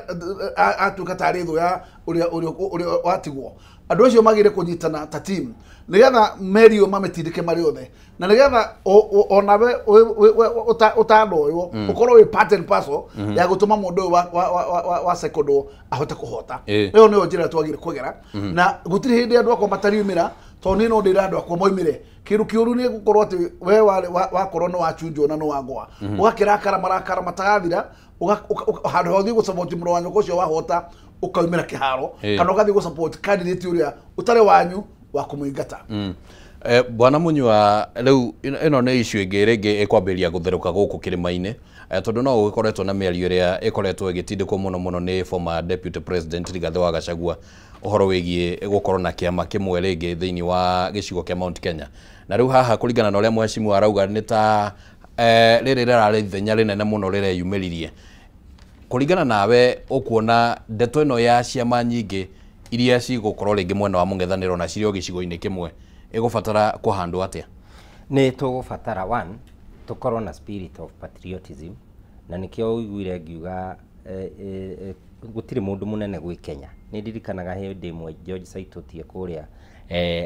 S13: atuĩka tarĩ thũ ya ũrĩa watigwo. Andũ acio magĩrĩire kũnyitana ta team, Nigetha merio mamitindike mari othe. Na nigetha onawe utandoywo ukorwo wi part and parcel ya gutuma mundu wa sekondo ahote kuhota. Iyo niyo njira twagire kwegera na gutiri hindi andu akwa matariumira to ni no ndira andu akwa moimire kindu kiuru ni gukorwo ati we wakorwo no wachunjwo na no wagwa ugakirakara marakara matagathira handu ha uthii gusupport mũrũ wa nyũkwa ũcio wahota ukaumira kiharo kana ugathii gusupport candidate uria utari wanyu wa kumuingata.
S1: Bwana Munyua, riu ino ni issue ingi ringi ikwambiria gutheruka guku kirima-ini, tondu no gugikoretwo na miario iria ikoretwo igitindikwo muno muno ni former deputy president Rigathi wa Gachagua uhoro wigie gukorwo na kiama kimwe ringi thiini wa gicigo kia Mount Kenya. Na riu haha kuringana na uria mheshimiwa arauga ni ta riri rarari ithenya rinene muno rireyumiririe. Kuringana nawe ukuona ndeto ino ya ciama nyingi iria cigukorwo ringi mwena wa mũng'ethanĩro na cirĩ o gĩcigo-inĩ kĩmwe ĩgũbatara kũhandwo atĩa?
S12: Nĩ tũgũbatara one tũkorwo na spirit of patriotism, na nĩkĩo ũiguire ngiuga gũtirĩ mũndũ mũnene gwĩ Kenya. Nĩ ndirikanaga hĩndĩ ĩmwe George Saitoti kũrĩa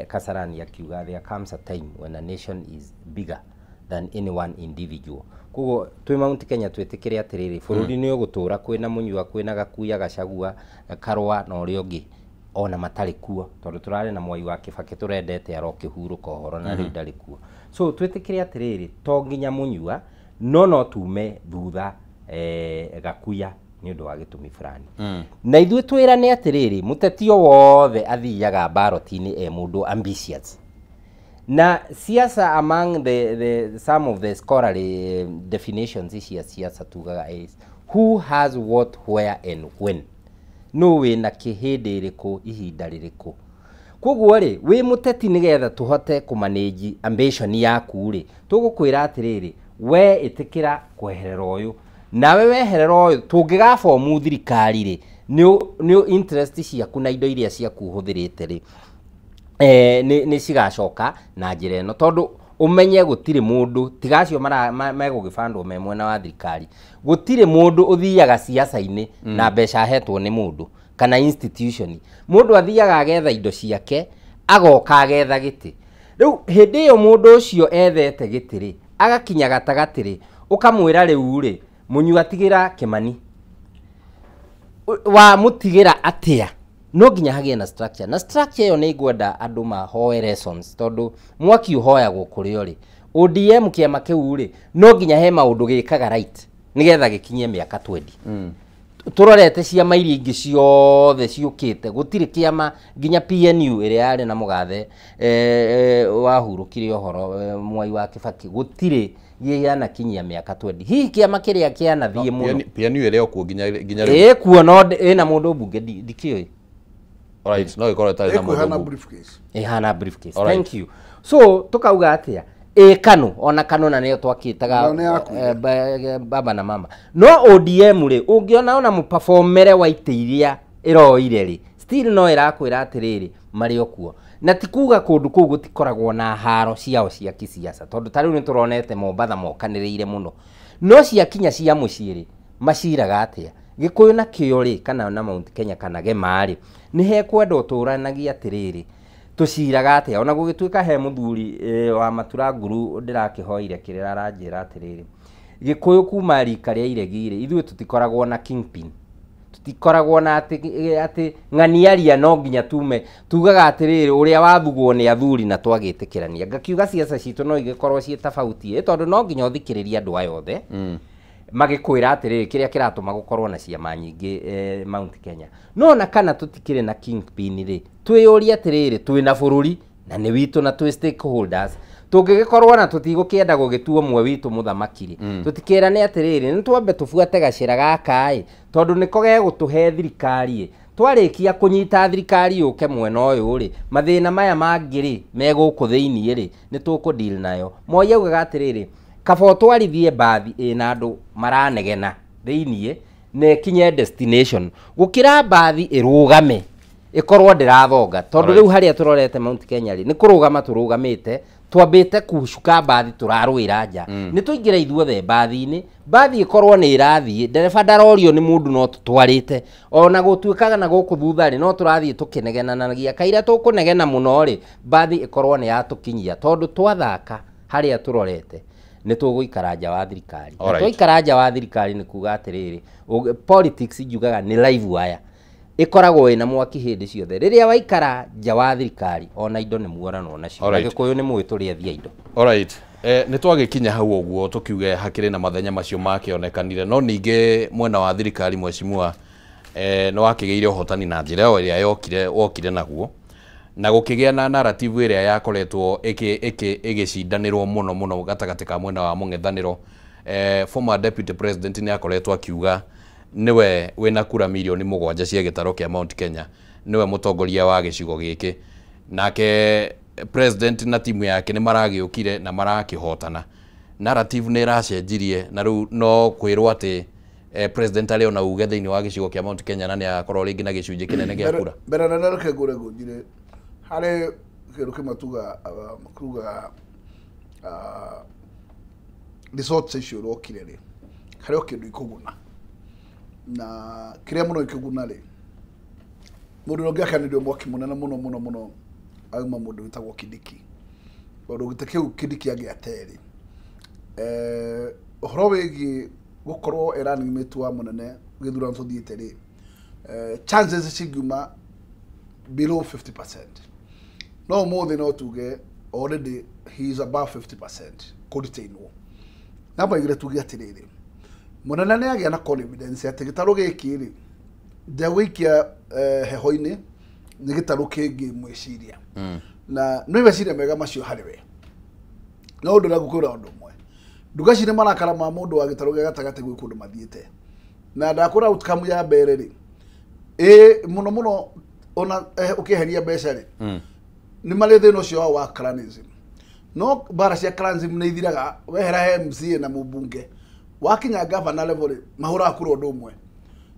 S12: Kasarani akiuga there comes a time when a nation is bigger than any one individual. Koguo twĩ Mount Kenya twĩtĩkĩre atĩrĩrĩ bũrũri nĩ ũgũtũra kwĩna Munyua kwĩna Gakuya Gachagua Karũa na ũrĩa ũngĩ ona matarĩ kuo, tondũ tũrarĩ na Mwai wa Kibaki tũrendete arokĩhurũka ũhoro na rĩu ndarĩ kuo. So twĩtĩkĩre atĩrĩrĩ to nginya Munyua no tume thutha Gakuya nĩ ũndũ wa gĩtũmi fulani. Na ithuĩ twĩrane atĩrĩrĩ mũteti o wothe athiaga ballot-inĩ e mũndũ ambitious. Na siasa among the some of the scholarly definitions cia siasa tugaga is who has what, where and when. No wĩna kĩhĩndĩ ĩrĩkũ ihinda rĩrĩkũ. Koguo rĩ wĩ mũteti nĩgetha tũhote kũmanage ambition yaku rĩ tũgũkwĩra atĩrĩrĩ we ĩtĩkĩra kweherera ũyũ nawe weherera ũyũ tũngĩgabomu thirikari rĩ nĩ interest ciaku na indo iria ciaku ũhũthĩrĩte rĩ nĩ cigacoka na njĩra ĩno, tondũ umenye gũtirĩ mũndũ tiga acio megũgĩbandwo me mwena wa thirikari gũtirĩ mũndũ ũthiaga siasa-inĩ na mbeca ahetwo nĩ mũndũ kana institution. Mũndũ athiaga agetha indo ciake agoka agetha gĩtĩ. Rĩu hĩndĩ ĩyo mũndũ ũcio ethete gĩtĩ rĩ agakinya gatagatĩ rĩ ũkamwĩra rĩu rĩ Munyua tigĩra Kimani wa mũtigĩra atĩa? No nginya hagĩe na structure, na structure ĩyo nĩ ngwenda andũ mahoe lessons, tondũ mwaki ũhoyagwo kũrĩ ũrĩ ODM kĩama kĩu rĩ no nginya he maũndũ gĩkaga right nĩgetha gĩkinyie mĩaka 20. Tũrorete ciama iria ingĩ ciothe ciũkĩte gũtirĩ kĩama nginya PNU ĩrĩa yarĩ na mũgathe wahurũkire ũhoro Mwai wa Kibaki gũtirĩ gĩanakinyia mĩaka 20. Hihi kĩama kĩrĩa kĩanathiĩ mũno
S1: PNU ĩrĩ o kuo nginya rĩu
S12: ĩkuo no ĩna mũndũ mbunge ndikĩũĩ.
S1: Alright, no ikorwo ĩtarĩ na mũndũ
S13: briefcase.
S12: Ĩhana briefcase. Thank you. So tukauga atia ĩ Kanu ona Kanu na nĩyo twakĩtaga baba na mama. No ODM rĩ ũngĩona ona mũperformere wa itĩ iria ĩroire rĩ still no ĩrakwĩra atĩrĩrĩ marĩ o kuo. Na ti kuga kũndũ kũu gũtikoragwo na haro ciao cia kisiasa, tondũ ta rĩu nĩ tũronete Mombatha mokanĩrĩire mũno. No ciakinya cia mũciĩ rĩ maciraga atĩa? Gĩkũyũ na kĩo rĩ kana na Mount Kenya kana Gema rĩ nĩ hekwenda ũtũranagia atĩrĩrĩ tũciraga atĩa. Ona gũgĩtuĩka he mũthuri wa Matura Nguru ndĩrakĩhoire kĩrĩra aranjĩra atĩrĩrĩ Gĩkũyũ kuma rika rĩa iregi rĩ ithuĩ tũtikoragwo na kingpin, tũtikoragwo na atĩ ng'aniaria no nginya tume tugaga atĩrĩrĩ ũrĩa wathugwo nĩ athuri na twagĩtĩkĩrania. Ngakiuga siasa citũ no igĩkorwo ciĩ tofauti tondũ no nginya ũthikĩrĩrie andũ aya othe magĩkwĩra atĩrĩrĩ kĩrĩa kĩratũma gũkorwo na ciama nyingĩ Mount Kenya. No ona kana tũtikĩrĩ na kingpin rĩ twĩyũrie atĩrĩrĩ twĩna bũrũri na nĩ witũ na twĩ stakeholders tũngĩgĩkorwo na tũtigũkĩenda gũgĩtua ũmwe witũ mũthamaki rĩ tũtikĩrane atĩrĩrĩ nĩ twambe tũbuate gacĩra gaka ĩ tondũ nĩko gegũtũhe thirikari ĩ twarĩkia kũnyita thirikari yũke mwena ũyũ rĩ mathĩna maya mangĩ rĩ me gũkũ thĩiniĩ rĩ nĩ tũkũ deal nayo. Moi augaga atĩrĩrĩ kaba ũtwarithie mbathi ĩna andũ maranegena thĩiniĩ na ĩkinye destination gũkĩra mbathi ĩrũgame ĩkorwo ndĩrathonga, tondũ rĩu harĩa tũrorete Mount Kenya rĩ nĩ kũrũgama tũrũgamĩte Twambĩte kũcuka mbathi tũrarũĩra nja. Nĩ tũingĩre ithuothe mbathi-inĩ, mbathi ĩkorwo nĩ ĩrathiĩ, ndereba ndarorio nĩ mũndũ no tũtwarĩte. Ona gũtuĩkaga na gũkũ thutha rĩ, no tũrathiĩ tũkĩnegenanagia. Kaira tũkũnegena mũno rĩ, mbathi ĩkorwo nĩ yatũkinyia tondũ twathaka harĩa tũrorete nĩ tũgũikara nja wa thirikari. Twaikara nja wa thirikari nĩ kuga atĩrĩrĩ, politics njugaga nĩ live wire. Ĩkoragwo ĩna mwaki hĩndĩ ciothe. Rĩrĩa waikara nja wa thirikari ona indo nĩ muoranwo nacio. Gĩkũyũ nĩ mũĩ tũrĩ athia indo.
S1: Alright. Nĩ twagĩkinya hau ũguo tũkiuge hakĩrĩ na mathenya macio makĩonekanire, no ningĩ mwena wa thirikari mheshimiwa nĩ wakĩgĩire ũhotani na njĩra ĩyo ĩrĩa yokire wokire naguo, na gũkĩgĩa na narrative ĩrĩa yakoretwo ĩgĩcindanĩrwo mũno mũno gatagatĩ ka mwena wa mũng'ethanĩro. Former deputy president nĩ akoretwo akiuga niwe wina kura milioni 7 cia gĩtaro kĩa Mount Kenya, niwe mũtongoria wa gĩcigo gĩkĩ, nake president na timu yake nĩ maragĩũkire na marakĩhotana. Narrative nĩ ĩracenjirie na rĩu no kwĩrwo atĩ president arĩ ona uge thĩinĩ wa gĩcigo kĩa Mount Kenya na nĩ akorwo rĩngĩ na gĩcunjĩ kĩnene gĩa kura.
S13: Mbere na reke ngũre ngũnjire harĩ kĩndũ kĩmwe tuga results icio ũrokire rĩ, harĩ o kĩndũ ikũguna na kĩrĩa mũno ikĩguna rĩ, mũndũ ũrĩa ũngĩakanĩrio mwaki mũnene mũno mũno mũno auma mũndũ wĩtagwo Kindiki, tondũ gĩtĩ kĩu Kindiki angĩate rĩ, ũhoro wĩgiĩ gũkorwo e running mate wa mũnene gĩthurano tũthiĩte rĩ, chances cingiuma below 50%. No ũmũthĩ no tuge already he is above 50% kũritainwo. Namba igĩrĩ tuge atĩrĩrĩ, mũnene nĩ agĩa na confidence atĩ gĩtarũ gĩkĩ rĩ, ndegũikia heho-inĩ, nĩ gĩtarũ kĩngĩ mwĩciria. Na nĩ meciria mega macio harĩ we. No ũndũ ũrĩa ngũkwĩra ũndũ ũmwe, ndugacire marakara ma mũndũ wa gĩtarũ gĩa gatagatĩ gwĩ kũndũ mathiĩte. Na ndakwĩra outcome ya mbere rĩ, mũno mũno ona ũkĩeheria mbeca rĩ, nĩ marĩ thĩna ũcio wao wa clanism. No mbara cia clanism nĩ ithiraga wehera he MCA na mũmbunge, wakinya governor level rĩ, mahũraga kura ũndũ ũmwe,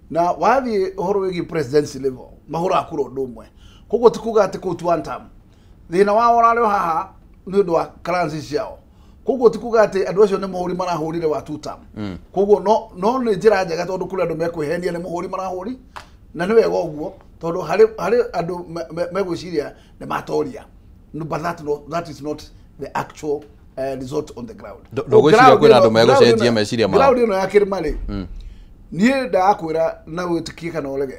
S13: na wathiĩ ũhoro wĩgiĩ presidency level mahũraga kura ũndũ ũmwe. Koguo ti kuga atĩ kũu ti one term. Thĩna wao ũrarĩ o haha nĩ ũndũ wa clans ciao. Koguo ti kuga atĩ andũ acio nĩ mũhũri marahũrire wa two term. Koguo no nĩ njĩra njega tondũ kũrĩ andũ mekwĩhenia nĩ mũhũri marahũri, na nĩ wega ũguo tondũ harĩ andũ megwĩciria nĩ matoria. No, but that is not the actual result on the ground.
S1: Ndũgwĩciria kwĩna andũ megũcenjia meciria mao?
S13: Ground ĩno ya kĩrĩma rĩ, niĩ ndakwĩra na wĩtĩkie kana ũrege,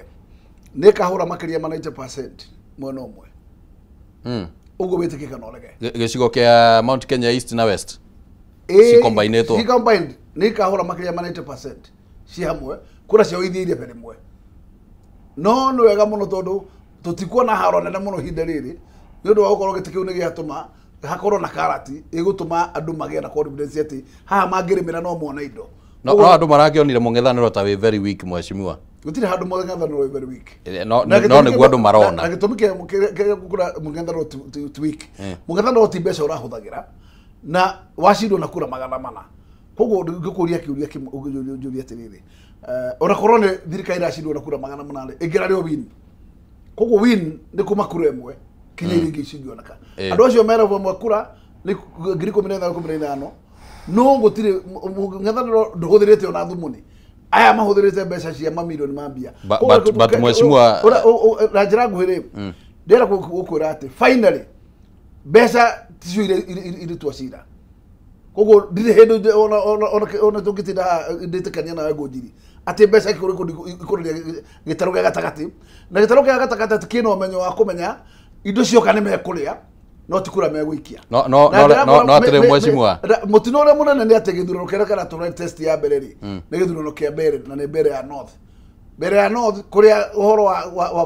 S13: nĩ kahũra makĩria ma 90% mwena ũmwe. Ũguo wĩtĩkie kana ũrege.
S1: Gĩcigo kĩa Mount Kenya East na West cikombainĩtwo.
S13: Ci combined nĩ kahũra makĩria ma 90% ci hamwe, kura ciao ithiĩ level ĩmwe. No nĩ wega mũno tondũ tũtikuona haro nene mũno ihinda rĩrĩ nĩ ũndũ wa gũkorwo gĩtĩ kĩu nĩ gĩatũma hakorwo na karati ĩgũtũma andũ magĩe na confidence atĩ haha mangĩrĩmĩra no mone indo.
S1: No andũ marakĩonire mũng'ethanĩro ta wĩ very weak mheshimiwa.
S13: Gũtirĩ handũ mũng'ethanĩro wĩ very weak.
S1: No nĩguo andũ marona.
S13: Na gĩtũmi kĩa gũkũra mũng'ethanĩro ti weak. Mũng'ethanĩro ti mbeca ũrahũthagĩra na wacindwo na kura 400. Koguo ngũkũria kĩũria kĩmwe ũngĩũria atĩrĩrĩ, ona korwo nĩ thirikari ĩracindwo na kura 800 ĩngĩra rĩo win. Koguo win nĩ kuma kura ĩmwe kinya iria ingĩ cingĩoneka. Andũ acio meragwo ĩmwe kura nĩ 15,015 no gũtirĩ mũng'ethanĩro ndũhũthĩrĩte ona thumuni. Aya mahũthĩrĩte mbeca cia mamirioni ma mbia.
S1: But mheshimiwa,
S13: na njĩra nguhĩ rĩ, ndĩrenda gũkwĩra atĩ finally mbeca ticio irĩtwo cira. Koguo ndirĩ hĩndĩ ona tũngĩtinda ndĩtĩkania nawe Ngũnjiri atĩ mbeca ikũrĩria gĩtarũ gĩa gatagatĩ, na gĩtarũ gĩa gatagatĩ atĩ kĩna ũmenyo wa kũmenya indo cioka nĩ mekũrĩa no ti kura megũikia.
S1: No atĩrĩ mheshimiwa,
S13: mũtino ũrĩa mũnene nĩ atĩ gĩthurano kĩrĩa kĩratũra test ya mbere rĩ, nĩ gĩthurano kĩa mbere na nĩ mbere ya North. Mbere ya North kũrĩa ũhoro wa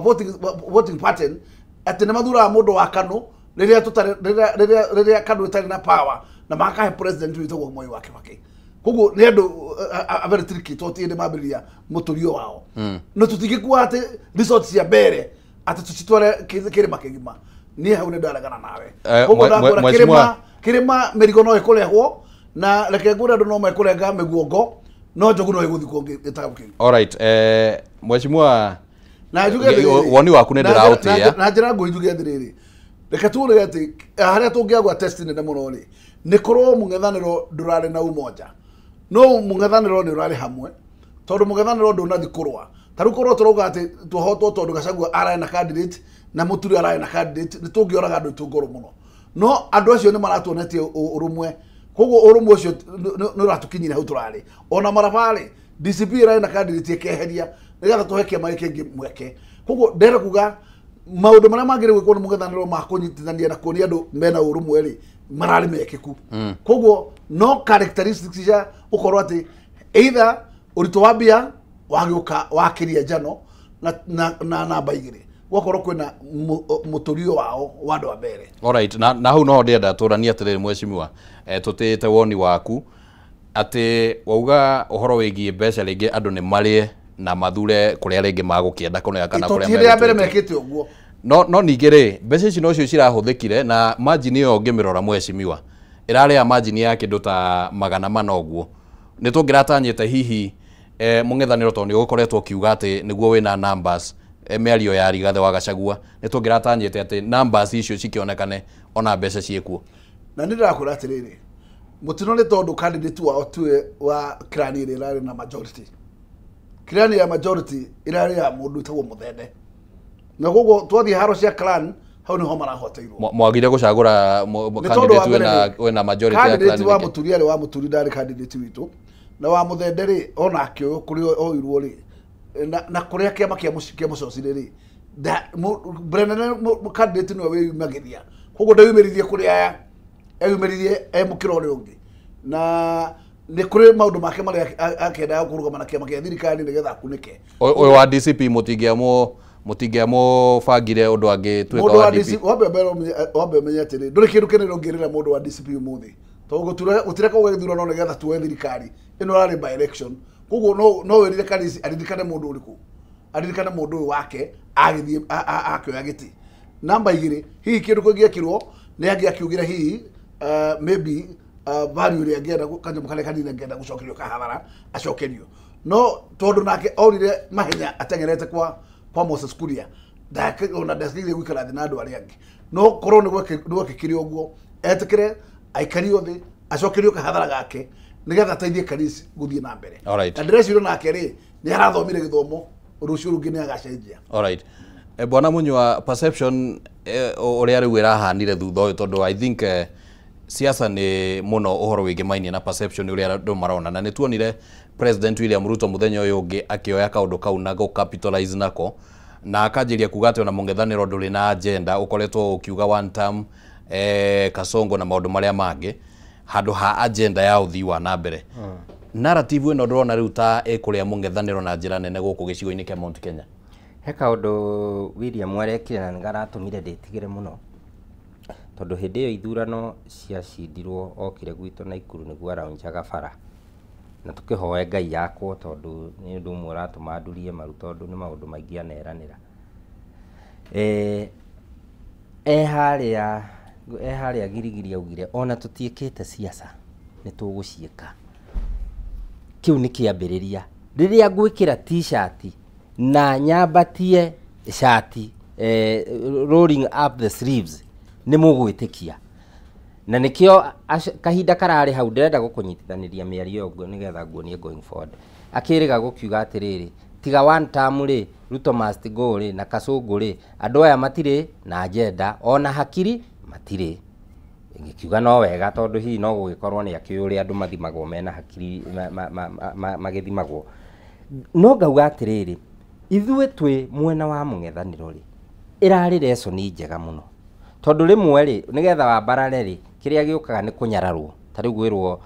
S13: voting pattern atĩ nĩ mathuraga mũndũ wa KANU rĩrĩa tũtarĩ rĩrĩa KANU ĩtarĩ na power na makahe president wĩtagwo Mwai wa Kibaki. Koguo nĩ andũ a very tricky tondũ ti hĩndĩ mambĩrĩria mũtũrio wao. No tũtingĩkua atĩ results cia mbere atĩ tũcitware kĩrĩma kĩgima. Niĩ hau nĩ ndaregana nawe. Koguo ndakwĩra kĩrĩma mĩrigo no ĩkũrehwo na reke ngũre andũ no mekũrenga mĩguongo no njogu no ĩgũthikwo gĩtarũ kĩu.
S1: Alright, mheshimiwa,
S13: na njuge atĩrĩrĩ,
S1: woni waku nĩ ndĩraũtĩĩa.
S13: Na njĩra nguhĩ njuge atĩrĩrĩ, Reke tuone atĩ harĩa tũngĩagwa test nene mũno rĩ nĩ korwo mũng'ethanĩro ndũrarĩ na umoja no mũng'ethanĩro nĩ ũrarĩ hamwe tondũ mũng'ethanĩro ndũnathi kũrũa. Ta rĩu korwo tũrauga atĩ tũhotwo tondũ Gachagua ararĩ na candidate na Mũturi ararĩ na candidate nĩ tũngĩoraga andũ aitũ ngoro mũno. No andũ acio nĩ maratuonetie ũrũmwe, koguo ũrũmwe ũcio nĩ ũratũkinyire hau tũrarĩ. Ona Maraba-rĩ, DCP ĩrarĩ na candidate ĩkeheria nĩgetha tũhe kĩama gĩkĩ kĩngĩ mweke. Koguo ndĩrenda kuga maũndũ marĩa mangĩrĩ gwĩkwo nĩ mũng'ethanĩro ma kũnyitithania na kuonia andũ mena ũrũmwe rĩ mararĩ mekĩku. Koguo no characteristics cia ũkorwo atĩ either ũritũ wa mbia wagĩũka wakĩria njano na namba igĩrĩ gwakorwo kwĩna mũtũrio wao wa andũ a mbere.
S1: Alright, na hau no ndĩrenda tũranie atĩrĩrĩ mheshimiwa, tũtĩĩte woni waku atĩ wauga ũhoro wĩgiĩ mbeca rĩngĩ andũ nĩ marĩe na mathure kũrĩa rĩngĩ magũkĩenda kũrĩa kana kũrĩa
S13: megũtũĩte. Mbere mekĩte ũguo.
S1: No ningĩ rĩ mbeca ici nocio cirahũthĩkire na margin ĩyo ũngĩmĩrora mheshimiwa ĩrarĩ ya margin ya kĩndũ ta 400 ũguo. Nĩ tũngĩratanyĩte hihi mũng'ethanĩro tondũ nĩ ũgũkoretwo ũkiuga atĩ nĩguo wĩna numbers mĩario ya Rigathĩ wa Gachagua nĩ tũngĩratanyĩte atĩ numbers icio cikĩonekane ona mbeca ciĩkuo.
S13: Na nĩ ndĩrakwĩra atĩrĩrĩ mũtino nĩ tondũ candidate wao tuwe wa kirani ĩrĩa ĩrarĩ na majority. Kirani ya majority ĩrarĩ ya mũndũ wĩtagwo Mũthende. Na koguo twathiĩ haro cia clan hau nĩho marahoteirwo.
S1: Mwagire gũcagũra candidate wĩna majority ya clan.
S13: Candidate wa Mũturi arĩ wa Mũturi ndarĩ candidate witũ. Na wa Mũthende rĩ ona akĩoywo kũrĩa oirwo rĩ na kũrĩa kĩama kĩa mũcocire rĩ mbere nene candidate nĩwe wĩyumagĩria. Koguo ndeyumĩririe kũrĩ aya eyumĩririe e mũkĩra ũrĩa ũngĩ. Na nĩ kũrĩ maũndũ make marĩa akĩendaga kũrũgama na kĩama kĩa thirikari nĩgetha akunĩke.
S1: Ũyũ wa DCP mũtingĩamũbangire ũndũ angĩtuĩka wa DP.
S13: Wambe ũmenye atĩrĩ ndũrĩ kĩndũ kĩnene ũngĩrĩra mũndũ wa DCP ũmũthĩ tondũ gũtireka ũge gĩthurano nĩgetha tuoe thirikari ĩno ĩrarĩ by election. Koguo no wĩrire Karisi aririkane mũndũ ũrĩkũ aririkane mũndũ ũyũ wake agĩthiĩ akĩoya gĩtĩ. Namba igĩrĩ hihi kĩndũ kĩngĩekirwo nĩ angĩakiugire hihi maybe value ĩrĩa angĩenda kanyamũ karĩa kanini angĩenda gũcokerio kahathara acokerio. No tondũ nake orire mahenya ateng'erete kwa Moses Kuria ona ndacirie gũikara thĩ na andũ arĩa angĩ. No korwo nĩ gwekĩkire ũguo etĩkĩre aikario thĩ acokerio kahathara gake nĩgetha ateithie Karisi gũthiĩ na mbere. Na ndĩreciria nake rĩ nĩ arathomire gĩthomo rũciũ rũngĩ nĩ agacenjia.
S1: Alright. Bwana Munyua, perception ũrĩa rĩu ĩrahanire thutha ũyũ tondũ I think siasa nĩ mũno ũhoro wĩgĩmainie na perception ũrĩa andũ marona na nĩ tuonire President William Ruto mũthenya ũyũ ũngĩ akĩoya kaũndũ kau na gũ capitalize nako na akanjĩria kuga atĩ ona mũng'ethanĩro ndũrĩ na agenda ũkoretwo ũkiuga one term Kasongo na maũndũ marĩa mangĩ handũ ha agenda ya ũthii wa na mbere. Narrative ĩno ndĩrona rĩu ta ĩkũrĩa mũng'ethanĩro na njĩra nene gũkũ gĩcigo-inĩ kĩa Mount Kenya.
S12: He kaũndũ William arekire na nĩkaratũmire ndĩtigĩre mũno tondũ hĩndĩ ĩyo ithurano ciacindirwo okire gwitũ Naikuru nĩguo araunjaga bara na tũkĩhoe Ngai yakwo tondũ nĩ ũndũ ũmwe ũratũma ndurie maru tondũ nĩ maũndũ maingĩ aneranĩra. Harĩa Girigiri augire ona tũtiĩkĩte siasa nĩ tũgũciĩka. Kĩu nĩ kĩambĩrĩria. Rĩrĩa ngwĩkĩra t-shirt na nyambatie shati rolling up the sleeves nĩ mũgwĩtĩkia. Na nĩkĩo kahinda kararĩ hau ndĩrenda gũkũnyitithanĩria mĩario ĩyo nĩgetha nguonie going forward. Akĩrĩga gũkiuga atĩrĩrĩ tiga one term rĩ Ruto must go rĩ na Kasongo rĩ andũ aya matirĩ na agenda ona hakiri matirĩ. Ngĩkiuga no wega tondũ hihi no gũgĩkorwo nĩ akĩũĩ ũrĩa andũ mathimagwo mena hakiri magĩthimagwo. No ngauga atĩrĩrĩ ithuĩ twĩ mwena wa mũng'ethanĩro rĩ ĩrarĩ lesson njega mũno tondũ rĩmwe rĩ nĩgetha wambarare rĩ kĩrĩa gĩũkaga nĩ kũnyararwo ta rĩu gwĩrwo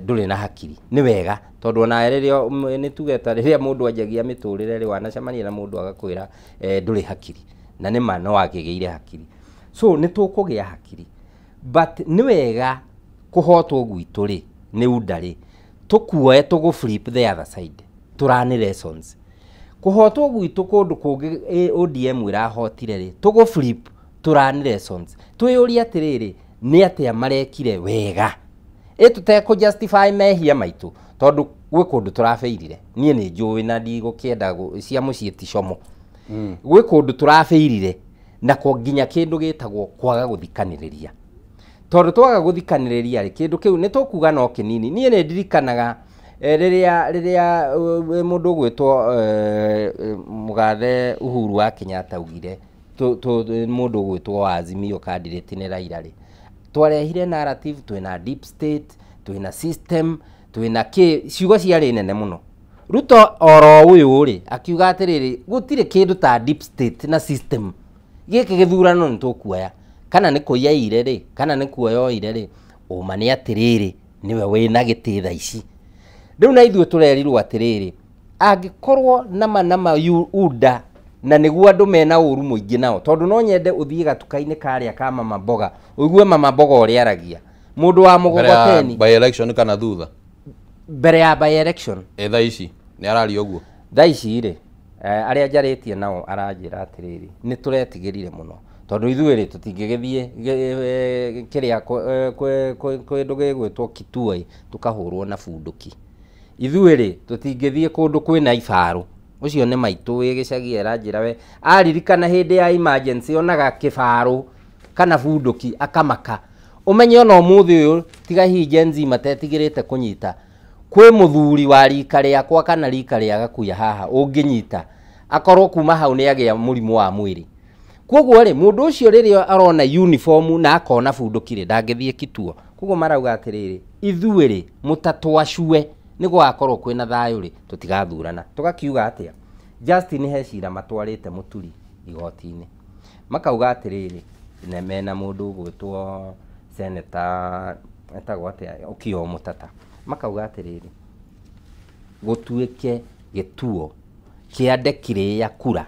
S12: ndũrĩ na hakiri nĩ wega tondũ ona rĩrĩa nĩ tuge ta rĩrĩa mũndũ anjagia mĩtũrĩre rĩ wanacemania na mũndũ agakwĩra ndũrĩ hakiri na nĩ ma no akĩgĩire hakiri. So nĩ tũkũgĩa hakiri but nĩ wega kũhotwo gwitũ rĩ nĩ unda rĩ tũkuoe tũgũ flip the other side tũrane lessons. Kũhotwo gwitũ kũndũ kũngĩ ODM ĩrahotire rĩ tũgũ flip tũrane lessons. Twĩyũrie atĩrĩrĩ nĩ atĩa marekire wega ĩ tũtekũ justify mehia maitũ tondũ gwĩ kũndũ tũrabĩirire. Niĩ nĩ njũĩ na ndigũkĩenda cia mũciĩ ti como. Gwĩ kũndũ tũrabĩirire Na kwa nginya kĩndũ gĩtagwo kwaga gũthikanĩrĩria. Tondũ twaga gũthikanĩrĩria rĩ, kĩndũ kĩu nĩ tũkuga no kĩnini. Niĩ nĩ ndirikanaga rĩrĩa mũndũ ũgwĩtwo mũgathe Uhuru wa Kenyatta augire mũndũ ũgwĩtwo wa Azimio candidate nĩ Raila rĩ, twarehire narrative twĩna deep state, twĩna system, twĩna kĩ, ciugo ciarĩ nene mũno. Ruto oro ũyũ rĩ akiuga atĩrĩrĩ, gũtirĩ kĩndũ ta deep state na system, gĩkĩ gĩthurano nĩ tũkuoya, kana nĩ kũiya ire rĩ, kana nĩ kuoya oire rĩ, ũma nĩ atĩrĩrĩ nĩwe wĩna gĩtĩ thaa ici. Rĩu na ithuĩ tũrerirwo atĩrĩrĩ, angĩkorwo nama UDA na nĩguo andũ mena ũru mũingĩ nao, tondũ no nyende ũthiĩ gatuka-inĩ karĩa ka mama mboga ũigue mama mboga ũrĩa aragia, mũndũ wa mũgogoteni
S1: by election kana thutha,
S12: mbere ya by election
S1: thaa ici nĩ araria ũguo.
S12: Thaa ici rĩ, arĩa njarĩtie nao aranjĩra atĩrĩrĩ, nĩ tũretigĩrire mũno tondũ ithuĩ rĩ tũtingĩgĩthiĩ kĩrĩa kĩndũ gĩgwĩtwo kituo tũkahũrwo na bunduki. Ithuĩ rĩ tũtingĩthiĩ kũndũ kwĩna ibarũ. Ũcio nĩ maitũ wĩ gĩcagi aranjĩra we aririkana hĩndĩ ya emergency onaga kĩbarũ kana bunduki akamaka. Ũmenye ona ũmũthĩ ũyũ tiga hihi Gen Z matetigĩrĩte kũnyita, kwĩ mũthuri wa rika rĩakwa kana rika rĩa Gakuya haha ũngĩnyita akorwo kuma hau nĩ agĩa mũrimũ wa mwĩrĩ. Koguo rĩ mũndũ ũcio rĩrĩa arona uniform na akona bunduki rĩ ndangĩthiĩ kituo. Koguo marauga atĩrĩrĩ, ithuĩ rĩ mũtatwacue nĩ gũgakorwo kwĩna thayũ rĩ tũtigathurana. Tũgakiuga atĩa, Justin he cira matwarĩte Mũturi igoti-inĩ, makauga atĩrĩrĩ mena mũndũ ũgwĩtwo senator etagwo atĩa Okiya Omtatah, makauga atĩrĩrĩ gũtuĩke gĩtuo kĩandekirĩĩa kura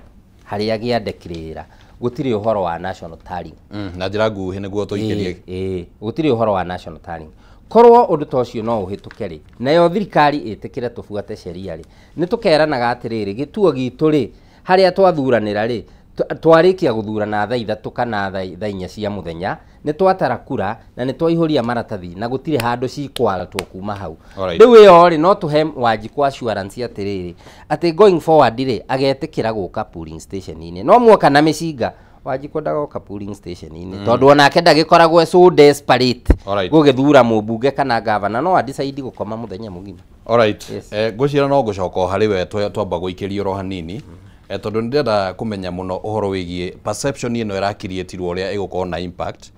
S12: harĩa gĩandekirĩra gũtirĩ ũhoro wa national tallying.
S1: Na njĩra nguhĩ nĩguo tũikĩrie.
S12: Gũtirĩ ũhoro wa national tallying. Korwo ũndũ ta ũcio no ũhĩtũke rĩ, nayo thirikari ĩtĩkĩre tũbuate sheria rĩ, nĩ tũkeranaga atĩrĩrĩ gĩtuo gitũ rĩ harĩa twathuranĩra rĩ, twarĩkia gũthurana thaa 3 kana thaa 4 cia mũthenya, nĩ twatara kura na nĩ twaihũria maratathi na gũtirĩ handũ cikwaratwo kuma hau. Rĩu ĩyo rĩ no tũhe Wanjikũ assurance atĩrĩrĩ atĩ going forward rĩ agetĩkĩra gũka polling station-inĩ, no muoka na mĩcinga Wanjikũ ndagoka polling station-inĩ tondũ onake ndagĩkoragwo so desperate gũgĩthura mũmbunge kana gavana, no adecide gũkoma mũthenya mũgima.
S1: Alright. Ngwĩciria no ngũcoka o harĩ we twamba gũikĩrio oro hanini, tondũ nĩ ndĩrenda kũmenya mũno ũhoro wĩgiĩ perception ĩno ĩrakiriĩtirwo ũrĩa ĩgũkorwo na impact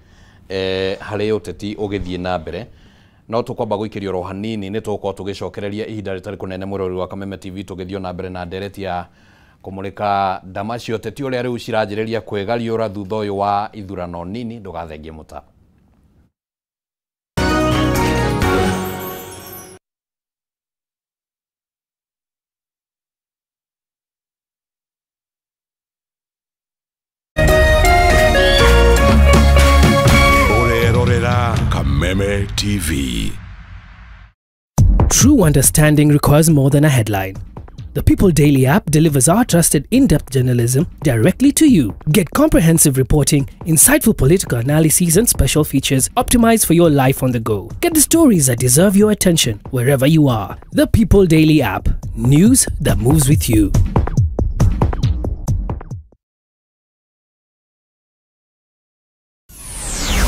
S1: harĩ ũteti ũgĩthiĩ na mbere. No tũkwamba gũikĩrio oro hanini nĩ tũgũkorwo tũgĩcokereria ihinda rĩtarĩ kũnene mũrori wa Kameme TV tũgĩthiĩ na mbere na ndereti ya kũmũrĩka ndama cia ũteti ũrĩa rĩu ciranjĩrĩria kwĩgariũra thutha ũyũ wa ithurano nini. Ndũgathengie mũtambo.
S3: Kameme TV.
S6: True understanding requires more than a headline. The People Daily app delivers our trusted in-depth journalism directly to you. Get comprehensive reporting, insightful political analyses and special features optimized for your life on the go. Get the stories that deserve your attention wherever you are. The People Daily app. News that moves with you.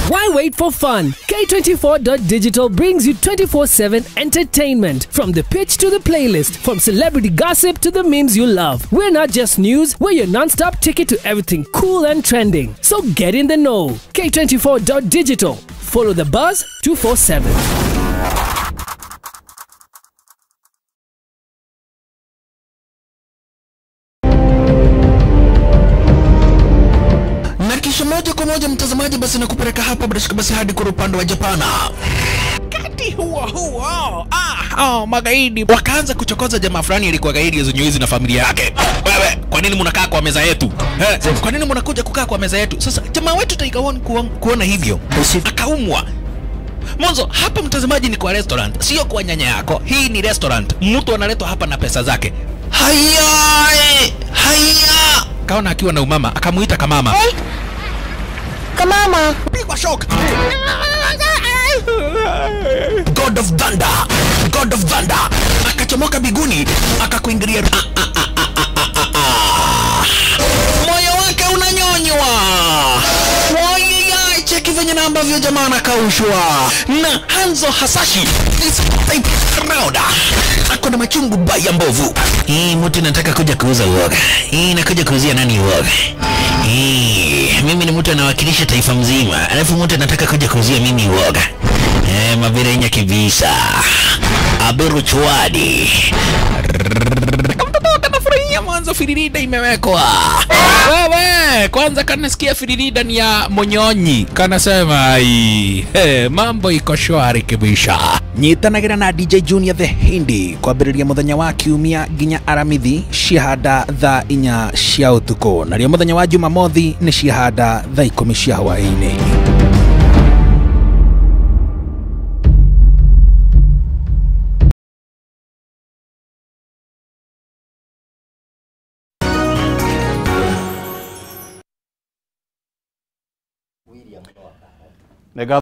S6: Why wait for fun? K24.digital brings you 24/7 entertainment. From the pitch to the playlist, from celebrity gossip to the memes you love. We're not just news, we're your non-stop ticket to everything cool and trending. So get in the know. K24.digital. Follow the buzz 247.
S14: Moja kwa moja mtazamaji, basi nakupeleka hapa bila basi hadi kwa upande wa Japana. Kati huo magaidi wakaanza kuchokoza jamaa fulani alikuwa gaidi hizo na familia yake. Wewe, kwa nini mnakaa kwa meza yetu? Kwa nini mnakuja kukaa kwa meza yetu? Sasa jamaa wetu Tiger One kuona hivyo akaumwa. Mwanzo hapa mtazamaji ni kwa restaurant, sio kwa nyanya yako. Hii ni restaurant. Mtu analetwa hapa na pesa zake. Haya, haya. Kaona akiwa na umama, akamuita kamama. Hey.
S5: Kamama.
S14: Pigwa shock. God of Thunder. God of Thunder. Akachomoka biguni, akakuingilia. Moyo wake unanyonywa. Venye na ambavyo jamaa anakaushwa na Hanzo Hasashi this type round ako na machungu baya mbovu. Hii mtu nataka kuja kuuza uoga. Hii nakuja kuuzia nani uoga? Hii mimi ni mtu anawakilisha taifa mzima, alafu mtu anataka kuja kuuzia mimi uoga. Mabirenya kibisa. Aberu chwadi. Kamtoto kanafurahia mwanzo firirida imewekwa. Wewe kwanza kanasikia firirida ni ya Monyonyi. Kanasema ai, mambo iko shwari kibisha. Nyitanagira na DJ Junior the Hindi kwambĩrĩria mũthenya wa kiumia nginya Aramithi ciahanda thaa 4 cia ũtukũ, narĩo mũthenya wa Jumamothi nĩ ciahanda thaa 10 cia hwaĩ-inĩ.
S1: Nĩ ngatho.